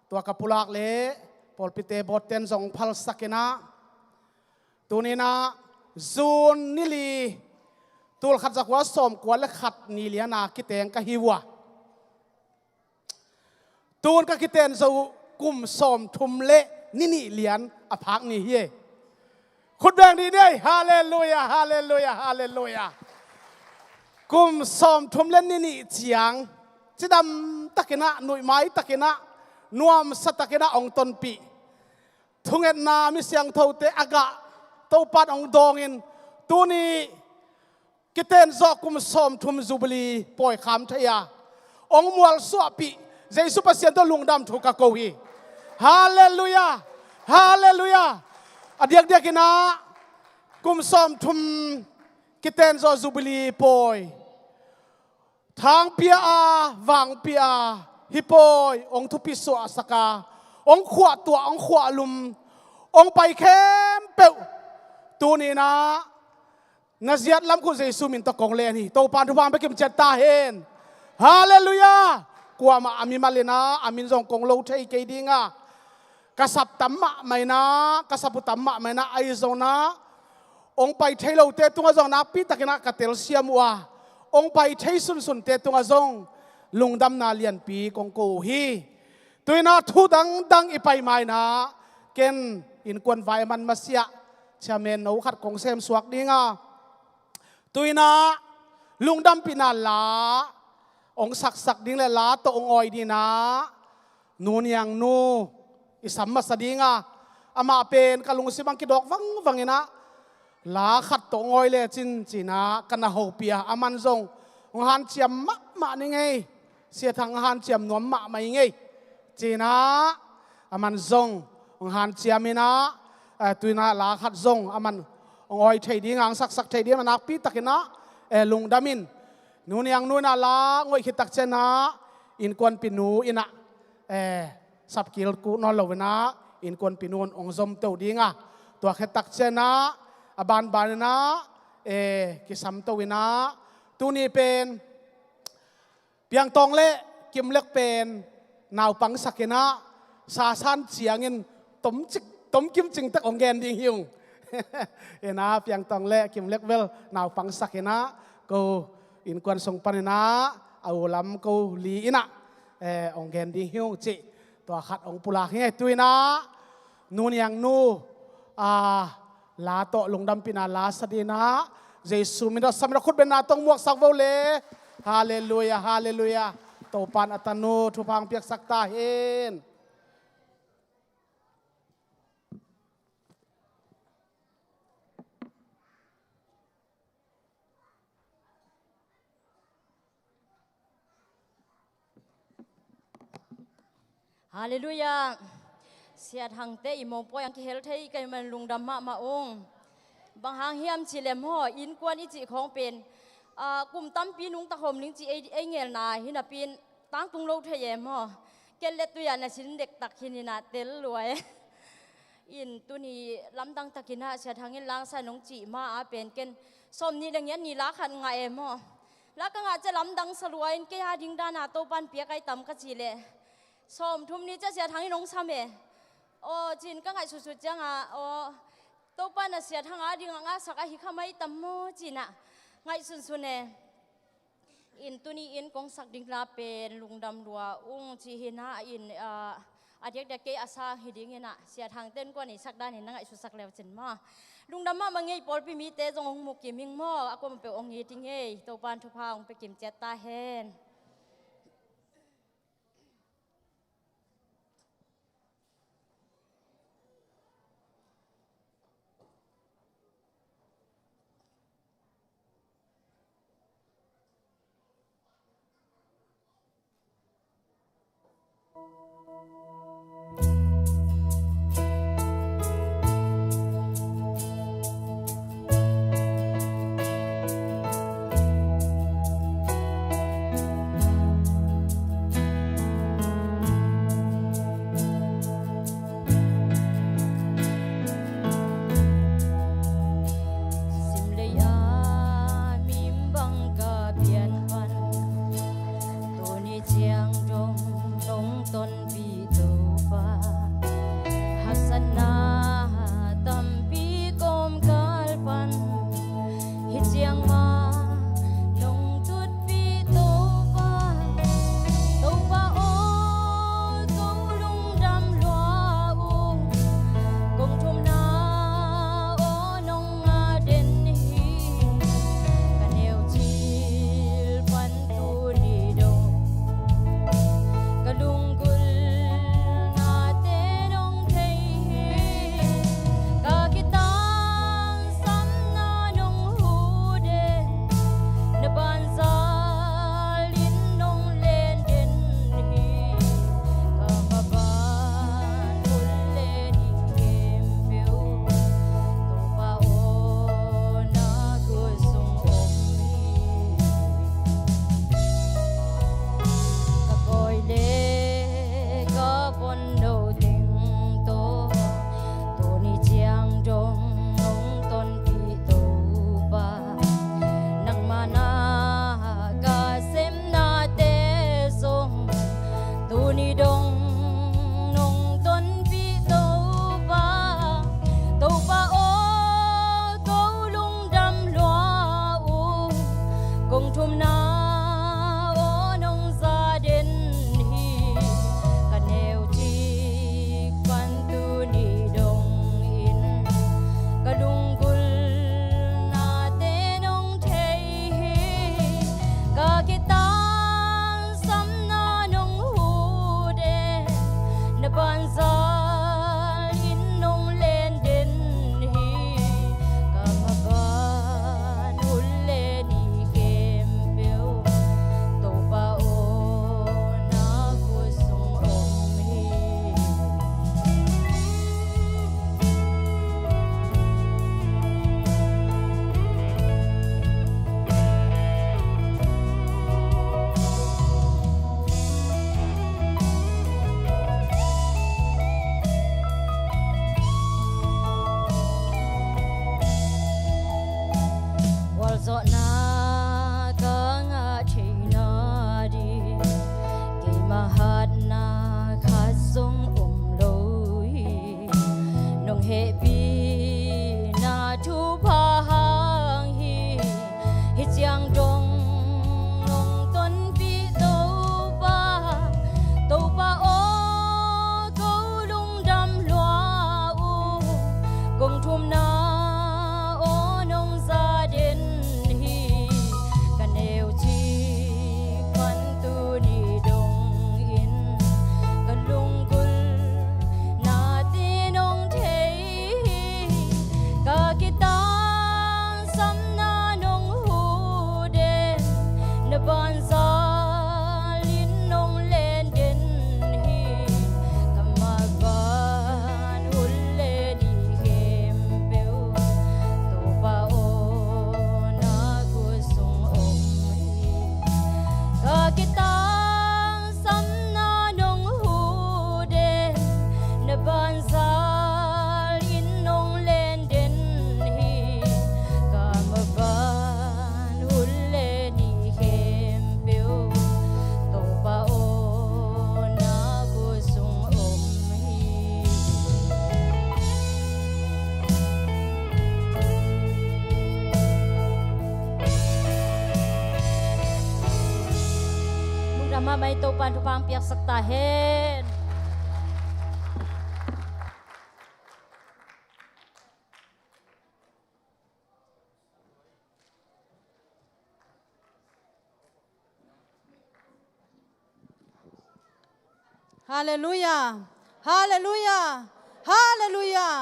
tua ka pulak leh pawlpite bawtten zong hong phalsak inah tuninah June ni li tulkhat zakua sawmkua le khat ni liana kiteng ka hi uh a, tun ka kiten zo uh kum sawmthum le ni nih lian a phak ni hi. Khutbeng dih ni ei. Halleluiah, halleluiah, halleluiah. Kum sawmthum le ni nih ciang cidam takinah nuihmai takinah nuamsa takinah hong tonpih thungetna mi siangthote a gah Topan hong dawngin tuni kiten zawh kum sawmthum Jubilee pawi kham thei a hong mualsuahpih Jesu Pasian tawh lungdam thu ka ko hi. Halleluiah. Halleluiah. A diakdiakinah kum sawmthum kiten zawh Jubilee pawi thang pia a vang pia a hih pawi hong thupi suahsak a hong khuahtuah hong khuahlum hong pai khempeuh tuninah na ziat lamkhuh Jesu min tawh kong len hi. Topan thupha bekim ciat ta hen. Halleluiah. Kuamah a mimal in ah a min zong kong lo thei kei ding a, ka sap tam mahmah in ah, ka sap uh tam mahmah in ah, ahi zongin ah hong pai thei lote tungah zong nakpi takin ah ka telsiam uh a, hong pai thei sunsunte tungah zong lungdamna lianpi kong ko uh hi. Tu-in ah thu dangdang i pai ma-in ah ken innkuan vai a man masiah chairman no khat kong semsuak ding a, tu-in ah lungdampihna la hong saksak ding le la tawh hong awi ding in ah Nu Niang Nu i sam masa ding a, amah pen ka lungsim ah kidawk vangvang in ah la khat tawh hong awi lecin ci-in ah ka na hopih a, aman zong hong hanciam mahmah ning ei. Sia Thang hanciam nuam mahmah ing ei, ci-in ah aman zong hong hanciam in ah, eh, tu-in ah la khat zong aman hong awi thei ding a, hong saksak thei ding a, nakpi takin ah, eh, lungdam ing. Nu Niang Nu in ah la hong awi khit tak ciangin ah innkuanpih nu in ah, eh, sapkil kuh nawn lo in ah innkuanpih nu in hong zom to ding a, tua khit tak ciangin ah a banban in ah, eh, kisam to in ah, tuni pen Piang Tawng le Kim Lek pen naupangsak in ah, sasan ciangin tom cik, tom kim cing tek hong gen ding hi ung. In ah Piang Tawng le Kim Lek bel naupangsak in ah, ko innkuan sung panin ah a u lam ko li in ah, eh, hong gen ding hi ung cih tua khat hong pulak hi ing ei. Tu-in ah Nu Niang Nu, ah, la tawh lungdampihna la sa ding in ah, Jesu min tawh sa in ah, khutbetna tawh hong muaksak vo le. Halleluiah, halleluiah. Topa'n a tanu thupha hong piaksak ta hen. Halleluiah. Sia Thangte i mopawi ah kihel thei ka hih man lungdam mahmah ung. Bang hang hiam cih leh maw, innkuan i cih khawng pen, ah, kum tampi nungta khawm ning cih ei, ei ngelna hi napi-in tangtung lo thei e maw. Ken le tui-ah na sin dektak hi ning a, tel lua e. In tuni lamdang takin ah Sia Thang in la hong sa in hong cih ma-a pen ken sawmnih le giat ni la khat ngah e maw. La ka ngah ciang lamdang sa lua in, kei a ding dan a Topa'n piak ahi tam ka cih leh, sawmthum ni ciang Sia Thang in hong sam e. Aw, ci-in ka ngaihsutsut ciangin, aw, Topa'n a Sia Thang a ding a ngahsak ahi kha mai tam maw ci-in ah ngaihsunsun e. In tuni in kong sak ding la pen lungdam lua ung cih hi ing a, in, ah, a diakdiak kei a sang hi ding hi ing a, Sia Thangte in kuan i sak dan in na ngaihsutsak le uh cin maw. Lungdam mahmah ing ei, pawlpi mite zong hong mu kim ing maw, a kuamah peuh hong it ing ei, Topa'n thupha hong pia kim ciat ta hen. Simlei a mim bang ka pian pan, tuni ciang dong nong tonpih Topa. Amah in Topa'n thupha hong piaksak ta hen. Halleluiah. Halleluiah. Halleluiah.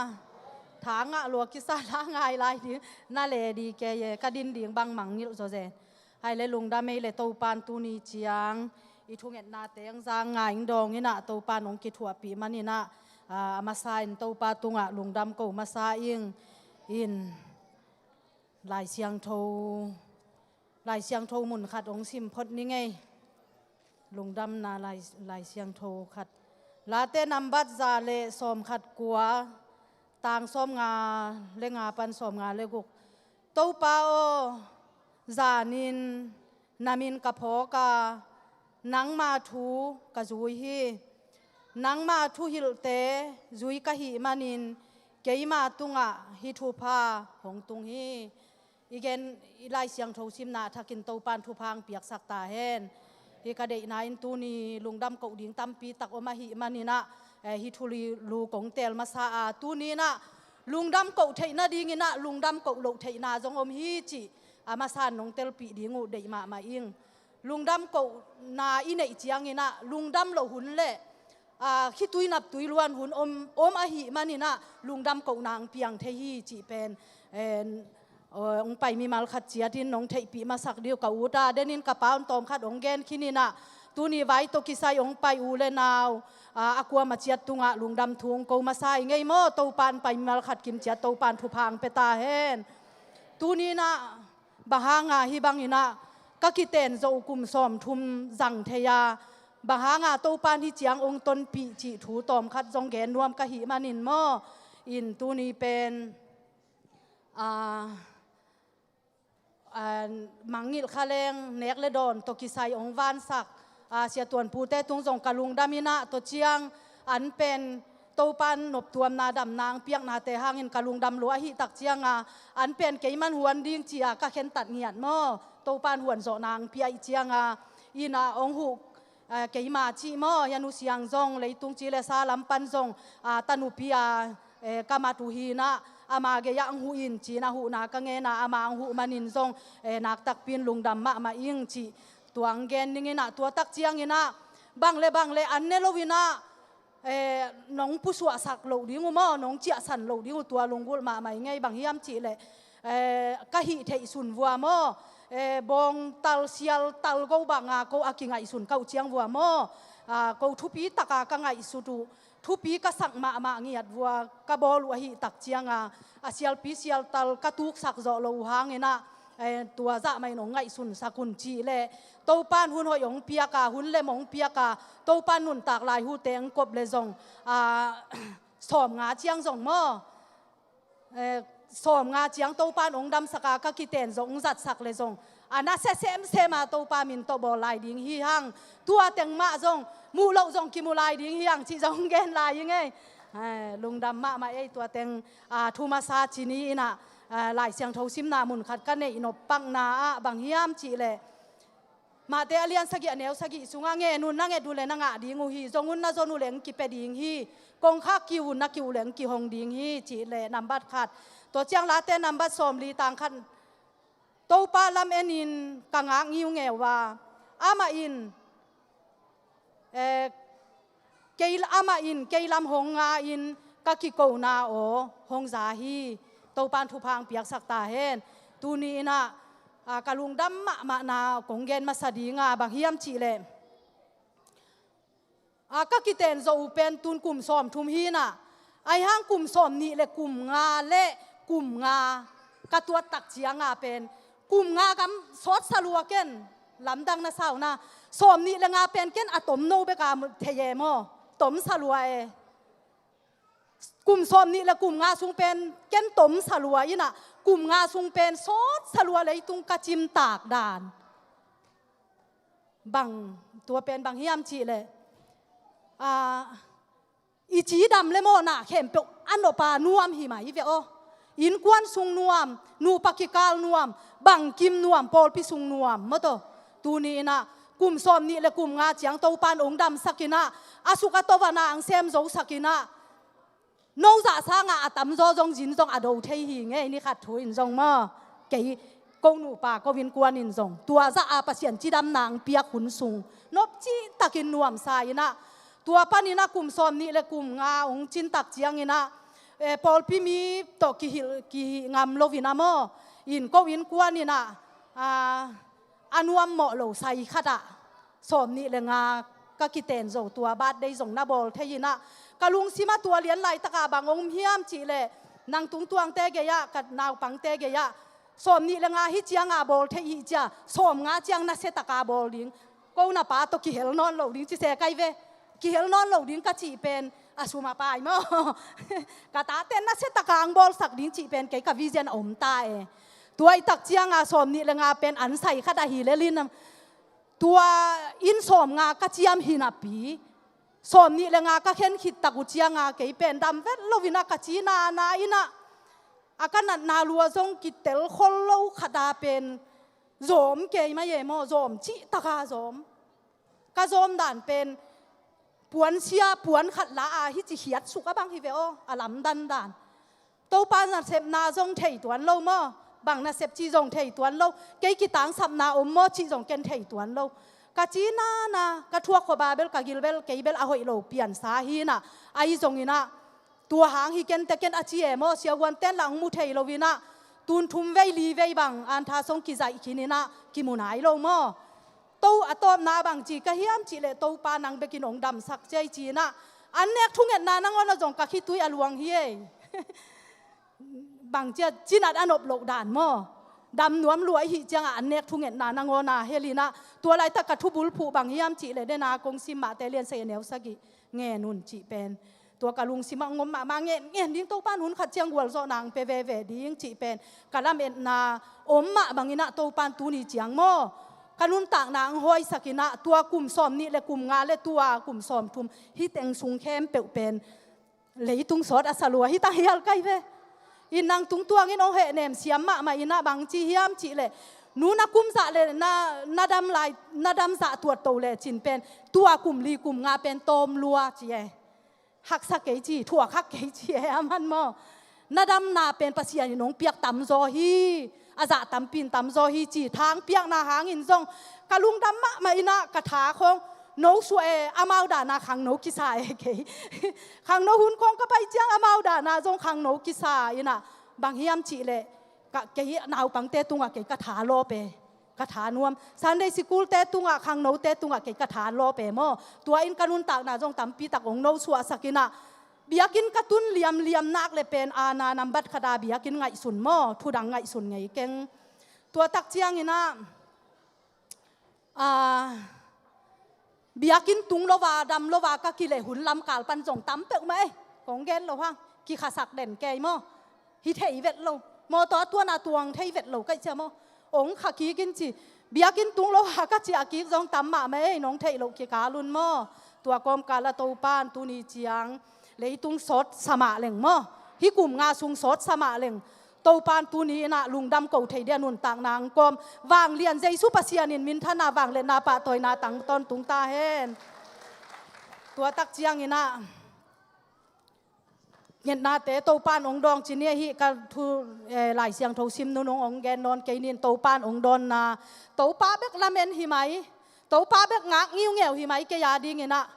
Tha ngah lua kisa la ngai lai ding. Na le di kei e, ka din ding bang mangngilh zaw zen. Hai le lungdam ei le Topa'n tuni ciang i thungetnate hong zang ngai ing dawng in ah Topa'n hong kithuahpih man in ah, a, a masa in Topa tungah lungdam ko masa ing. In Lai Siangtho, Lai Siangtho mun khat hong sim phot ning ei. Lungdamna Lai, Lai Siangtho khat. Late nambat za le sawm khat kua, tang sawm nga le nga pan sawm nga le guk. Topa aw, zanin na min ka phawk a, nangma thu ka zui hi. Nangma thuhilhte zui ka hih manin keima tungah hih thupha hong tung hi. I gen, i Lai Siangtho simna thakin Topa'n thupha hong piaksak ta hen. Hih ka deihna in tuni lungdam koh ding tampi tak om ahih manin ah, eh, hih thu li lu kong teel masa a, tuni in ah lungdam koh theih nading in ah lungdam koh loh theihna zong om hi cih a masa in nong telpih ding uh deih mahmah ing. Lungdam kohna i neih ciangin ah lungdam loh hun le, a, khitui naptui luan hun om, om ahih manin ah lungdam kohna hong piang thei hi cih pen, en, aw, hong pai mimal khat ciatin nong theihpih masak ding uh ka ut a, denin ka pa un tawm khat hong gen khin in ah, tuni vai tawh kisai hong pai u le nau, a, a kuama ciat tungah lungdam thu hong ko masa ing ei maw. Topa'n pai mimal khat kim ciat Topa'n thupha hong pia ta hen. Tuni in ah bang hanga hih bangin ah ka kiten zawh uh kum sawmthum zang thei a, bang hanga Topa'n hih ciang hong tonpih cih thu tawm khat zong gen nuam ka hih manin maw. In tuni pen, a, a, mangngilh kha leng nek le dawn tawh kisai hong vansak, a, Sia Tuan Pute tung zong ka lungdam in ah, tua ciang an pen Topa'n noptuamna damna hong piaknate hangin ka lungdam lua ahih tak ciang a, an pen keiman huan ding ci-a ka khentat ngiat maw. Topa'n huan zawhna hong pia ahih ciang a, in ah hong huh, eh, keima cih maw, hia Nu Siang zong leitung ci le sa lam pan zong, ah, tanupi a, eh, ka mat uh hi in ah, ama gei ah hong huh in ci-in ah huhna ka ngen a, ama hong huh manin zong, eh, nak takpi in lungdam mahmah ing cih tua hong gen ning in ah, tua tak ciangin ah bang le bang le an ne lo in ah, eh, nong pusuahsak loh ding uh maw, nong ciahsan loh ding uh, tua lunggulh mahmah ing ei. Bang hiam cih leh, eh, ka hih theih sun vua maw, eh, bawngtal sialtal go banga ko a kingaihsun ka uh ciang vua maw, ah, ko thupi taka ka ngaihsut uh, thupi ka sak mahmah ngiat vua ka bawl uh ahih tak ciang a, a sialpi sialtal ka tuksak zawh loh uh hangin ah, eh, tua zah mah in hong ngaihsunsak un cih leh, Topa'n hun hoih hong piak a, hun lem hong piak a, Topa'n nuntak lai hute hong kop le zong, ah, sawm nga ciang zong maw, eh, sawm nga ciang Topa'n hong damsak a, ka kiten zong hong zatsak le zong, a nasia semsem a Topa min tawh bawl lai ding hi hang. Tua teng mah zong muh loh zong kimu lai ding hi hang cih zong gen lai ing ei. Eh, lungdam mahmah ei, tua teng, ah, thu masa ci ni in ah, ah, Lai Siangtho simna mun khat ka neih nop pakna ah bang hiam cih leh, Mate a lian sagih a neu sagih sungah, ngen un na nget uh le na ngah ding uh hi, zong un na zon uh le hong kipia ding hi, kongkhak kiu un na kiu uh le hong kihong ding hi, cih leh nambat khat. Tua ciang Late nambat sawmli tang khat, Topa lam enin ka ngak ngiungeu a, amah in, eh, kei, amah in kei lam hong nga in ka kikona aw hong za hi. Topa'n thupha hong piaksak ta hen. Tuni in ah, a, ka lungdam mahmahna kong gen masa ding a, bang hiam cih leh, a, ka kiten zawh uh pen tun kum sawmthum hi in ah, ahih hang kum sawmnih le kum nga le kum nga ka tuat tak ciang a pen, kum nga gam sawtsa lua ken, lamdang na sa uh na, sawmnih le nga pen ken a tomno bek a thei e maw, tomsa lua e. Kum sawmnih le kum nga sung pen ken tomsa lua in ah, kum nga sung pen sawtsa lua leitung ka cimtak dan. Bang, tua pen bang hiam cih leh, a, i cidam le mawhna khempeuh a nop a nuam hi mai ve aw. Innkuan sung nuam, nupa kikal nuam, bangkim nuam, pawlpi sung nuam maw taw. Tuni in ah Kum sawm nih le kum nga ciang Topan ong damsak in ah, a suk a to van ah ang sem zosak in ah, no zah sangah a tamzaw zong zin zong a do thei hi ngei, ni khat thu in zong maw. Kei ko nupa ko innkuan in zong tua zah a Pasian cidamna ang piak hun sung nop cihtakin nuamsa in ah, tua panin ah kum sawm nih le kum nga ong cintak ciangin ah, eh, pawlpi mi tawh kihilh, kihilh ngam lo in ah maw, in ko innkuan in ah, ah, a nuam mawh lo sai khat ah sawm nih le nga ka kiten zo, tua birthday zong na bawl thei in ah, ka lungsim ah tua lian laitak ah bang om hiam cih leh, nang tungtuangte gei ah, ka naupangte gei ah, sawm nih le nga hi ciang a bawl thei hi cia, sawm nga ciang nasia tak a bawl ding, ko na pa tawh kihel nawn lo ding ci se kai ve. Kihel nawn lo ding ka cih pen a sum a pai maw. Ka tate nasia tak a ang bawlsak ding cih pen kei ka vision a om ta e. Tua i tak ciang a sawm nih le nga pen an sai khat ahi lel in, tua inn sawm nga ka ciam hi napi, sawm nih le nga ka khen khit tak uh ciang a kei pen dam vet lo in ah ka ci nana in ah, a ka natna lua zong kitel khol lo khat a pen zawm kei mai e maw, zawm cihtak a zawm. Ka zawm dan pen puansia puan khat la a hici khiat suk a bang hi ve aw, a lamdan dan. Topa nasepna zong thei tuan lo maw, bang nasep ci zong thei tuan lo, kei kitangsapna om maw ci zong ken thei tuan lo. Ka ci nana, ka thuak khop a bel ka gil bel kei bel a hoih lo piansa hi in ah, ahi zongin ah, tua hang hi ken te ken a ci e maw, siavuanten lah ang mu thei lo in ah, tun thum vei li vei bang antha song kizaih khin in ah kimu nai lo maw. To a tawpna bang ci ka hiam cih leh, Topa nang bekin ong damsak ciai ci in ah, an nek thungetna nangawn ah zong ka khitui a luang hi ei. Bang cia cinat a nop loh dan maw. Dam nuam lua i hih ciang a an nek thungetna nangawn a hel in ah, tua laitak ka thubulphuh bang hiam cih leh, den a kong sim Mate lian sagih a neu sagih ngen un cih pen, tua ka lungsim ah ngom mahmah, ngen ngen ding, Topan hun khat ciang gualzawhna ang pia veve ding cih pen ka lametna om mah bangin ah, Topan tuni ciang maw, ka nuntakna ang hawisak in ah, tua kum sawm nih le kum nga le tua kum sawm thum hi teng sung khempeuh pen leitung sawt a sa lua hi ta hial kai ve. In nang tungtuangin ong hehnem siam mahmah in ah, bang ci hiam cih leh, nu na kum zah le na, na dam lai, na dam zah tuat to le cin pen tua kum li kum nga pen tawm lua ci e. Haksa kei ci, thuak hak kei ci e, a man maw. Na damna pen Pasian in ong piak tamzaw hi, a zah tampi in tamzaw hi ci, thang piakna hangin zong ka lungdam mahmah in ah, ka tha khong no suah e, amau dan a khangno kisa e kei. Khangno hun khong ka pai ciang amau dan a zong khangno kisa in ah, bang hiam cih leh, ka, kei naupangte tungah kei ka tha lawp e. Ka tha nuam. Sunday school-te tungah, khangnote tungah kei ka tha lawp e maw. Tua in ka nuntakna zong tampi tak ong no suahsak in ah, biakinn ka tun liamliam nak le pen aana nambat khat a biakinn ngaihsun maw, thudang ngaihsun ngei keng. Tua tak ciangin ah, ah, biakinn tung lo a, dam lo a ka kileh hun lamkal pan zong tam peuhmah ei. Kong gen lo hang, kikhasak den kei maw. Hi thei vet lo. Mawtaw a tuan a tuang thei vet lo ka hih ciang maw, ong kha kik in ci. Biakinn tung lo a ka ciah kik zong tam mahmah ei, nong theih loh kikal un maw. Tua kawmkal ah Topan tuni ciang leitung sawt sa mah leng maw, hih kum nga sung sawt sa mah leng, Topan tuni in ah lungdam ko thei dia nuntakna ang kawm. Vanglian Jesu Pasian in minthanna, vangliatna, pahtawina tang tawntung ta hen. Tua tak ciangin ah ngetnate Topan ong dawng ci ni, hih ka thu, eh, Lai Siangtho sim nung ong gen nawn kei ning, Topan ong dawnna. Topa bek lamen hi mai. Topa bek ngak ngiungeu hi mai kei a dingin ah.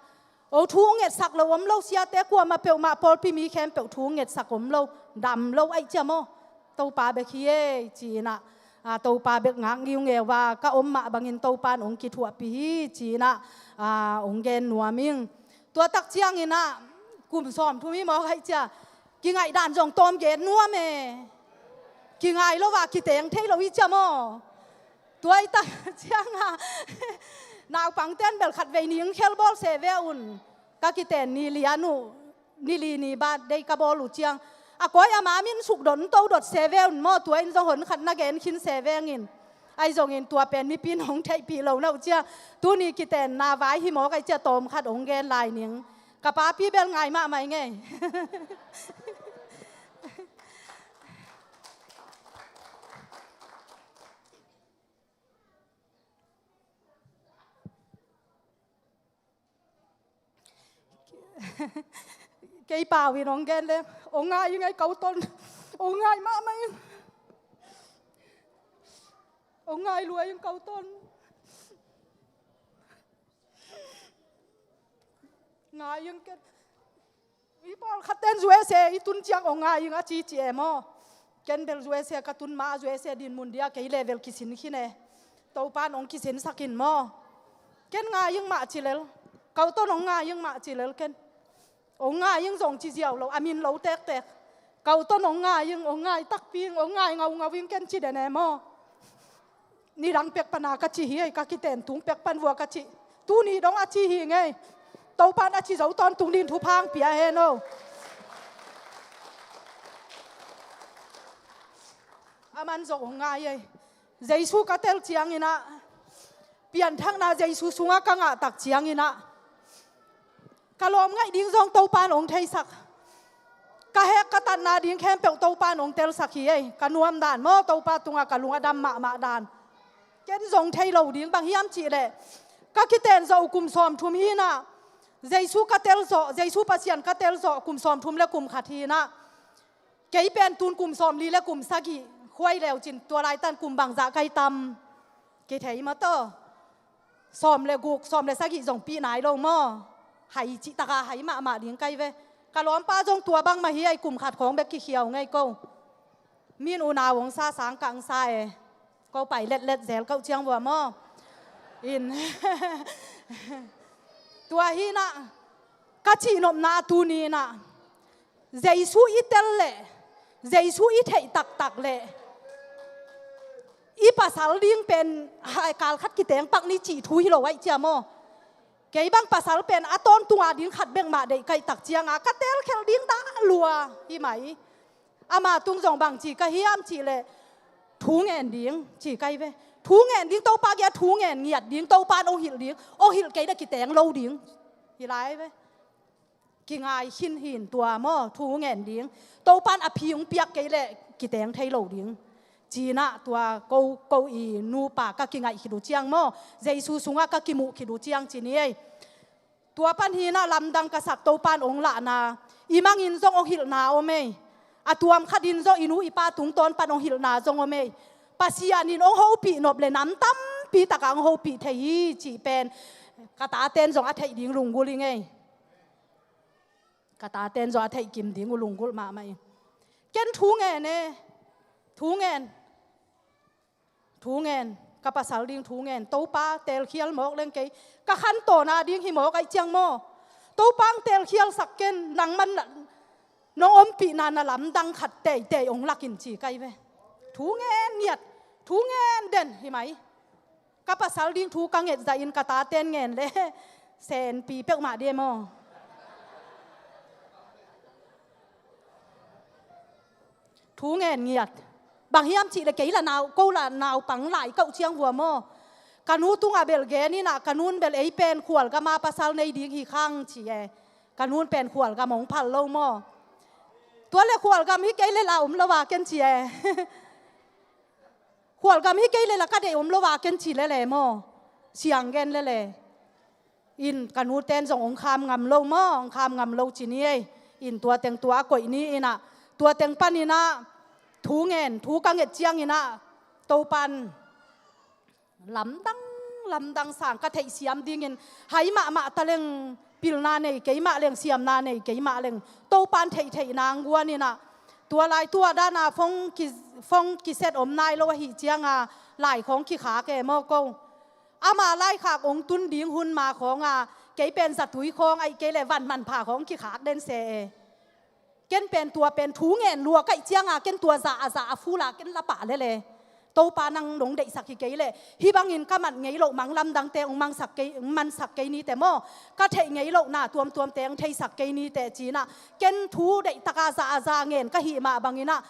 O thu ngetsak lo om lo, siate kuamah peuhmah, pawlpi mi khempeuh thu ngetsak om lo, dam lo ahih ciang maw. Topa bek hi ei ci in ah, ah, Topa bek ngak ngiungeu a ka om mah bangin Topan ong kithuahpih hi ci in ah, ah, ong gen nuam ing. Tua tak ciangin ah kum sawmthum hi mawk ahih ciang, kingaihdan zong tawm gen nuam e. Kingai lo a kiteng thei lo hi ciang maw. Tua i tak ciang ah naupangten bel khatvei ning khel bawl se ve un. Ka kiten ni li a nu, ni li ni birthday ka bawl uh ciang, a kawi a ma min suk dot, to dot se ve un maw, tua in zong hon khat na gen khin se veng in. Ahi zongin tua pen nipi in hong theihpih lo na uh ciang, tuni kitenna vai hi mawk ahih ciang tawm khat hong gen lai ning. Ka papi bel ngai mahmah ing ei. Kei pau in hong gen leng, hong ngai ing ei, Kau Ton. Hong ngai mahmah ing. Hong ngai lua ing, Kau Ton. Ngai ing ken. I pawlkhat ten U S A i tun ciang hong ngai ing a ci ci e maw. Ken bel U S A ka tun mah, U S A dinmun dia kei level kisin khin e. Topa'n hong kisinsak in maw. Ken ngai ing mah ci lel. Kau Ton hong ngai ing mah ci lel ken. Hong ngai ing zong ci ziau lo, a min lo tektek. Kau Ton hong ngai ing, hong ngai takpi ing, hong ngai ngaungau ing ken ci den e maw. Nidang pek pana ka ci hi ei, ka kiten tung pek pan vua ka ci. Tuni dong a ci hi ngei. Topa'n a ci zo tawntung din thupha hong pia hen aw. Aman zong hong ngai ei. Jesu ka tel ciangin ah, pianthakna Jesu sungah ka ngah tak ciangin ah, ka lawm ngaih ding zong Topa'n hong theisak. Ka hek ka tatna ding khempeuh Topa'n hong telsak hi ei. Ka nuam dan maw, Topa tungah ka lung a dam mahmah dan. Ken zong thei lo ding, bang hiam cih leh, ka kiten zawh uh kum sawmthum hi in ah, Jesu ka tel zawh, Jesu Pasian ka tel zawh kum sawmthum le kum khat hi in ah, kei pen tun kum sawmli le kum sagih khuai leu cin, tua laitan kum bangzah kai tam. Kithei maw taw. Sawm le guk, sawm le sagih zong pih nai lo maw. Hai cih taka hai mahmah ding kai ve. Ka lawmpa zong tua bang mah hi ei, kum khat khawng bek kikhiau ngei ko. Min unau hong sa sang ka hong sa e. Ko pai letlet zel kauh ciang vua maw. In. Tua hi in ah, ka cihnopna tuni in ah, Jesu i tel leh, Jesu i theih taktak leh, i pasal ding pen, hai, kal khat kiteng pak ni cih thu hi lo aih cia maw. Kei bang pasal pen a tawntung a ding khat bek mah deih kaih tak cianga ka telkhial ding dah lua hi mai. Ama tung zong bang ci ka hiam cih leh, thu ngen ding ci kai ve. Thu ngen ding, Topa kiangah thu ngen ngiat ding, Topa'n hong hilh ding, hong hilh kei leh kiteng lo ding. Hi lai ve. Kingai khin hi in tua maw, thu ngen ding. Topa'n a phi hong piak kei leh kiteng thei lo ding. Ci in ah tua ko, ko i nupa ka kingaih khit uh ciang maw, Jesu sungah ka kimuh khit uh ciang ci ni ei. Tua pan hi in ah lamdang ka sak, Topa'n hong lahna, i mangin zong hong hilhna om ei. A tuam khatin zong i nu i pa tungtawn pan hong hilhna zong om ei. Pasian in hong hopih nop leh nam tampi takah hong hopih thei hi cih pen ka tate'n zong a theih ding lunggulh ing ei. Ka tate'n zong a theih kim ding uh lunggulh mahmah ing. Ken thu ngen e. Thu ngen. Thu ngen. Ka pasal ding thu ngen. Topa telkhial mawk leng kei ka khantawn a ding hi mawk aih ciang maw. Topa hong telkhialsak ken, nangman nong ompihna na lamdang khat teitei hong lak in ci kai ve. Thu ngen ngiat. Thu ngen den hi mai. Ka pasal ding thu ka nget zahin ka tate'n ngen leh senpi peuhmah ding maw. Thu ngen ngiat. Bang hiam cih leh kei lah nau, ko lah naupang lai kauh ciang vua maw. Ka nu tungah bel gen in ah, ka nu'n bel ei pen khualgam a pasal nei ding hi khang ci e. Ka nu'n pen khualgam hong phal lo maw. Tua leh khualgam hi kei leh lah om lo a ken ci e. Khualgam hi kei leh lah ka deih om lo a ken ci lele maw. Siang gen lele. In ka nute'n zong hong kham ngam lo maw, hong kham ngam lo ci ni ei. In tua teng tua a koih ni in ah, tua teng pan in ah thu ngen, thu ka nget ciang in ah Topa'n lamdang, lamdang sang ka theihsiam dingin, hai mahmah ta leng pilna nei kei mah leng, siamna nei kei mah leng, Topa'n theihtheihna hong guan in ah, tua lai tua dan a phone ki, phone kiset om nai lo ahih cianga lai khawng kikhak e maw ko. Ama laikhak hong tun ding hun ma khawnga kei pen zatui khawng ahih kei leh van manpha khawng kikhak den se e. Ken pen tua pen thu ngen lua kaih cianga ken tua zah a zah a full a ken la pah lele. Topa nang nong deihsak hi kei leh hih bangin ka mat ngei loh mang lamdangte hong mangsak kei, hong mansak kei ni teh maw. Ka theih ngei lohna tuamtuamte hong theisak kei ni teh ci in ah, ken thu deih taka zah a zah ngen ka hih mah bangin ah,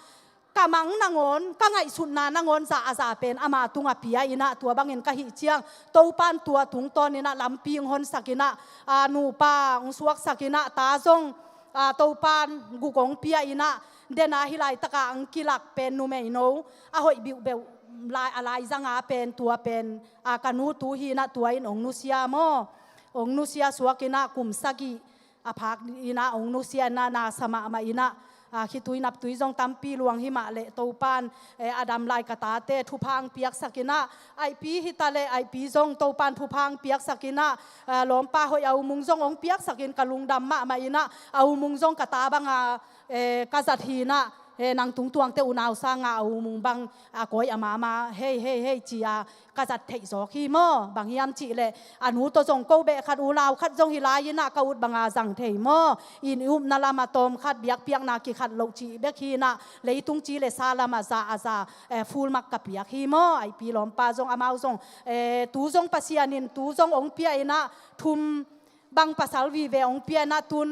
ka mang nangawn, ka ngaihsutna nangawn zah a zah pen ama tungah pia in ah, tua bangin ka hih ciang Topa'n tua tungtawn in ah lampi hong honsak in ah, a, nupa hong suaksak in ah, ta zong, a, Topa'n guk hong pia in ah, den a hih laitakah hong kilak pen numeino a hoih biuhbeuh lai, a laizang a pen tua pen, a, ka nu tu hi in ah, tua in hong nusia maw. Hong nusia suak in ah kum sagih a phak in ah hong nusia in ah, na sa mahmah in ah, a, khitui naptui zong tampi luang hi mah leh Topa'n, eh, a dam lai ka tate thupha hong piaksak in ah, aihpi hi ta leh aihpi zong Topa'n thupha hong piaksak in ah, a, lawmpa hoih a umung zong hong piaksak in ka lungdam mahmah in ah, a umung zong ka ta bang a, eh, ka zat hi in ah, eh, nang tung tuangte unau sanga a umung bang a kawi a mama hei hei hei ci a ka zat theih zawk hi maw? Bang hiam cih leh a nu tawh zong ko beh khat, unau khat zong hi lai in ah ka ut banga zang thei maw? Inn i upna lam a tawm khat, biakpiakna kikhat loh cih bek hi in ah, leitung ci le sa lam a za a za, eh, full mark ka piak hi maw? Aihpi lawmpa zong, amau zong, eh, tu zong Pasian in tu zong hong pia in ah, thum bang pasal vive hong pia in ah, tun,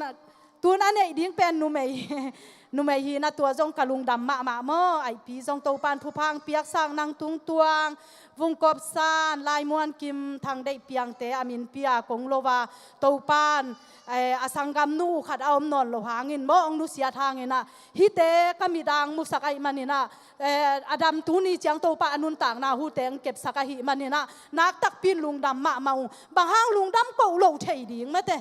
tun a neih ding pen numei, numei hi in ah, tua zong ka lungdam mahmah maw? Aihpi zong Topa'n thupha hong piaksak, nang tung tuang, Vung Kop San, Lai Muan Kim, Thang Deih Piangte a min pia kong lo a, Topa'n, eh, a sanggamnu khat a om nawn lo hangin maw, hong nusiat hangin ah, hihte ka midang musak ahih manin ah, eh, a dam tuni ciang Topa a nuntakna hute hong kepsak ahih manin ah, nak takpi in lungdam mahmah ung. Bang hang lungdam koh lo thei ding mate?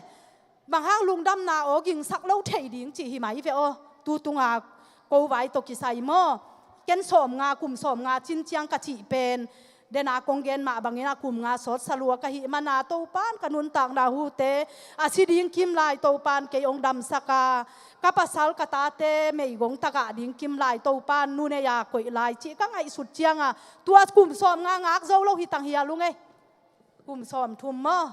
Bang hang lungdamna aw gingsak lo thei ding cih hi mai ve aw. Tu tunga ko vai tawh kisai maw? Ken sawmnga, kum sawmnga cin ciang ka cih pen, dena kong gen mah bangin ah kum nga sawt sa lua ka hih man a, Topa'n ka nuntakna hute a si ding kim lai Topa'n kei hong damsak a, ka pasal ka tate meigong tagah ding kim lai Topa'n nu nei a koih lai cih ka ngaihsut ciang a, tua kum sawmnga ngak zo lo hi tang hial ung ei. Kum sawmthum maw?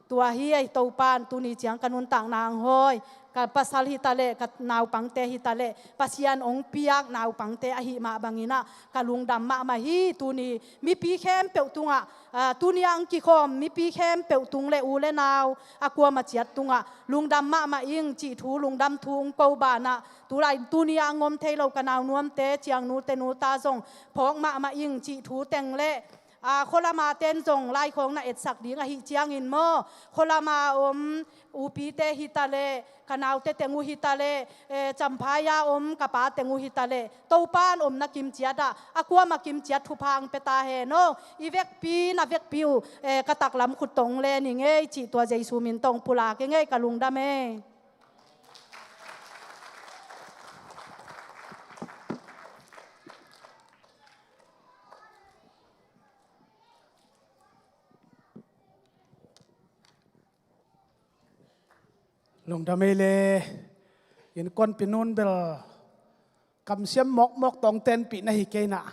Tua hi ei, Topa'n tuni ciang ka nuntakna hong hawi, ka pasal hi ta leh, ka naupangte hi ta leh, Pasian hong piak naupangte ahih mah bangin ah ka lungdam mahmah hi. Tuni mipi khempeuh tungah, ah, tuni a hong kikhawm mipi khempeuh tung le u le nau a kuamah ciat tungah lungdam mahmah ing cih thu, lungdam thu hong ko banah, tulai tuni a hong om thei lo ka naunuamte, ciangnu tenu ta zong phawk mahmah ing cih thu teng le, a, khualama ten zong laikhawng na etsak ding ahih ciangin maw, khualama om upite hi ta leh, ka naute teng uh hi ta leh, eh, Champhai a om ka pa teng uh hi ta leh, Topa'n omna kimciat ah, a kuamah kimciat thupha hong pia ta hen aw. I vekpi, na vekpi uh, eh, ka taklam khut tawh hong len ing ei cih tua Jesu min tawh hong pulak ing ei, ka lungdam ei. Lungdam ei le, innkuanpi nu'n bel kamsiam mawkmawk tawh hong tenpih na hi kei in ah.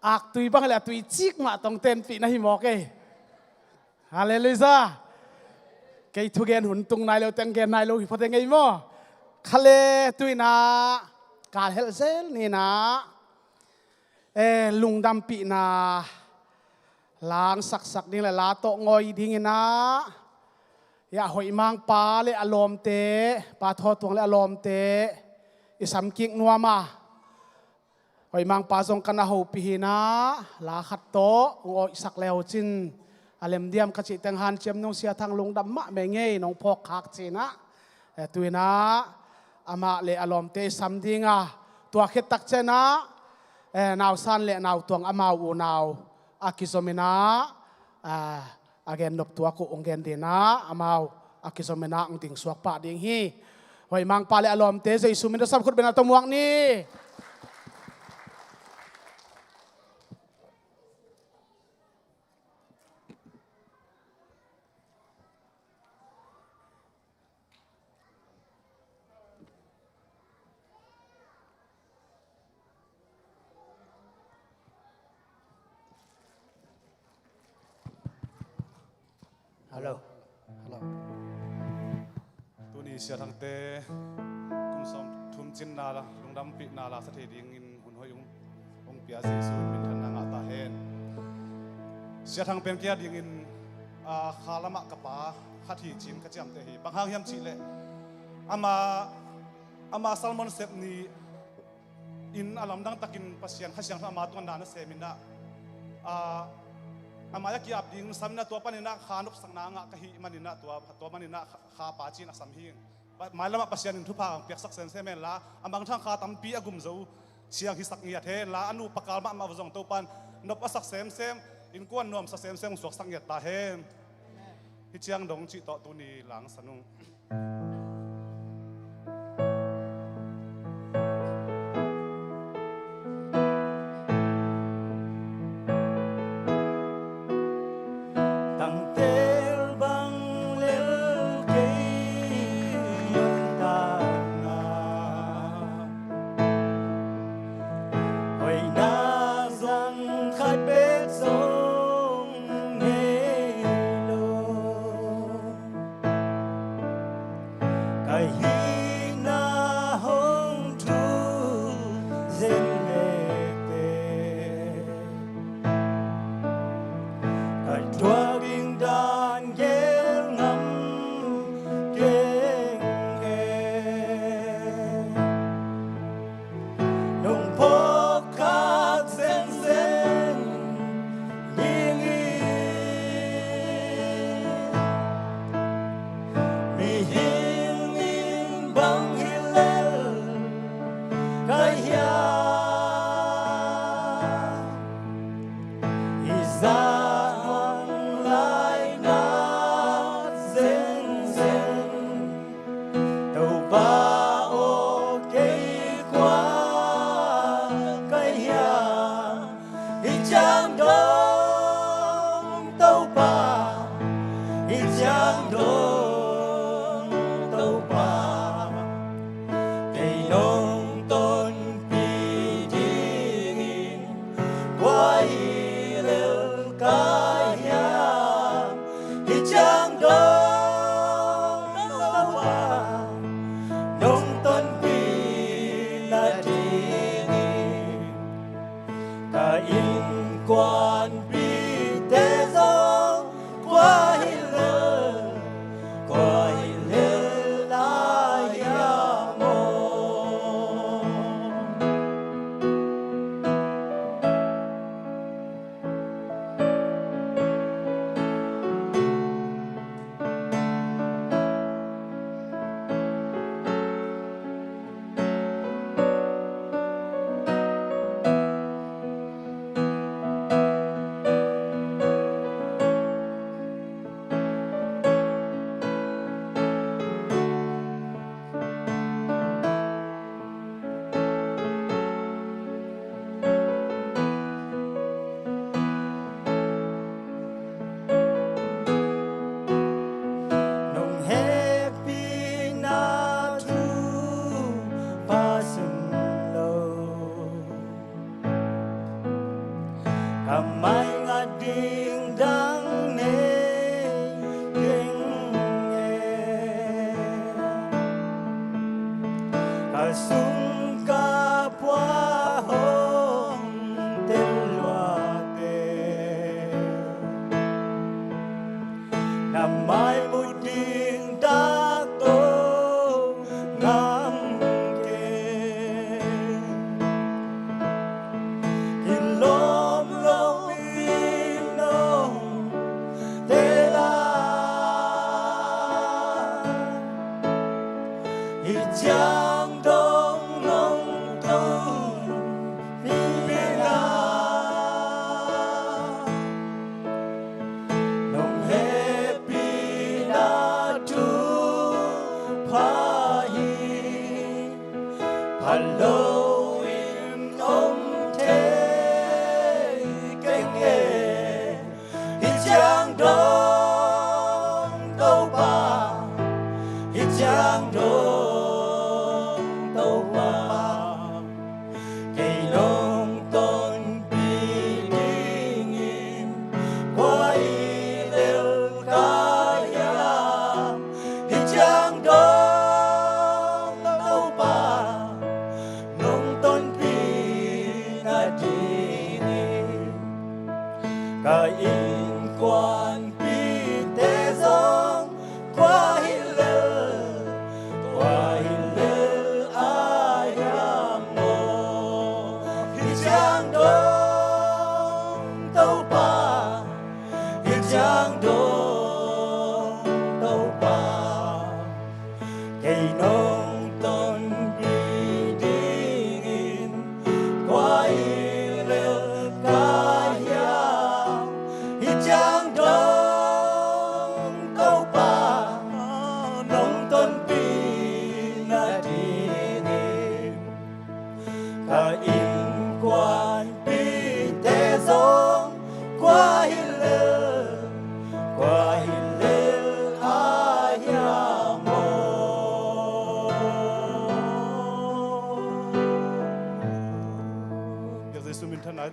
Aktui bang le a tui cik mah tawh hong tenpih na hi mawk ei. Halleluiah. Kei thugen hun tung nai lo teng gen nai lo hi phot e ngei maw. Kha le tu in ah, kal helh zel ni in ah, eh, lungdampihna la hong saksak ding le la tawh ngawi ding in ah, ya, Hoih Mang pa le a lawmte, Pa Thaw Tuang le a lawmte, i samkik nuam a, Hoih Mang pa zong ka na hopih hi in ah, la khat tawh hong awihsak le uh cin a lem diam ka cih teng hanciam nung, Sia Thang lungdam mahmah ing ei, nong phawk khak ci in ah. Eh, tu in ah amah le a lawmte i sam ding a, tua khit tak ciang ah, eh, Nau San le Nau Tuang amau unau a kizom in ah, ah, a gen nop tuak uh hong gen ding in ah, amau a kizom in ah hong ding suak pah ding hi. Hoih Mang pa le a lawmte Jesu min tawh sam khut beng a tawh muak ni. Hello. Hello. Tuni Sia Thangte kum sawmthum cinna la, lungdampihna la sa thei dingin hun hoih hong, hong pia Jesu min thanna ngah ta hen. Sia Thang pen kei a dingin, a, kha lamah ka pa khat hi ci-in ka ciamteh hi. Bang hang hiam cih leh, ama, ama sermon sep ni in a lamdang takin Pasian Kha Siangtho ama tungah na sem in ah, a, ama a ki-ap ding sam in ah, tua panin ah kha nopsakna ngah ka hih manin ah, tua, tua manin ah kha, kha pa ci-in a sam hi. Pa, mailamah Pasian in thupha hong piaksak semsem hen la, a mangthang kha tampi a gum zo siang hisak ngiat hen la, a nupa kal mahmah uh zong Topa'n nop a sak semsem, innkuan nuamsa semsem hong suaksak ngiat ta hen. Hih ciang dong cih tawh tuni langsan ung. Tangtel bang lel kei yontana, hoihna zong khat bek zong nei lo. Ka hihna hong thu zen lete, ka thuak ding dan gel ngam keng e. Nong phawk khak zenzen ding hi. Mihing in bang hi lel ka hia, i zah hong laina zenzen. Topa aw, kei kua ka hiam? Hih ciang dong Topa, hih ciang dong Topa, kei nong tonpih dingin kua hi lel ka hiam? Hih ciang dong Topa, nong tonpih nadingin ka innkuanpihte zong kua hi lel, kua hi lel lai hiam aw? Nong hehpihna thu pha sim lo, ka mai ngat ding dang nei keng e. Ka sum ka pua hong tel luate, na mai mu ding dak tawh ngam keng. Kilawm lopi nong tel a, hih ciang dong nong tonpih na, nong hehpihna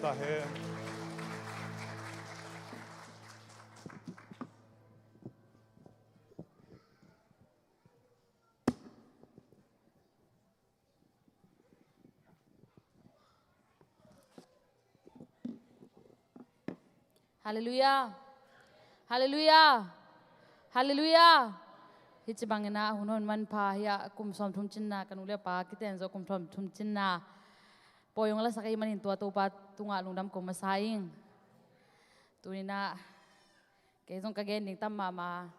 ta hen. Halleluiah. Halleluiah. Halleluiah. Hih ci bangin ah hun hon manpha hi a, kum sawmthum cinna ka nu le pa kiten zawh kum sawmthum cinna pawi hong lasak ahih manin tua Topa tungah lungdam ko masa ing. Tuni-in ah kei zong ka gen ding tam mahmah.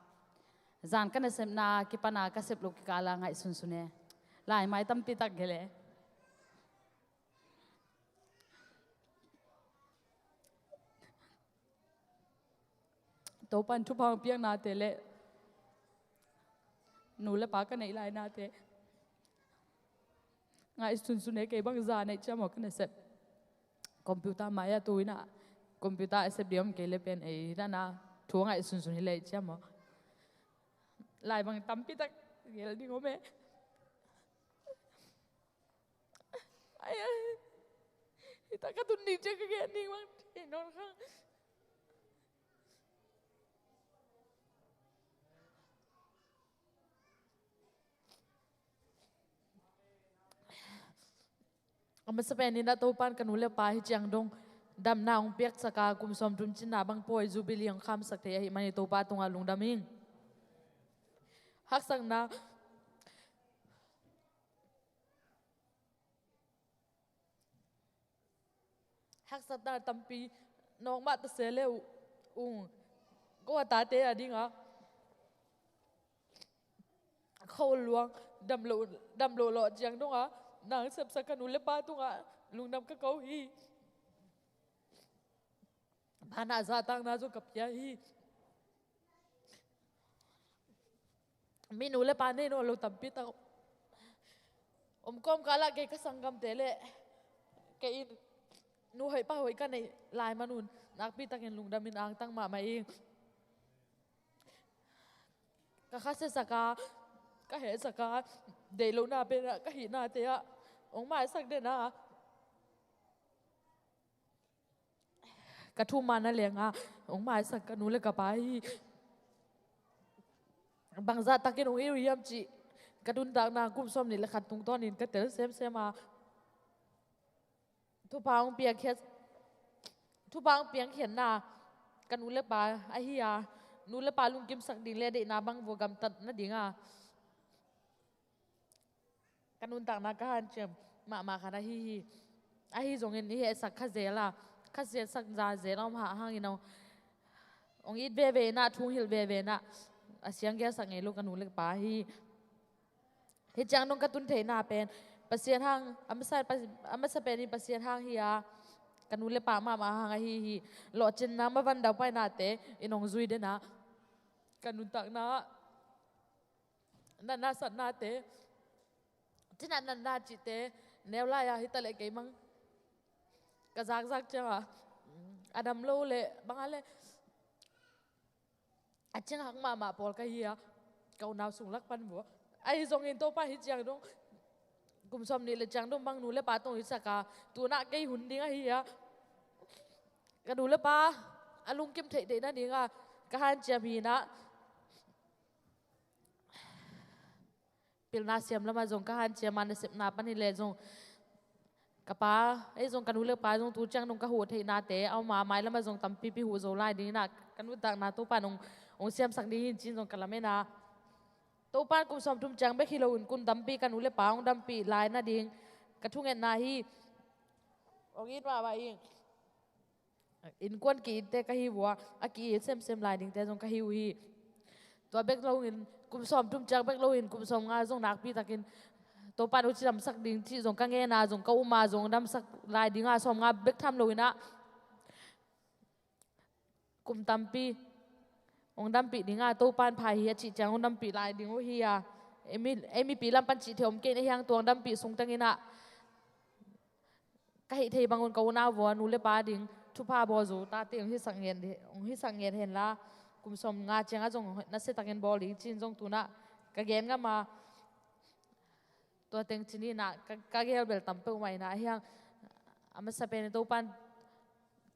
Zan ka nasepna kipan a ka sep loh kikal a ngaihsunsun e. Laimai tampi tak gelh e. Topan thupha hong piaknate le nu le pa ka neih lainate ngaihsunsun e. Kei bang zan neih ciam aw ka nasep. Computer mai-ah tu-in ah computer a sep ding om kei le pen ei hi dan a thu ngaihsunsun hi lei ciam aw. Lai bang tampi tak gelh ding om e. Ai, ai. Hita ka tun ding ciang ka gen ding bang thei nawn kha. A masa pen in ah Topan ka nu le pa hi ciang dong damna hong piaksak a, kum sawmthum cinna bang pawi Jubilee hong khamsak thei ahih manin Topa tungah lungdam ing. Haksatna Haksatna tampi nawk mah ta se le uh, ung, ko a tate a dingah kho luang dam lo, dam lo lawh ciang dongah nang sepsak ka nu le pa tungah lungdam ka ko hi. Banah zahtakna zong ka pia hi. Mi nu le pa nei nawn lo tampi tak om kawmkal ah kei ka sanggamte le kei in nu hoih pa hoih ka neih lai man un nakpi takin lungdam in angtang mahmah ing. Ka khasiasak a, ka hehsak a, deih lohna pen ah ka hihnate ah hong maisak den a, ka thumna leng a hong maisak ka nu le ka pa hi. Bangzah takin hong it uh hiam cih ka nuntakna kum sawmnih le khat tungtawnin ka tel semsem a, thupha hong piakkhiat, thupha hong piakkhiatna ka nu le pa ahi a, nu le pa lungkimsak ding le deihna bang vua gamtat nading a ka nuntakna ka hanciam mahmah khat ahi hi. Ahi zongin i hehsak kha zel a, khasiasak za zel a om hah hangin hong, hong it veve in ah, thu hong hilh veve in ah, a sianggelsak ngei lo ka nu le ka pa hi. Hih ciang dong ka tun theihna pen Pasian hang, a masa, a masa pen in Pasian hang hi a, ka nu le pa mahmah hang ahi hi. Lawhcinna, mavan daupainate in hong zui den a, ka nuntakna ah natna satnate, cinat natna cihte neu lai-a hi taleh kei mang ka zakzak ciangah a dam lo le bang a le a cianghak mahmah pawl ka hi a, ka unau sung lak pan vua. Ahi zongin Topa hih ciang dong kum sawmnih le ciang dong bang nu le pa tawh hong hitsak a, tu-in ah kei hun ding ahi a, ka nu le pa a lungkim theih theih nading a ka hanciam hi in ah, pilna siam lamah zong ka hanciam a, nasepna pan hi leh zong ka pa, ei zong ka nu le pa zong tu ciang dong ka huh theihnate a om a, mailamah zong tampipi huh zo lai ding in ah ka nuntakna Topa in hong, hong siamsak ding hi in ci-in zong ka lamen a. Topa in kum sawmthum ciang bek hi loin kum tampi ka nu le pa hong dampih lai nading ka thungetna hi. Hong it mahmah ing. Innkuan ki-itte ka hi uh a, a ki-it semsem lai dingte zong ka hi uh hi. Tua bek loin kum sawmthum ciang bek loin kum sawmnga zong nakpi takin Topa in hong cidamsak ding cih zong ka ngen a, zong ka um a, zong damsak lai ding a, sawmnga bek tham loin ah kum tampi hong dampih ding a, Topa in pha hi a cih ciang hong dampih lai ding uh hi a. Ei mi, ei mipi lam pan cih theih om kei in, ahi hang tua hong dampih sung tengin ah ka hih thei bangun ka unau vua nu le pa ding thupha bawl zo tate hong hisak ngen, hong hisak ngen hen la, kum sawmnga ciangah zong nasia takin bawl ding ci-in zong tu-in ah ka gen ngam a. Tua teng ci-in ah ka, ka gel bel tam peuhmah in ah, ahi hang a masa pen in Topa in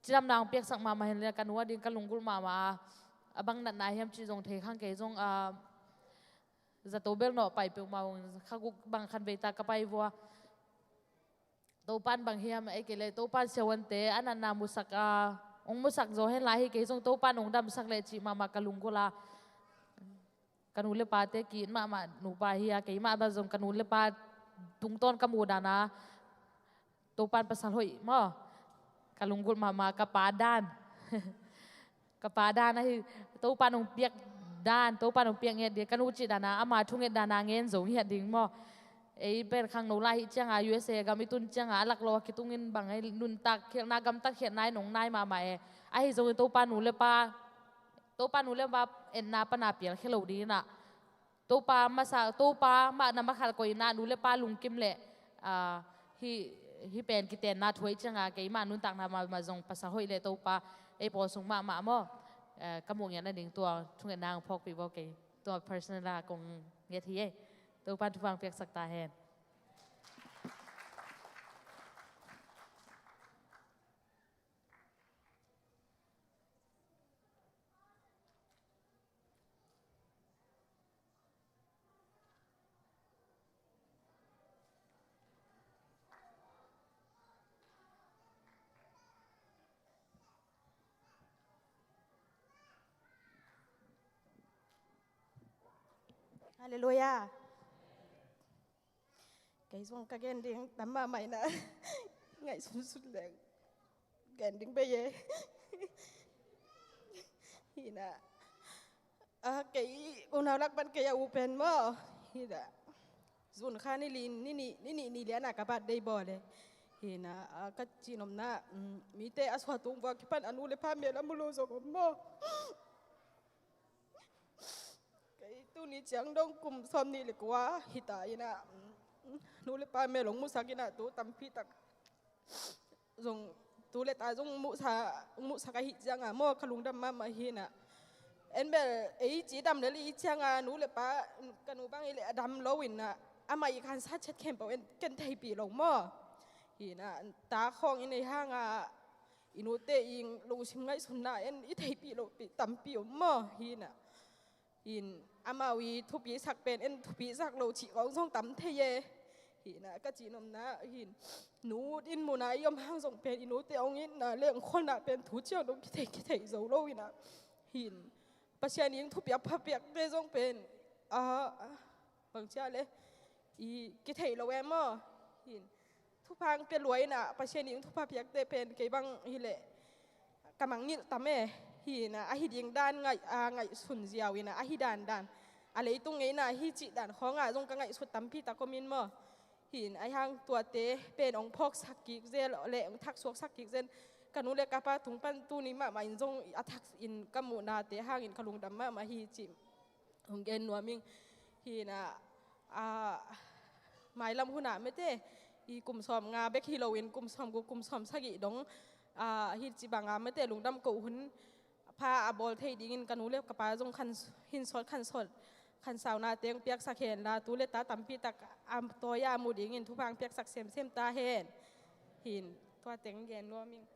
cidamna hong piaksak mahmah hen le ka nu a ding ka lunggulh mahmah a, a bang natna hiam cih zong thei khang kei zong a, zato bel nawh pai peuhmah ung, kha guk bang khan veita ka pai vua. Topan bang hiam ei kei le Topan siavuante a natna musak a, hong musak zaw hen lai hi kei zong Topan hong damsak leh cih mahmah ka lunggulh a. Ka nu le pate ki-it mahmah nupa hi a, keimah bang zong ka nu le pa tungtawn ka muh dan a Topan pasal hoih maw? Ka lunggulh mahmah ka pa dan. Ka pa dan ahi, Topan hong piak dan, Topan hong piak ngiat ding, ka nu cih dan a, ama thunget dan a ngen zo ngiat ding maw? Ei pen khangno lai hi ciang a, U S A gam i tun ciang a, a lak lo a kitungin bang ei nuntak khialhna, gamtat khialhna i nong nai mahmah e. Ahi zongin Topa nu le pa, Topa nu le pa etna pana pial khia lo ding in a, Topa masa, Topa mah na mah khat koihna, nu le pa lungkim leh, ah, hih, hih pen kitenna thu ahih ciang a, keimah nuntakna mahmah zong pasal hoih leh Topa ei pawl sung mahmah maw? Eh, ka muh ngiat nading tua thungetna hong phawkpih bawl kei, tua personal a kong nget hi ei. Topan thupha hong piaksak ta hen. Halleluiah. Kei zong ka gen ding tam mahmah in a, ngaihsun sut leng gen ding bei e. Hi in a, a, kei unau lak pan kei a u pen maw? Hi in a, June kha ni li, ni nih, ni nih ni lian a ka birthday bawl e. Hi in a, a, ka cihnopna, um, mite a suahtung vua kipan a nu le pa mel a mu lo zong om maw? Kei tuni ciang dong kum sawmnih le kua hi ta in a, nu le pa mel hong musak in a, tu tampi tak zong tu le ta zong muhsa, muhsak ahih ciang a maw, ka lungdam mahmah hi in a. En bel ei cidam lel i ciang a, nu le pa, ka nu bang i le a dam lo in a, amah i khansa chet khempeuh en ken theihpih lo maw? Hi in a, ta khawng i nei hang a, i nute i lungsim ngaihsutna en i theihpih lohpih tampi om maw? Hi in a, in amau i thupisak pen en thupisak lo cih khawng zong tam thei e. Hi in a, ka cihnopna hi in, nu in mun a i om hang zong pen i nute hong itna le hong kholhna pen thu ciang dong kithei, kithei zo lo in a. Hi in Pasian in thupiak pha piakte zong pen, a, bang ci a le, i kithei lo e maw? Hi in, thupha hong pia lua in a, Pasian in thupha piakte pen kei bang hi leh ka mangngilh tam e. Hi in a, ahi ding dan ngaih, a, ngaihsun ziau in a, ahi dan dan, a leitung ngeina hi cih dan khawng a zong ka ngaihsut tampi tak om in maw? Hi in, ahi hang tuate pen hong phawksak kik zel le hong thaksuaksak kik zel, ka nu le ka pa tung pan tuni mahmah in zong a thak in ka muhnate hangin ka lungdam mahmah hi cih hong gen nuam ing. Hi in a, a, mailam hun ah mete, i kum sawm nga bek hi loin kum sawm guk, kum sawm sagih dong, a, hi ci bang a mete lungdam ko hun pha a bawl thei dingin ka nu le ka pa zong khan, hinsawt khansawt, khansauna teng piaksak hen la, tu le ta tampi tak a tawi a mu dingin thupha hong piaksak semsem ta hen. Hi in, tua teng gen nuam ing.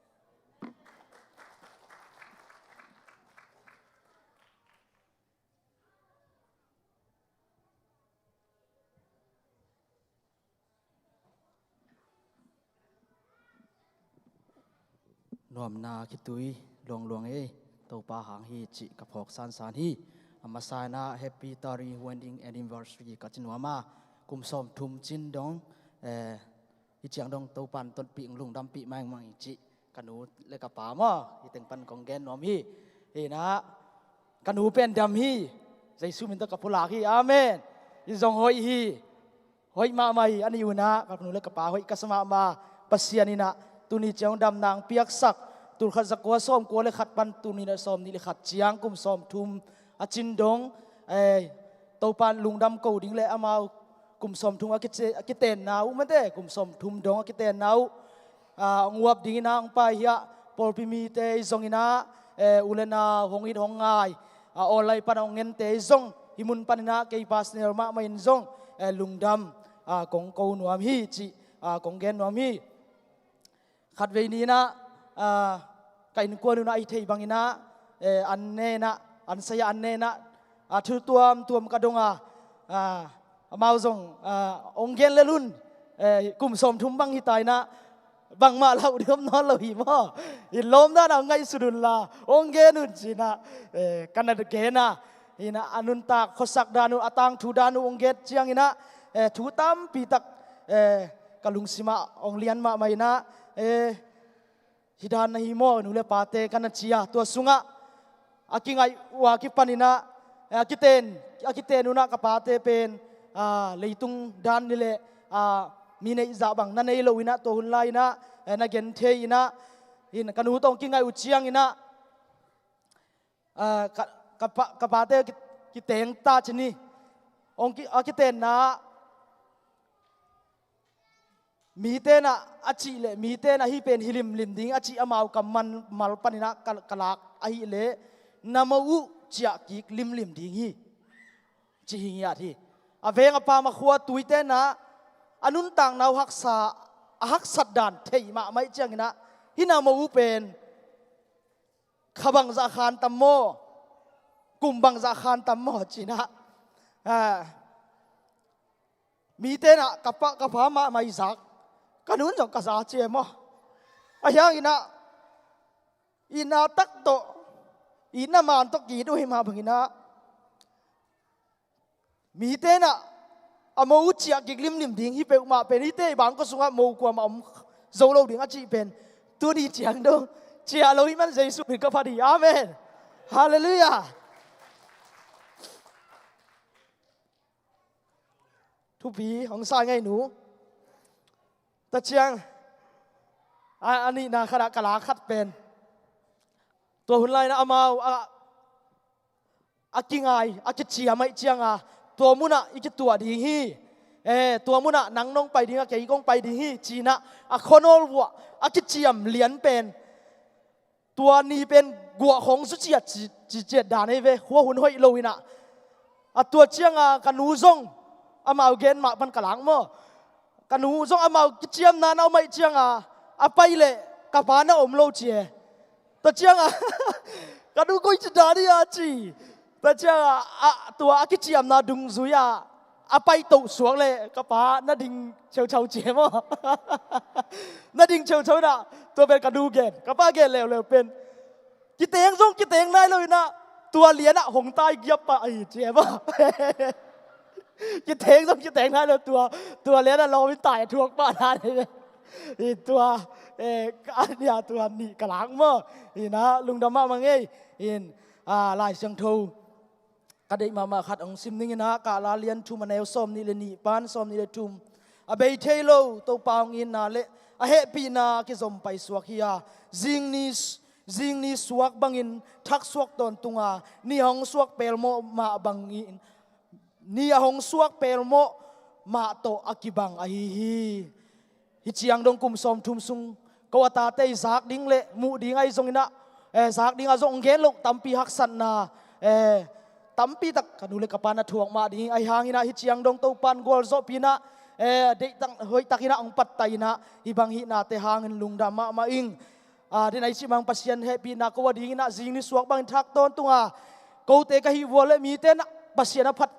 Nuamna khitui luangluang ei, Topa hang hi cih ka phawk sansan hi. A masa in a happy thirty wedding anniversary ka ci nuam a, kum sawmthum cin dong, eh, hi ciang dong Topan tonpih lungdampih maimai cih ka nu le ka pa maw, hi teng pan kong gen nuam hi. Hi in a, ka nu pen dam hi. Jesu min tawh ka pulak hi. Amen. Hi zong hoih hi. Hoih mahmah hi. A nih un a, ka nu le ka pa hoih ka sa mahmah. Pasian in a, tuni ciang dam nang piaksak, tul khat za kua sawm kua le khat pan tuni in a sawm nih le khat ciang kum sawmthum a cin dong, eh, Topan lungdam ko ding le amau kum sawmthum a kice-, a kitenna uh mate, kum sawmthum dong a kitenna uh, ah, hong uap dingin a hong pai hi a, pawlpi mite i zong in a, eh, u le nau hong it hong ngai, ah, online pan hong ngente i zong, hih mun pan in a kei personal mahmah in zong, eh, lungdam, ah, kong ko nuam hi cih, ah, kong gen nuam hi. Khatvei ni in a, ah, ka innkuan un ah i thei bangin ah, eh, an ne in ah, an sai ah an ne in ah, a thu tuamtuam ka dong a, ah, amau zong, ah, hong gen lel un, eh, kum sawmthum bang hi ta in ah, bangmah lauh ding om nawn lo hi maw? I lawm dan a hong ngaihsut un la, hong gen un ci in ah, eh, ka na gen a, in ah, a nuntak khuasak dan uh, a tangthu dan uh hong gen ciangin ah, eh, thu tampi tak, eh, ka lungsim ah hong lian mahmah in ah, eh, hi dan na hi maw, nu le pate, ka na ci a, tua sungah a kingaih uh a kipan in ah, eh, a kiten, a kiten un ah ka pate pen, ah, leitung dan ni leh, ah, mi neih zah bang na nei lo in ah, tua hun lai in ah, eh, na genthei in ah, in ka nu tawh hong kingaih uh ciangin ah, ah, ka, ka pa, ka pate ki, kiteng ta ci ni. Hong ki, a kitenna ah, mite in ah a cih leh, mite in ah hih pen hi limlim ding a cih amau kammal panin ah ka, ka lak ahih leh, na mo uh ciah kik limlim ding hi, ci hi ngiat hi. A veng a paam a khua tuite in ah a nuntakna uh haksa, a haksat dan theih mahmah ih ciangin ah, hih na mo uh pen kha bangzah khan tam maw, kum bangzah khan tam maw ci in ah, ah, mite in ah ka pa, ka pa mahmah i zak, ka nu in zong ka za ci e maw? Ahi hangin ah itna tak tawh, itna man tawh ki-it uh hi mah bangin ah, mite in ah a mo uh ciah kik limlim ding hi peuhmah pen, hihte i bangkua sungah mo kuamah om zo lo ding a cih pen, tuni ciang dong ciah lo hih man Jesuh min ka phat hi. Amen. Halleluiah. Thupi hong sa ngei nu. Tua ciang a, a nihna khat ah ka lak khat pen, tua hun lai in ah amau a, a kingai, a kiciam ahih ciang a, tua munah i kituah ding hi. Eh, tua munah nang nong pai ding a, kei kong pai ding hi ci in ah, a khuanawl vuah a kiciam lian pen, tua ni pen guah khawng zu ciat ci, ci ciat dan ei ve, khua hun hoih lo in ah. A tua ciang a ka nu zong amau gen mah pan ka lak maw, ka nu zong amau kiciamna na om ahih ciang a, a pai leh ka pa na om lo ci e. Tua ciang a ka nu koi ci dan hi a ci. Tua ciang a, a, tua a kiciamna dungzui a, a paito suak leh ka pa na ding cheucheu ci e maw? Na ding cheucheu in ah, tua pen ka nu gen, ka pa gen leuleu pen, kiteng zong kiteng nai lo in ah, tua lian ah hong tai giap pah hi ci e maw? Kiteng zong kiteng nai lo, tua, tua lian ah lawm in tai a thuak pah dan hi. Tua, eh, ka nia tua nih ka lak maw? In ah lungdam mahmah ngei. In, ah, Lai Siangtho ka deih mahmah khat hong sim ning in ah, Kahla lian thum a neu sawmnih le nih pan sawmnih le thum. A bei thei lo Topa hong itna le a hehpihna kizom paisuak hi a, zingni, zingni suak bangin thaksuak tawntung a, ni a hong suak pelmawh mah bangin, ni a hong suak pelmawh mah tawh a kibang ahi hi. Hih ciang dong kum sawmthum sung ko a tate i zak ding le muh ding ahi zongin ah, eh, zak ding a zong gen loh tampi haksatna, eh, tampi tak ka nu le ka pa na thuak mah ding hi. Ahi hangin ah hih ciang dong Topa'n gualzawhpih in ah, eh, deihtak, hoihtak in ah hong pattah in ah, hih bang hihnate hangin lungdam mahmah ing. Ah, den a i cih bang Pasian hehpihna ko a dingin ah zingni suak bangin thak tawntung a, kote ka hih vua le mite in ah Pasian a phat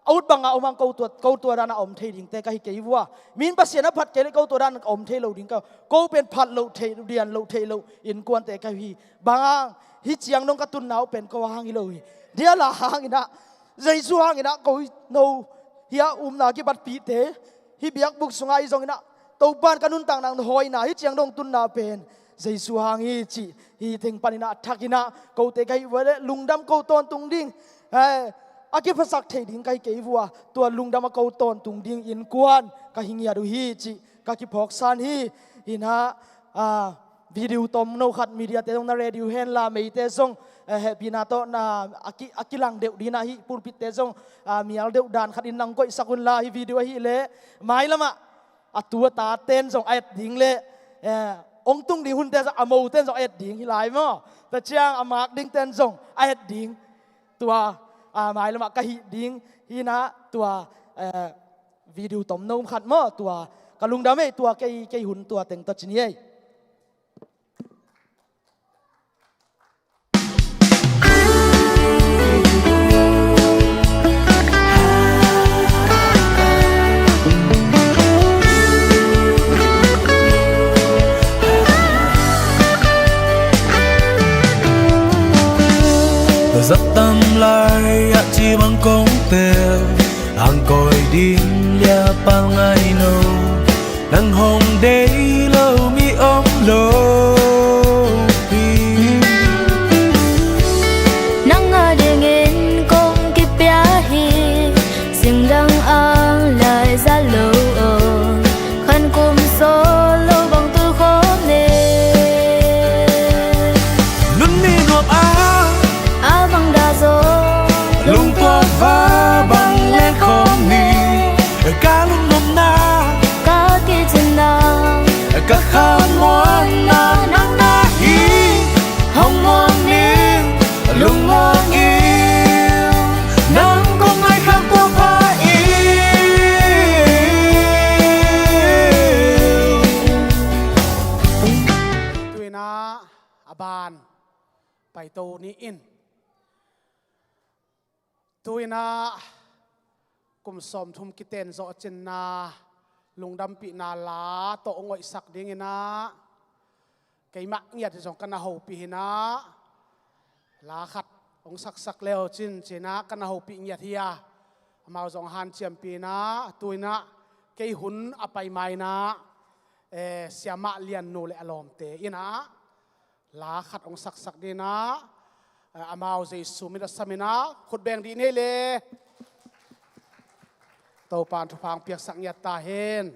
a ut banga om hang ko tua, ko tua dan a om thei dingte ka hi kei vua. Min Pasian a phat kei le ko tua dan a om thei lo ding ka, ko pen phat loh theih, dian loh theih loh innkuante ka hi. Bang hang, hih ciang dong ka tunna uh pen ko hang hi lo hi. Dia la hangin ah, Jesu hangin ah ko hi no hi a, upna kibatpihte, hih biakbuk sungah ahi zongin ah, Topa'n ka nuntakna hawina, hih ciang dong tunna pen Jesu hang hi cih, hih teng panin ah a thakin ah kote ka hih vua le lungdam ko tawntung ding, eh, a kiphasak thei ding ka hi kei vua, tua lungdam a ko tawntung ding innkuan ka hi ngiat uh hi cih ka kiphawksan hi. In ah, ah, video tomno khat mediate zong na ready uh hen la, meite zong, eh, hehpihna tawh na a ki, a kilang deuh dingin ah hih pulpitte zong, ah, mial deuh dan khatin nang koihsak un la, hih video ahih leh mailamah a tu a taten zong a et ding le, eh, hong tung ding hunte zong a moten zong a et ding hi lai maw? Tua ciang a mak dingten zong a et ding. Tua, ah, mailamah ka hih ding hi in ah, tua, eh, video tomno khat maw, tua ka lungdam ei, tua kei, kei hun tua teng tawh ci ni ei. Ci bang kong tel, ang koi ding lia pal ngai lo. Nang hong dei lo mi om lo pi. Nang a dingin kong kipia hi, singdang ang lai za lo o. Khan kum sawl lo bang tul khawm ne. Nun ni nuam a, a bang dah zaw, lungtuak va bang leng khawm ni. Ka lungnopna, ka kicinna, ka khamuanna nang na hi. Hong muang ning, lungmuang ing, nang kong ngaihkhiat tua pha ing. Tu-in ah a ban paito ni in. Tu-in ah kum sawmthum kiten zawh cinna lungdampihna la tawh hong hoihsak dingin ah keimah ngiat hi zong ka na hopih hi-in ah, la khat hong saksak le uh cin ci-in ah ka na hopih ngiat hi a, amau zong hanciampih in ah, tu-in ah kei hun a pai ma-in ah, eh, Siamah Lian nu le a lawmte in ah la khat hong saksak dingin ah, eh, amau Jesu min a sam in ah khut beng dih ni le. Topa'n thupha hong piaksak ngiat ta hen.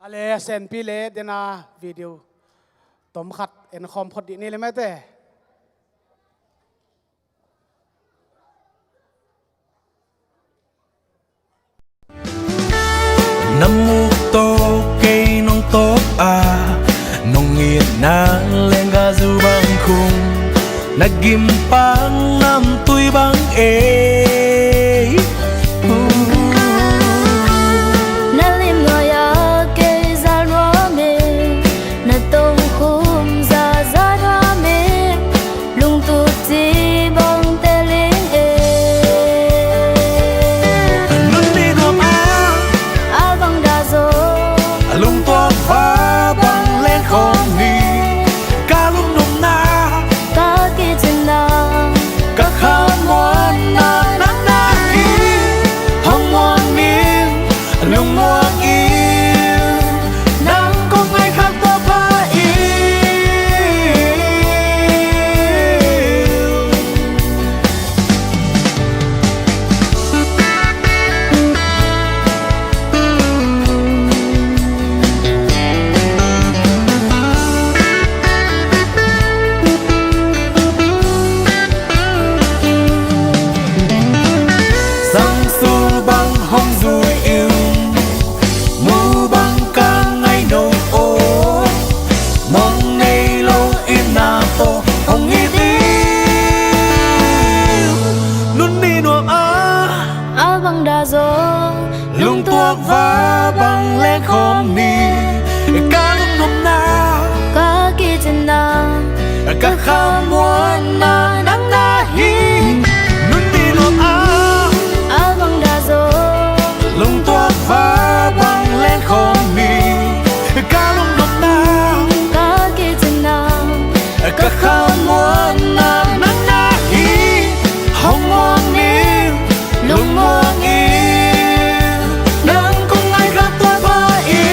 A le, a senpi le dena video tom khat en khawm phot dih ni le mete. Na muk tawh kei nong tawp a, nong itna lenggazu bang khung, na gimpang namtui bang ei. Na lim nuai-ah kei zal nuam ing, na tongkhum zaza nuam ing, lungtup cih bang tel ing ei. Nunnih nuam a, a bang dah zaw, a lungtuak va bang leng khawm ni. Ka lungnopna, ka kicinna, ka khamuanna nang na hi. Hong muang in, lungmuang in, nang kong ngaihkhiat tua pha in. Sangsul bang hong zui in, mu bang ka ngaih no aw, mong nei lo in na tawh hong it in. Nunnih nuam a, a bang dah zaw, lungtuak va bang leng khawm ni. Ka lungnopna, ka kicinna, ka khamuanna nang na hi. Nunnih nuam a, a bang dah zaw, lungtuak va bang leng khawm ni. Ka lungnopna, ka kicinna, ka khamuanna nang na hi. Hong muang in, lungmuang in, nang kong ngaihkhiat tua pha in.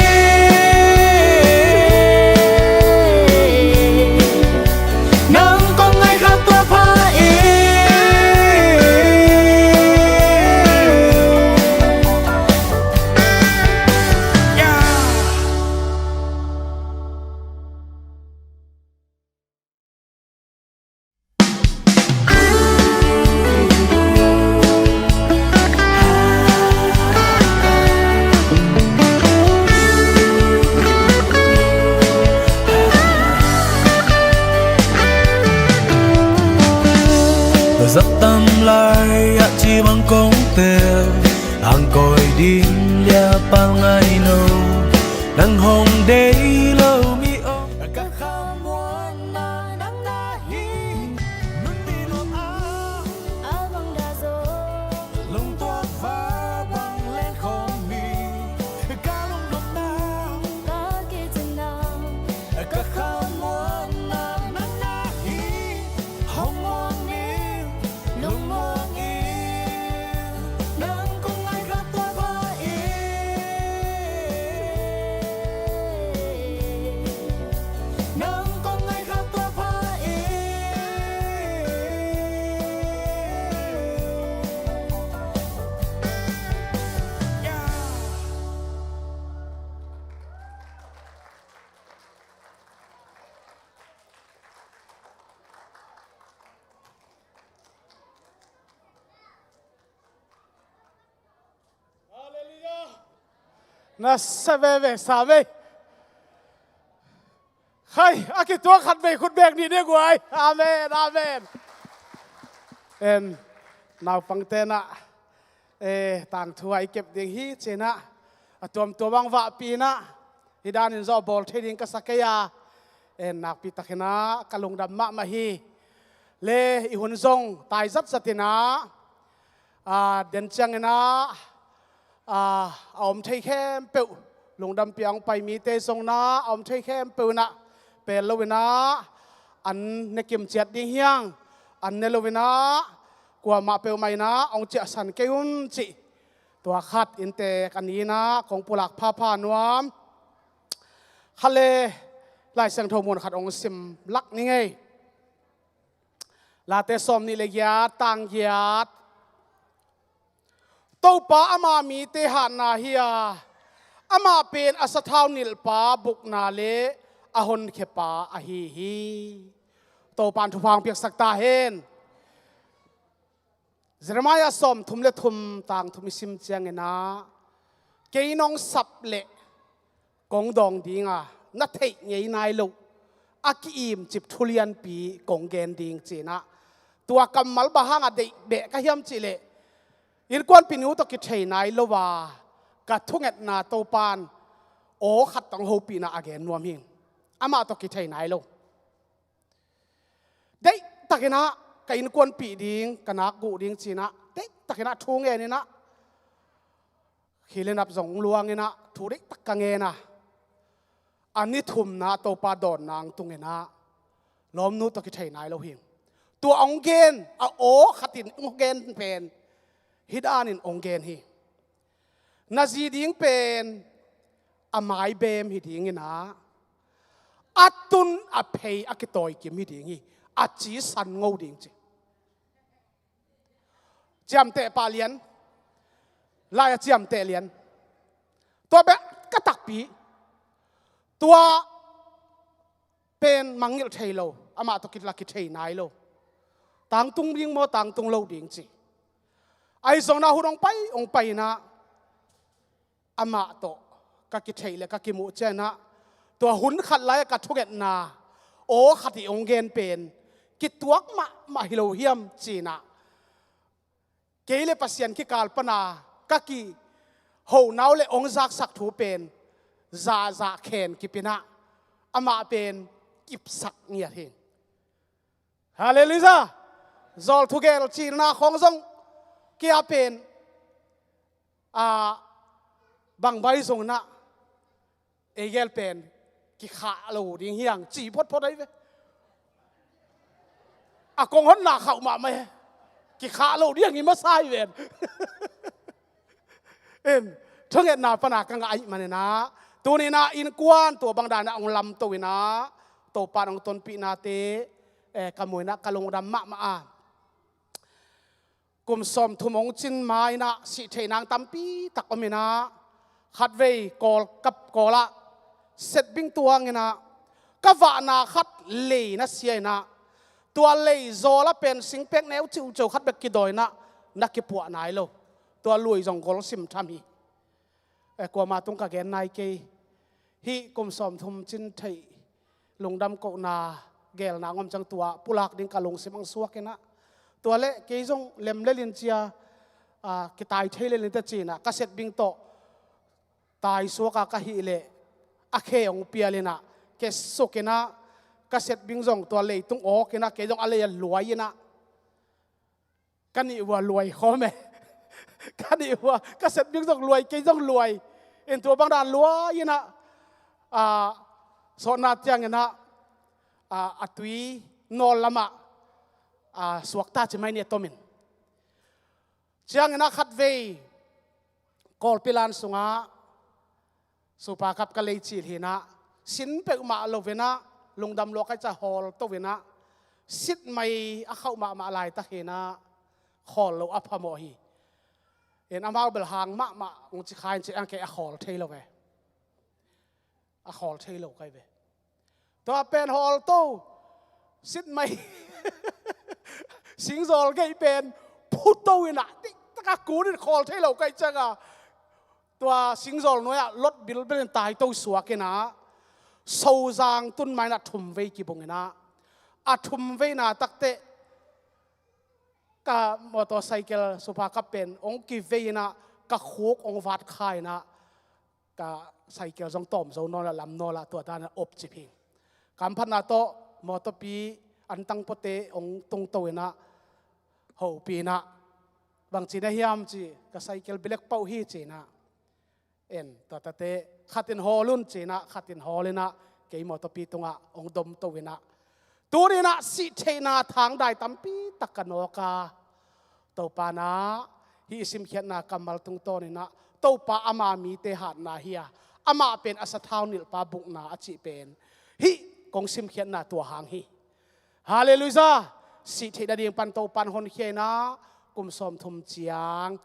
Nang kong ngaihkhiat tua pha in. Yeah. Zat tam lai ah ci bang kong tel, ang koi din lia pal ngai no, nang hong dei lo mi om. Ka khamuanna nang na hi. Nunnih nuam a, a bang dah zaw, lungtuak va bang leng khawm ni. Ka lungnopna, ka kicinna, ka khamuanna nang na hi. Hong muang in, lungmuang in, nang kong ngaihkhiat tua pha in. Nang kong ngaihkhiat tua pha in. Yeah. Halleluiah. Na sa veve sa vei. Khai, a kituak khat vei khut bek nih dek guai. Amen, amen. En, naupangte na, eh, tangthu a i kep ding hi ci-in ah, a tuamtuam ang vahpih in ah, hih danin zong bawl thei ding ka sa kei a, en, nakpi takin ah ka lungdam mahmah hi. Le i hun zong tai zatzat in ah, a, den ciangin ah, a, a om thei khempeuh, lungdampi a hong pai mite zong na a om thei khempeuh in ah, pel lo in ah, an ne kim ciat ding hi hang, an ne lo in ah, kuamah peuhmah in ah hong ciahsan kei un cih. Tua khat inntek a ni in ah kong pulak phapha nuam. Khat le Lai Siangtho mun khat hong sim lak ning ei. Late sawmnih le giat, tang giat. Topa ama mite hatna hi a, amah pen a sathau nilhpa bukna le a honkhiapa ahi hi. Topan thupha hong piaksak ta hen. Jeremiah sawmthum le thum tang thum i sim ciangin ah, kei nong sap leh kong dawng ding a, na theih ngei nai lo a ki-imcip thu lianpi kong gen ding ci-in ah, tua kammal bang hangah deih beh ka hiam cih leh, innkuanpih nu tawh kithei nai lo a, ka thungetna Topan aw khat tawh hong hopihna a gen nuam hi. Amah tawh kithei nai lo. Deihtakin ah ka innkuanpih ding, ka nak guh ding ci-in ah, deihtakin ah thu ngenin ah, khil le nap zong luangin ah, thu deihtak ka ngen a, a ni thumna Topa dawnna hong tungin ah, lawmnu tawh kithei nai lo hi. Tua hong gen, a aw khatin hong gen pen, hih danin hong gen hi. Na zi ding pen a mai beem hi dingin ah, a tun a phei a kitawi kim hi ding hi. A ci san ngo ding ci. Ciamteh pah lian. Lai-ah ciamteh lian. Tua bek ka takpi. Tua pen mangngilh thei lo, amah tawh kila kithei nai lo. Tangtung ding maw, tangtung lo ding ci. Ahi zongin ah hun hong pai, hong pai-in ah, amah tawh ka kitheih le ka kimuh ciangin ah, tua hun khat lai-ah ka thungetna aw khat i hong gen pen kituak mahmah hi lo hiam ci-in ah, kei le Pasian kikal pana ka kiho nau le hong zaksak thu pen zahzah khen kipin ah, amah pen kipsak ngiat hi. Halleluiah. Zawl thugel cihna khawng zong kei a pen, a, bangbai zongin ah, ei gel pen kikhah lo ding hi hang ci photphot ahi ve. A kong honna khauh mahmah hi. Kikhah lo ding hi masa hi ven. En, thungetna pana ka ngah ahih manin ah, tuni-in ah innkuan tua bang danin ah hong lamto-in ah, Topan hong tonpihnate, eh, ka muh-in ah ka lungdam mahmah a. Kum sawmthum hong cin ma-in ah sih theih nang tampi tak om-in ah, khatvei Kawl, ka Kawl ah setbing tuang-in ah, ka vahna khat lei na sia-in ah, tua lei zawl ah pen singpek neu ciuciu khat bek kidawi-in ah, na kipuah nai lo. Tua lui zong gol sim tham hi. Eh, kuama tung ka gen nai kei. Hih kum sawmthum cin theih lungdam kohna gelna hong om ciang tua pulak ding ka lungsim hong suak-in ah, tua leh kei zong lem le lin cia, a, kitai thei le lin teh ci-in ah, ka setbing tawh tai suak a ka hih leh a khe hong pial-in ah, khe suk-in ah, ka setbing zong tua leitung awk-in ah, kei zong a lei ah luai-in ah, ka nih uh a luai khawm e. Ka nih uh a, ka setbing zong luai, kei zong luai. En, tua bang dan luai-in ah, a, sawtna ciangin ah, a, a tui nawl lamah, a, suakta ci mai ni a tomin. Ciangin ah khatvei Kawlpi lan sungah Super Cup ka lei cil hi-in ah, sin peuhmah lo-in ah, lungdam lua ka hih ciang hawl to-in ah, sit mai a khauh mahmah laitak hi-in ah, hawl lo a phamawh hi. En, amau bel hang mahmah hong ci kha-in ci ang kei a hawl thei lo ve. A hawl thei lo ka hi ve. Tua pen hawl to, sit mai. Singzawl gei pen phu to-in ah, tik taka kun-in hawl thei lo ka hih ciangin, tua Singzawl nuai-ah lot bilbel-in tai to suak-in ah, Sozang tun ma-in ah thumvei kibung-in ah, a thumveina takteh ka motorcycle Super Cup pen hong kivei-in ah, ka khuk hong vat kha-in ah, ka cycle zong tawm zo nawn a, lam nawn a, tua dan a op cip hi. Kamphatna tawh mawtawpi antang pawte hong tungto-in ah, hopih-in ah, bang ci na hiam ci, ka cycle bilek pah uh hi ci-in ah, en, tua tate khatin hawl un ci-in ah, khatin hawl-in ah, kei mawtawpi tungah hong domto-in ah, tuni-in ah sih theihna thangdai tampi tak ka nawk a, Topa in ah hih i simkhiatna kammal tungtawn-in ah, Topa ama mite hatna hi a, amah pen a sathau nilhpa bukna a cih pen hih kong simkhiatna tua hang hi. Halleluiah. Sih theih nading pan Topa in honkhia-in ah, kum sawmthum ciang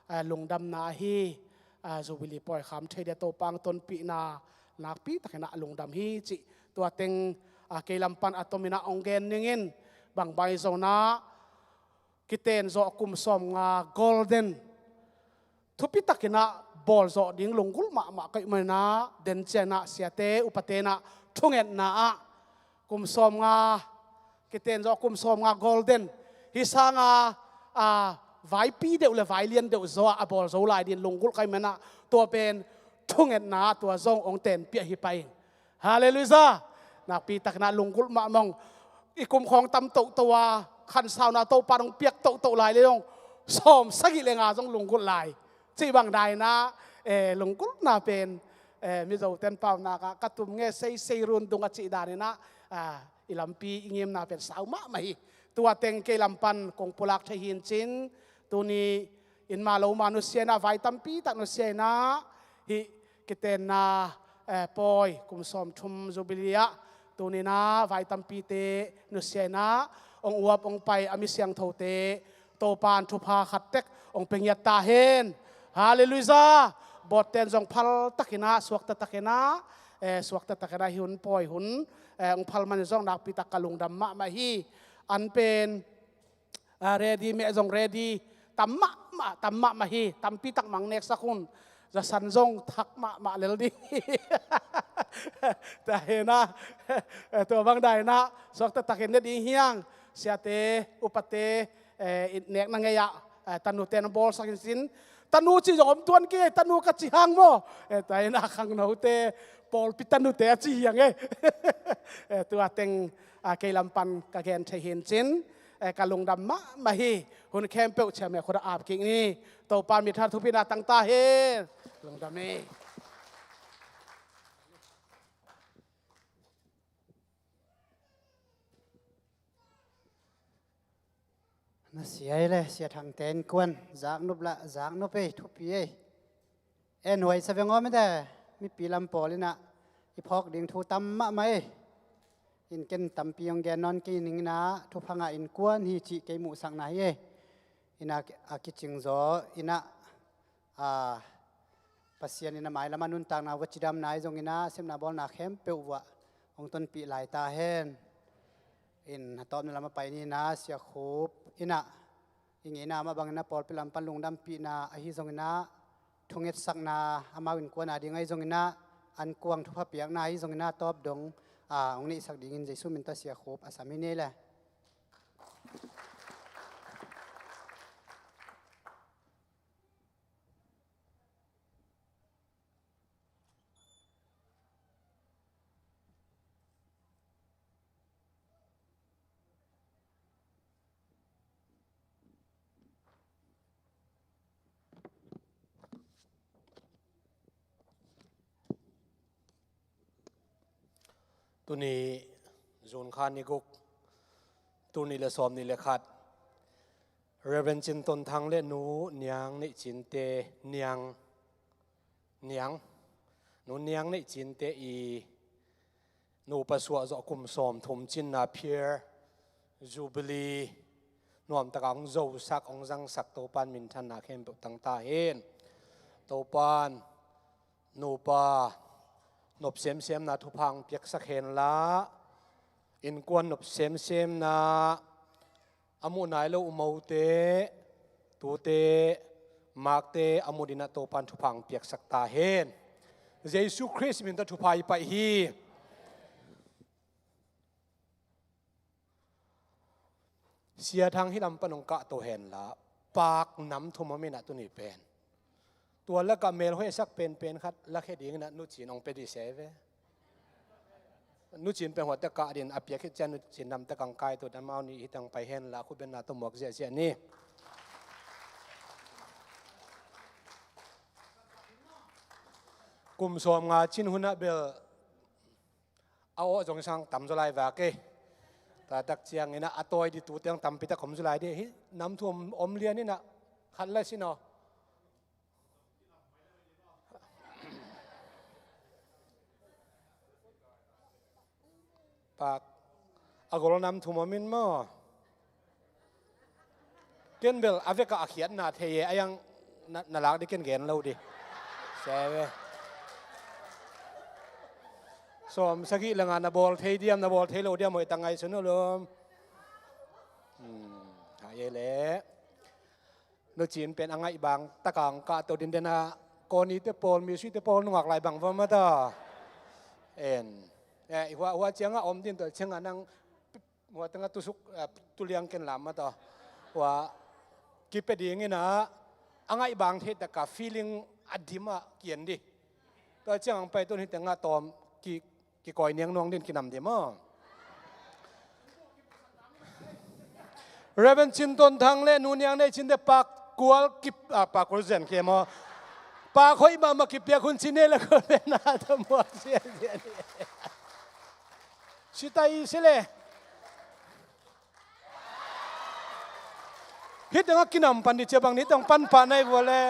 eh, lungdamna ahi, eh, Jubilee pawi kham thei dia Topa hong tonpihna nakpi takin ah lungdam hi cih tua teng, ah, kei lam pan a tomin ah hong gen ningin bang bai zong ah kiten zawh kum sawmnga golden thupi takin ah bawl zawh ding lunggulh mahmah ka hih manin ah den ciangin ah siate upate in ah thungetna ah kum sawmnga kiten zawh kum sawmnga golden hi sangin ah vaipi deuh le vailian deuh zaw ah a bawl zo lai ding lunggulh ka hih manin ah tua pen thungetna ah tua zong hong tenpih ahi pah ing. Halleluiah. Nakpi takin ah lunggulh mahmah ung. I kum khawng tam toto a khansauna Topa in hong piak toto lai le zong sawm sagih le nga zong lunggulh lai. Cih bang dan in ah, eh, lunggulhna pen, eh, Mizo ten paunak ah ka tum nge sei sei run dung a cih dan in ah, ah, i lampi i ngimna pen sau mahmah hi. Tua teng kei lam pan kong pulak thei hi in cin, tuni in mah lo mah nusia in ah vai tampi tak nusia in ah hih kitenna, eh, pawi kum sawmthum Jubilee ah tuni in ah vai tampite nusia in ah hong uap hong pai a mi siangthote Topa in thupha khat tek hong pia ngiat ta hen. Halleluiah. Bawtte in zong phal takin ah suakta takin ah, eh, suakta takin ah hi hun pawi hun, eh, hong phal manin zong nakpi tak ka lungdam mahmah hi. An pen, ah, ready meh zong ready tam mahmah, tam mahmah hi. Tampi tak mah hong neksak un. Zasan zong thak mahmah lel ding hi. Tua hi in ah, eh, tua bang dan in ah suakta takin ne ding hi hang. Siate upate, eh, i nekna ngei ah, eh, tanute na bawlsak in cin. Tanu cih zong om tuan kei, tanu ka cih hang maw. Eh, tua hi in ah khangnote pawlpi tanute a ci hi hang e. Eh, tua teng, ah, kei lam pan ka gen thei hi in cin, eh, ka lungdam mahmah hi. Hun khempeuh ciameh khut ah ap kik ni. Topa in mithah thupina tang ta hen. Lungdam ni. Na sia ei le, Sia Thangte innkuan zaknop lah zaknop ei, thupi ei. En huai sa veng aw mite, mipi lam pawl in ah i phawk ding thu tam mahmah ei. In ken tampi hong gen nawn kei ning in ah thupha ngah innkuan hi cih kei muhsakna hi ei. In ah a kicing zaw in ah, a, Pasian in a mailam a nuntakna uh a cidamna ahi zongin ah, sepna bawlna khempeuh uh ah hong tonpih lai ta hen. In a tawpna lam a pai ni in ah, Sia Khup in ah i ngeina mah bangin ah pawlpi lam pan lungdampihna ahi zongin ah, thungetsakna amau innkuan a ding ahi zongin ah, an kuang thupha piakna ahi zongin ah, tawp dong, a, hong neihsak dingin Jesu min tawh Sia Khup a sam hi ni le. Tuni June kha ni guk, tul nih le sawm nih le khat, Reverend Cin Ton Thang le Nu Niang Neih Cinte, Niang, Niang, Nu Niang Neih Cinte i nupa suah zawh kum sawmthum cinna phiar Jubilee nuamtak a hong zosak, hong zangsak Topa in minthanna khempeuh tang ta hen. Topa in nupa nop semsemna thupha hong piaksak hen la, innkuan nop semsemna, a muh nai lo umote, tute, makte a muh dingin ah Topa in thupha hong piaksak ta hen. Jesu Khrist min tawh thupha i paih hi. Sia Thang hih lam pan hong kahto hen la, Paak nam thum om in ah tuni pen. Tua lakah melhoihsak penpen khat lakhia dingin ah Nu Cin hong pia dih se ve. Nu Cin pen huatte kah dingin a piak khit ciang Nu Cin namte kang kai tu dan mau ni hi tang pai hen la, khut benna tawh muak ziahziah ni. Kum sawmnga cin hun ah bel a awh zong sang tam zaw lai vak e. Tua tak ciangin ah a tawi dih tu teng tampi tak om zaw lai dih. Hih nam thum om lian in ah khat la sin aw. Paak a gol nam thum om in maw? Ken bel a vekah a khiatna thei e, a yang Na, na lak dih ken gen lo dih. Sia ve. Sawm sagih le nga na bawl thei diam, na bawl thei lo diam, hoih tak ngaihsun uh lum. Hmm, hai e le. Nu Cin pen a ngaih bang tak a hong kahto dindin a, Kawni te pawl, Misi te pawl nungak lai bang va mata. En. Eh, hua, hua ciang a om din tua ciang a nang hua teng a tusuk, eh, tuliang ken lam mata. Hua kipia ding in a, a ngaih bang thei tak a feeling a dim a kian dih. Tua ciang hong pai tun hi teng a tawm ki, kikawi niang nuang din kinam dih maw. Reverend Cin Ton Thang le Nu Niang Nei Cin te pak kual ki, ah, pak kual zen kia maw. Pak hoih mahmah kipiak hun ci ne le ko le na ta muak sia sia ni. Si ta i si le. Hih teng a kinam pan dih cia bang ni teng pan pah nai vua le.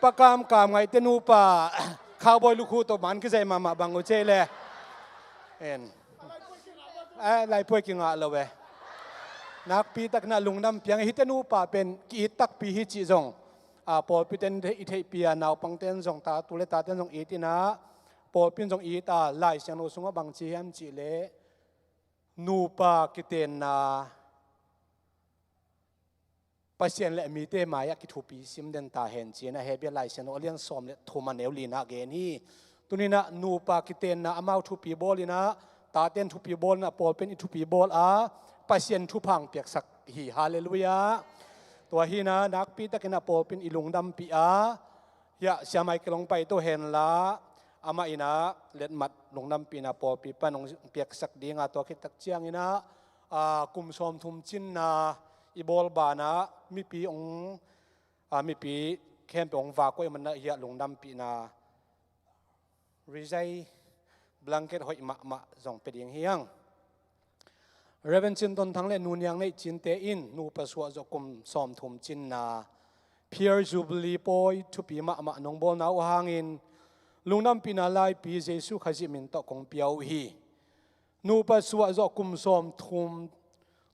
Pa Kam Kam Ngaih te nupa, cowboy lukhu tawh man kizai mahmah bang uh cia le. En. Eh, laipuai kingah lo eh. Nakpi takin a lungdam piang hih te nupa pen ki-it takpi hi cih zong. A, pawlpi ten i theihpi a, naupang ten zong, ta, tu le ta ten zong it in a, pawlpi in zong it a, Lai Siangtho sungah bang ci hiam cih leh, nupa kitenna Pasian le mite mai-ah kithupi sim den ta hen ci-in a Hebru Lai Siangtho a lian sawm le thum a neu lina gen hi. Tuni-in a nupa kitenna amau thupi bawl in a, taten thupi bawl in a, pawlpi in i thupi bawl a, Pasian thupha hong piaksak hi. Halleluiah. Tua hi-in a nakpi takin a pawlpi in i lungdampih a, hiah Sia Michael hong pai to henla, amah in a letmat lungdampihna pawlpi pan hong piaksak ding a, tua khit tak ciangin a, a, kum sawmthum cinna i bawl banah mipi hong, a, mipi khempeuh hong vak uh ahih manin a hiah lungdampihna rizai blanket hoih mahmah zong pia ding hi hang. Reverend Cin Ton Thang le Nu Niang Neih Cin te in nupa suah zawh kum sawmthum cinna Pear Jubilee pawi thupi mahmah nong bawlna uh hangin lungdampihna laipi Jesu Khazih min tawh kong pia uh hi. Nupa suah zawh kum sawmthum,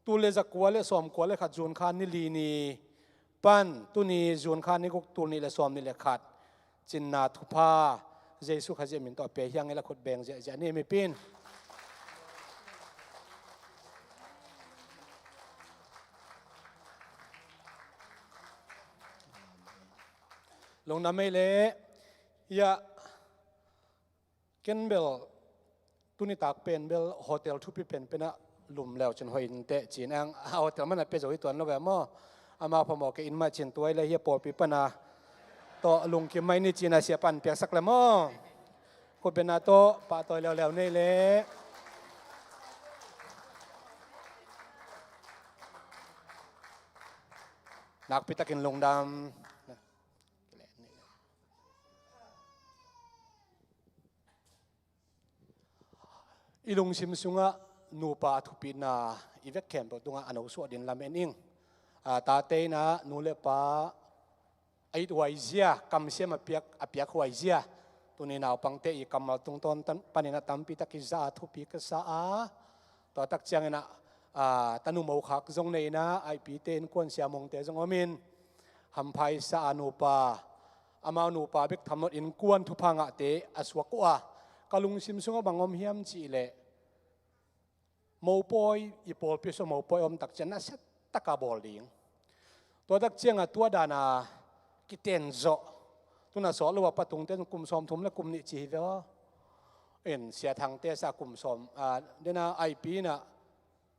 tul le zakua le sawmkua le khat June kha ni li ni pan tuni June kha ni guk, tul nih le sawmnih le khat cinna thupha Jesu Khazih min tawh pia hi hang. I la khut beng ziahziah ni mipi in. Lungdam ei le. Hiah ken bel tuni tak pen bel hotel thupi penpen ah lum leu cin hoih inteh ci-in ang, a hotel man a pia zo hi tuan lo ve maw. Amau phamawh kei in mah cin tuai le hiah pawlpi pana tawh lungkim mah i ni ci-in a sia pan piaksak le maw. Khutbetna tawh pahtawi leuleu nei le. Nakpi takin lungdam. I lungsim sungah nupa a thupina i vek khempeuh tungah a nosuah din lamen ing. A, tate in ah nu le pa a it huai zia, kamsiam a piak, a piak huai zia. Tuni naupangte i kammal tungtawn tan, panin a tampi tak i za a thupi ka sa a. Tua tak ciangin ah, a, tanu mokhak zong nei in ah, a ipite innkuan siamongte zong om in, hamphaisa a nupa, amau nupa bek thamlawt innkuan thupha ngahte a suak uh a, ka lungsim sungah bang om hiam cih leh, mopawi, i pawlpi sungah mopawi om tak ciang nasia taka bawl ding. Tua tak ciangah tua dana kiten zawh, tuna sawh lo a patungte kum sawmthum le kum nih ci hi ve aw. In Sia Thangte sa kum sawm, a, dena a ipi in ah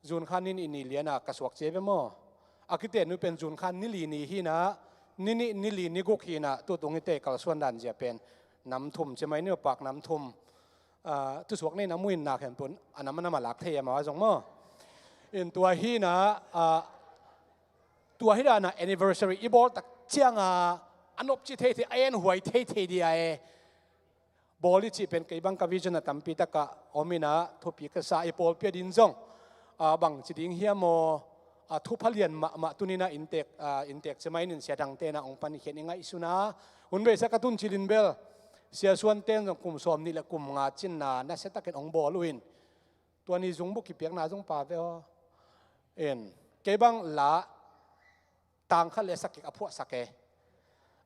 June kha ni nih ni liana ka suak ci hi ve maw. A kiten uh pen June kha ni li ni hi in ah, ni nih ni li ni guk hi in ah, tutung i te kalsuan dan zia pen nam thum ci mai ni pak nam thum. A, thusuak nei na muin na khempeuh a nam a nam a lak thei a ma zong maw. In tua hi in ah, a, tua hi dana anniversary i bawl tak cianga a nopci theithei, a enhuai theithei dia e. Bawl i cih pen kei bang ka vision a tampi taka om in ah, thupi ka sa i pawlpi a din zong, a, bang ci ding hiam maw, a, thupha lian mahmah tuni in ah inntek, a, inntek ci mai nin Sia Thangte in ah hong pan i khian i ngaihsun a, hun beisa ka tun cilin bel Sia Suan ten zong kum sawmnih le kum nga cinna nasia takin hong bawl uh in, tua ni zung buk kipiakna zong pa ve aw. En, kei bang la tang khat le sak kik a phuahsak e.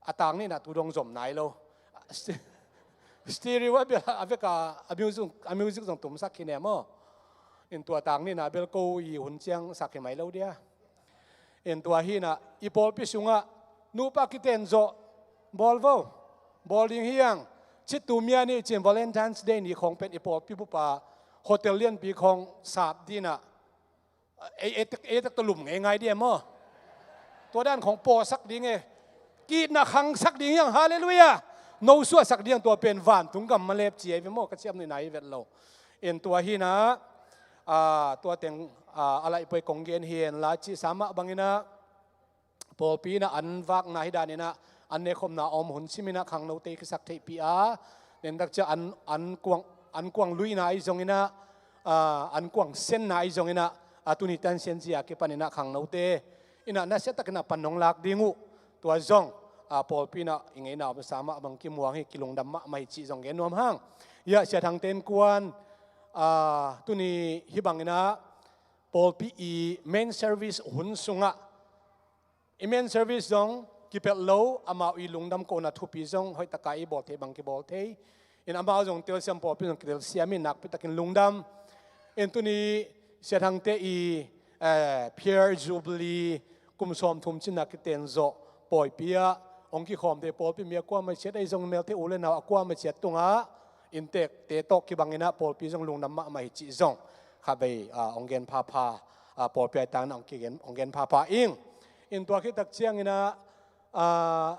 A tang nihna tu dong zom nai lo. Stereo a bia a veka a music, a music zong tumsak khin e maw. In tua tang nihna bel ko i hun ciang sak hi mai lo dia. In tua hinah i pawlpi sungah nupa kiten zawh bawl vo. Bawl ding hiang. Citu mia nih cin Valentine's Day ni khawng pen i pawlpi bupa hotel lianpi khawng sap dinah ei, ei tek, ei tek tawh lum ngeingai dia maw. Tua dan khawng pawsak ding e. Kitna khangsak ding hiang, halleluiah. No suahsak ding hiang, tua pen vantung gam malep ci ei ve maw, ka ciam nihna i vet lo. In tua hinah tua teng a laihpuai kong gen hi henla cihsa mah banginah pawlpi inah an vakna hi daninah an nekhopna om hun siminah khangnote i kisak theihpih a, nentak cia an, an kuang, an kuang luihna ahi zonginah an kuang senna ahi zonginah a tuni tan sianzia kipaninah khangnote inah nasiatakinah pan nong lak ding uh. Tua zong a pawlpi inah i ngeina omsa mah bang kimuang hi, kilungdam mahmah hi cih zong gen nuam hang. Hiah Sia Thangte innkuan a tuni hi banginah pawlpi i main service hun sungah i main service zong kipelh lo, amau i lungdam kohna thupi zong hoihtaka i bawl thei bang kibawl thei. In amau zong telsiam, pawlpi zong kitelsiam in nakpitakin lungdam. In tuni Sia Thangte i eh, Pier Jubilee kum sawmthum cinna kiten zawh pawipi ah hong kikhawmte pawlpi mi a kuama ciat ahi zong melte u le nau a kuama ciat tungah inntekte tawh kibanginah pawlpi zong lungdam mahmah hi cih zong khatvei ah hong gen phapha, ah pawlpi ai tangin hong kigen, hong gen phapha ing. In tua khit tak cianginah ah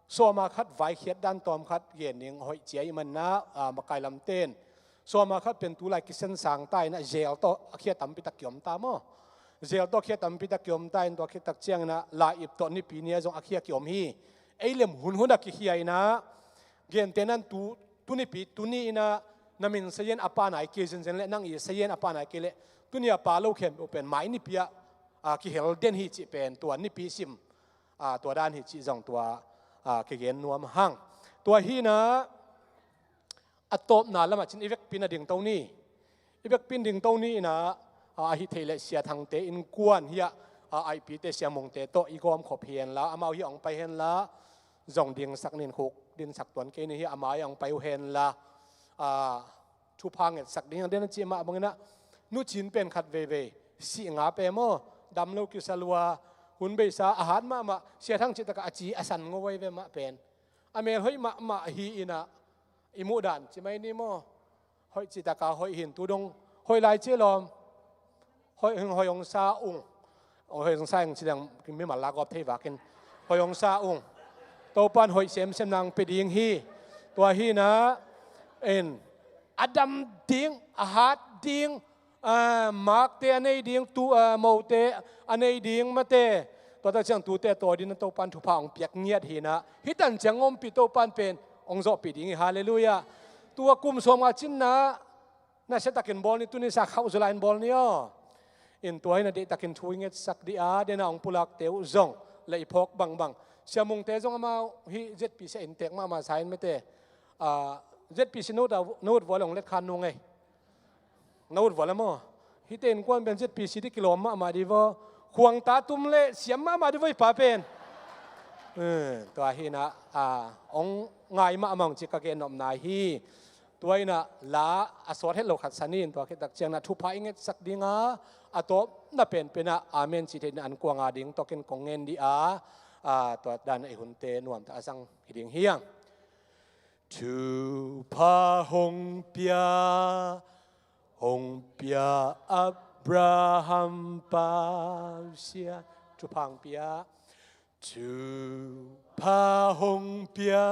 sawma khat vaikhiat dan tawm khat gen ding hoih cia i manna ah makai lamten. Sawma khat pen tulai kisen sang ta inah zel tawh a khia tampi tak kiom ta maw. Zel tawh khia tampi tak kiom ta in tua khit tak cianginah lai ip tawh nipi ni a zong a khia kiom hi. Ei lem hunhun a kikhia inah gente nan tu, tu nipi tuni inah na min sayen a pa nai kei zenzen le nang i sayen a pa nai kei le tuni a pa lo khempeuh pen mai nipi ah ah kihel den hi cih pen tua nipi sim ah tua dan hi cih zong tua ah kigen nuam hang. Tua hinah a tawpna lamah cin i vekpi na dingto ni. I vekpi in dingto ni inah ah ahi theih leh Sia Thangte innkuan hiah ah aihpite Sia Mungte tawh i gawmkhop hi henla, amau hiah hong pai henla, zong dingsak nin khuk dinsak tuan kei ni hiah amau hiah hong pai uh henla ah thupha ngetsak ding hiang den a cih mah banginah nucin pen khat veivei sih nga pe maw, dam lo kisa lua, hun beisa a hat mahmah, Sia Thang cih takah a ci a san ngo vei ve mah pen a mel hoih mahmah hi inah i muhdan ci mai ni maw. Hoih cih taka hoih hin tu dong hoih lai ci lawm. Hoih hing hoih hong sa ung. Hoih hong sa ing ci dang mimal la gawp thei vakin hoih hong sa ung. Topan hoih semsem nang pe ding hi. Tua hinah in a dam ding, a hat ding, ah makte a nei ding, tu ah mote a nei ding mate, tua tak ciang tute tawi ding na Topan thupha hong piak ngiat hinah hih tan ciang ompih Topan pen hong zawhpih ding hi, halleluiah. Tua kum sawmnga cinna nasiatakin bawl ni, tuni sa khauh zaw lai in bawl ni aw. In tua hinah deihtakin thu i ngetsak dih a, dena hong pulakte uh zong le i phawk bangbang. Sia Mungte zong amau hih Z P C a inntek mahmah sa in mate. Ah, Z P C na ut a, na ut vua le hong letkhan nung ei. Na ut vua le maw. Hihte innkuan pen Z P C dih kilawm mahmah dih vaw. Khuangta tum le siam mahmah dih vaw i pa pen. Eh, tua hinah ah hong ngai mahmah hong ci ka gen nopna hi. Tua inah la a sawt het lo khat san in tua khit tak cianginah thupha i ngetsak dinga a tawpna penpenah amen cih theih inah an kuanga ding tawkin kong ngen dih a, ah tua danah i hunte nuamta a zang hi ding hiang. Thupha hong pia, hong pia Abraham Pasian. Thupha hong pia. Thupha hong pia,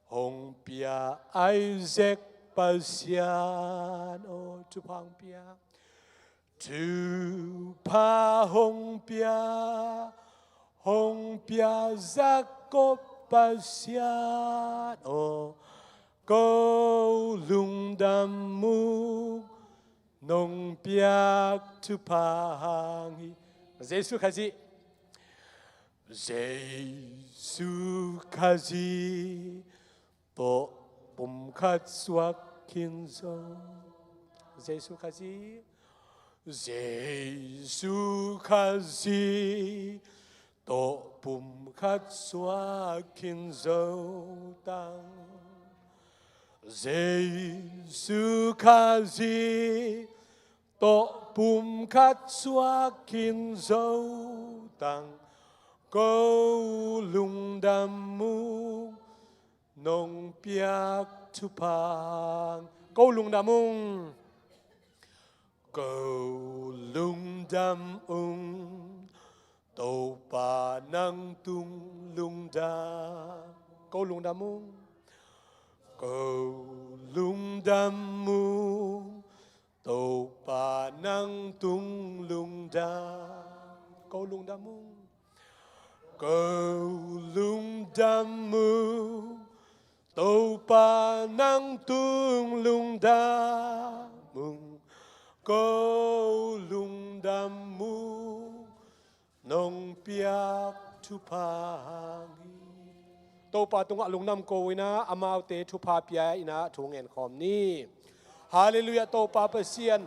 hong pia Isaac Pasian aw, thupha hong pia. Thupha hong pia, hong pia Jacob Pasian aw, ko lungdam uh nong piak thupha hang hi. Jesu Khazih. Jesu Khazih tawh pumkhat suak khin zaw. Jesu Khazih. Jesu Khazih Tawh pumkhat suak khin zo tang, Jesu Khazih. Tawh pumkhat suak khin zo tang, ko lungdam ung, nong piak thupha. Ko lungdam ung. Ko lungdam ung, Topa nang tung lungdam. Ko lungdam ung. Ko lungdam ung, Topa nang tung lungdam. Ko lungdam ung. Ko lungdam ung, Topa nang tung lungdam ung. Ko lungdam ung, nong piak thupha hi. Topa tungah lungdam ko in ah, amaute thupha pia in ah thu ngen khawm ni. Halleluiah. Topa Pasian,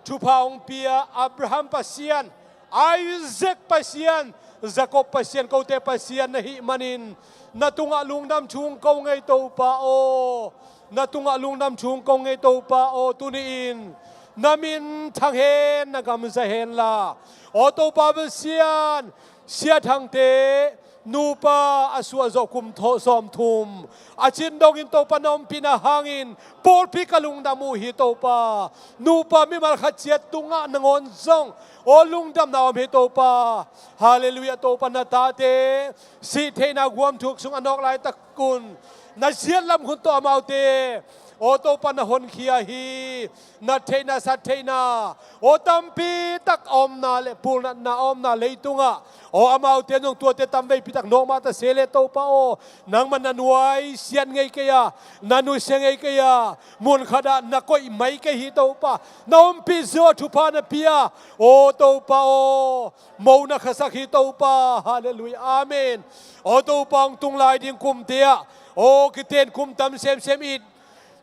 thupha hong pia Abraham Pasian, Isaac Pasian, Jacob Pasian, kote Pasian na hih manin na tungah lungdam thu hong ko ngei Topa aw. Na tungah lungdam thu hong ko ngei Topa aw. Tuni-in na min thang hen, na gam za hen la. Aw Topa Pasian, Sia Thangte nupa a suah zawh kum tho-, sawmthum a cin dongin Topa na ompihna hangin pawlpi ka lungdam uh hi Topa. Nupa mimal khat ciat tungah nangawn zong aw lungdamna om hi Topa. Halleluiah. Topa na tate sih theihna guam thuk sung a nawk laitak un na ziat lam hun tawh amaute aw Topa na honkhia hi. Na theihna, sat theihna aw tampi tak a omna le pulnatna a omna leitungah aw amaute nung tuate tamveipi tak nawk mah ta se le Topa aw, nangmah na nuaisiat ngei kei a, na nusia ngei kei a, mun khatah na koih mai kei hi Topa. Na ompih zo a thupha na pia aw Topa aw, mo na khasak hi Topa. Halleluiah. Amen. Aw Topa hong tung lai ding kumte ah aw kiten kum tam semsem it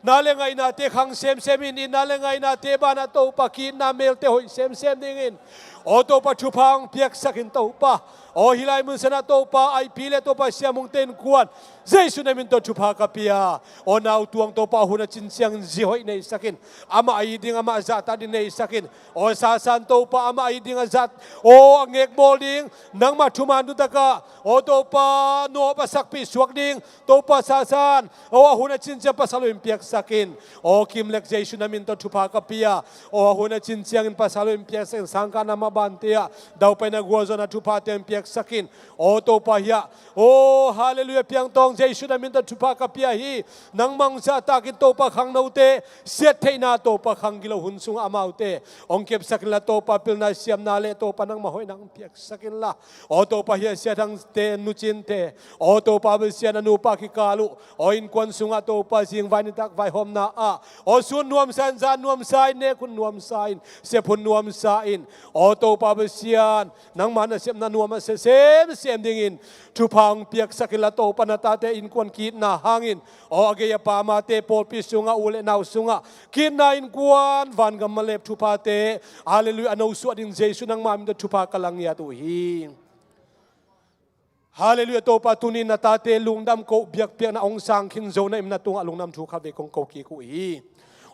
na le ngaihnate khang semsem in, itna le ngaihnate banah Topa ki-itna melte hoih semsem dingin aw Topa thupha hong piaksak in Topa. Aw hih lai mun sanah Topa Aipi le Topa Siamungte innkuan Jesu na min tawh thupha ka pia. Aw nautuang Topa hun a cin ciangin zi hoih neihsak in, amah a it ding amah zahtak ding neihsak in. Aw Sasan Topa amah a it ding a zat aw a ngekbawl ding nangmah thuman dutakah aw Topa nawp a sakpih suak ding Topa Sasan aw a hun a cin ciang pasal uh in piaksak in. Aw Kimlek Jesu na min tawh thupha ka pia. Aw a hun a cin ciangin pasal uh in piaksak in, sangkahna mah bante ah daupaina gualzawhna thuphate in piaksak in. Aw Topa hiah aw halleluiah, Piangtawng Jesu na min tawh thupha ka pia hi. Nangmah hong zahtakin Topa khangnote siat theihna Topa khang gilo hun sungah amaute hong kepsak inla Topa pilna siamna le Topa nangmah hoihna hong piaksak inla. Aw Topa hiah Sia Thangte nucinte aw Topa Pasian a nupa kikal uh aw innkuan sungah Topa zingvai nitak vaihawmna ah aw sun nuamsa in, zan nuamsa in, nek hun nuamsa in, sep hun nuamsa in. Aw Topa Pasian nangmah nasepna nuam a sia semsem dingin thupha hong piaksak inla Topa na tate innkuan ki-itna hangin aw a gei a pamate pawlpi sungah u le nau sungah ki-itna innkuan vangam malep thuphate halleluiah a nosuah ding Jesu nangmah min tawh thupha ka la ngiat uh hi. Halleluiah. Topa tuni na tate lungdam ko biakpiakna hong sang khin zo na in na tungah lungdam thu khat vei kong ko kik uh hi.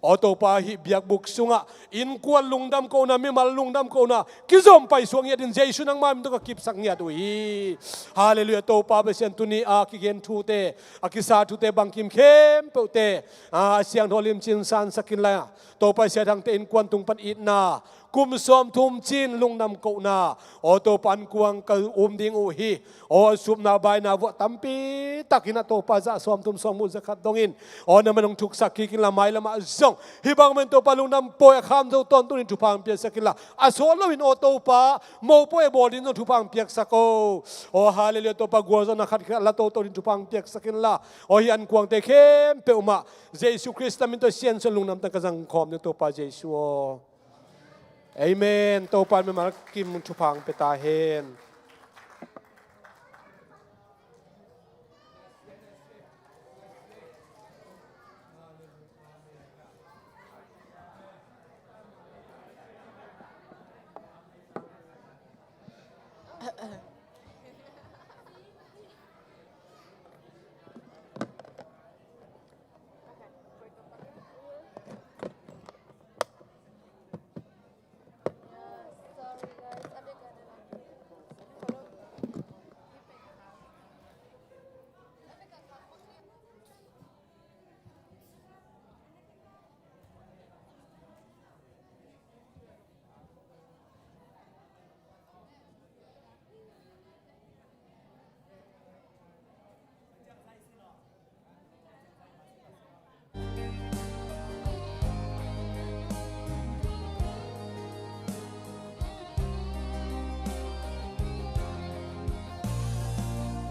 Aw Topa hih biakbuk sungah innkuan lungdam kohna, mimal lungdam kohna kizom paisuak ngiat in Jesu nangmah min tawh ka kipsak ngiat uh hi. Halleluiah. Topa Pasian tuni a kigen thute, a kisa thute bangkim khempeuhte a siangtho limcin sansak inla Topa Sia Thangte innkuan tung pan itna kum sawmthum cin lungdam kohna aw Topa innkuan ka um ding uh hi. Aw a supna baina vuah tampi takin a Topa zah sawmthum sawmguk zakhat dongin aw na min hong thuksak kik inla mailamah zong hih bang men Topa lungdam pawi a kham zo tawntung in thupha hong piaksak inla a sawt loin aw Topa mopawi a bawl ding zong thupha hong piaksak o. Aw halleluiah. Topa gualzawhna khat khat la toto ding thupha hong piaksak inla aw hih innkuante khempeuh mah Jesu Khrist na min tawh siansuan lungdam tang ka zangkhawm ding Topa Jesu aw. Amen. Topa in mimal kim thupha hong pia ta hen.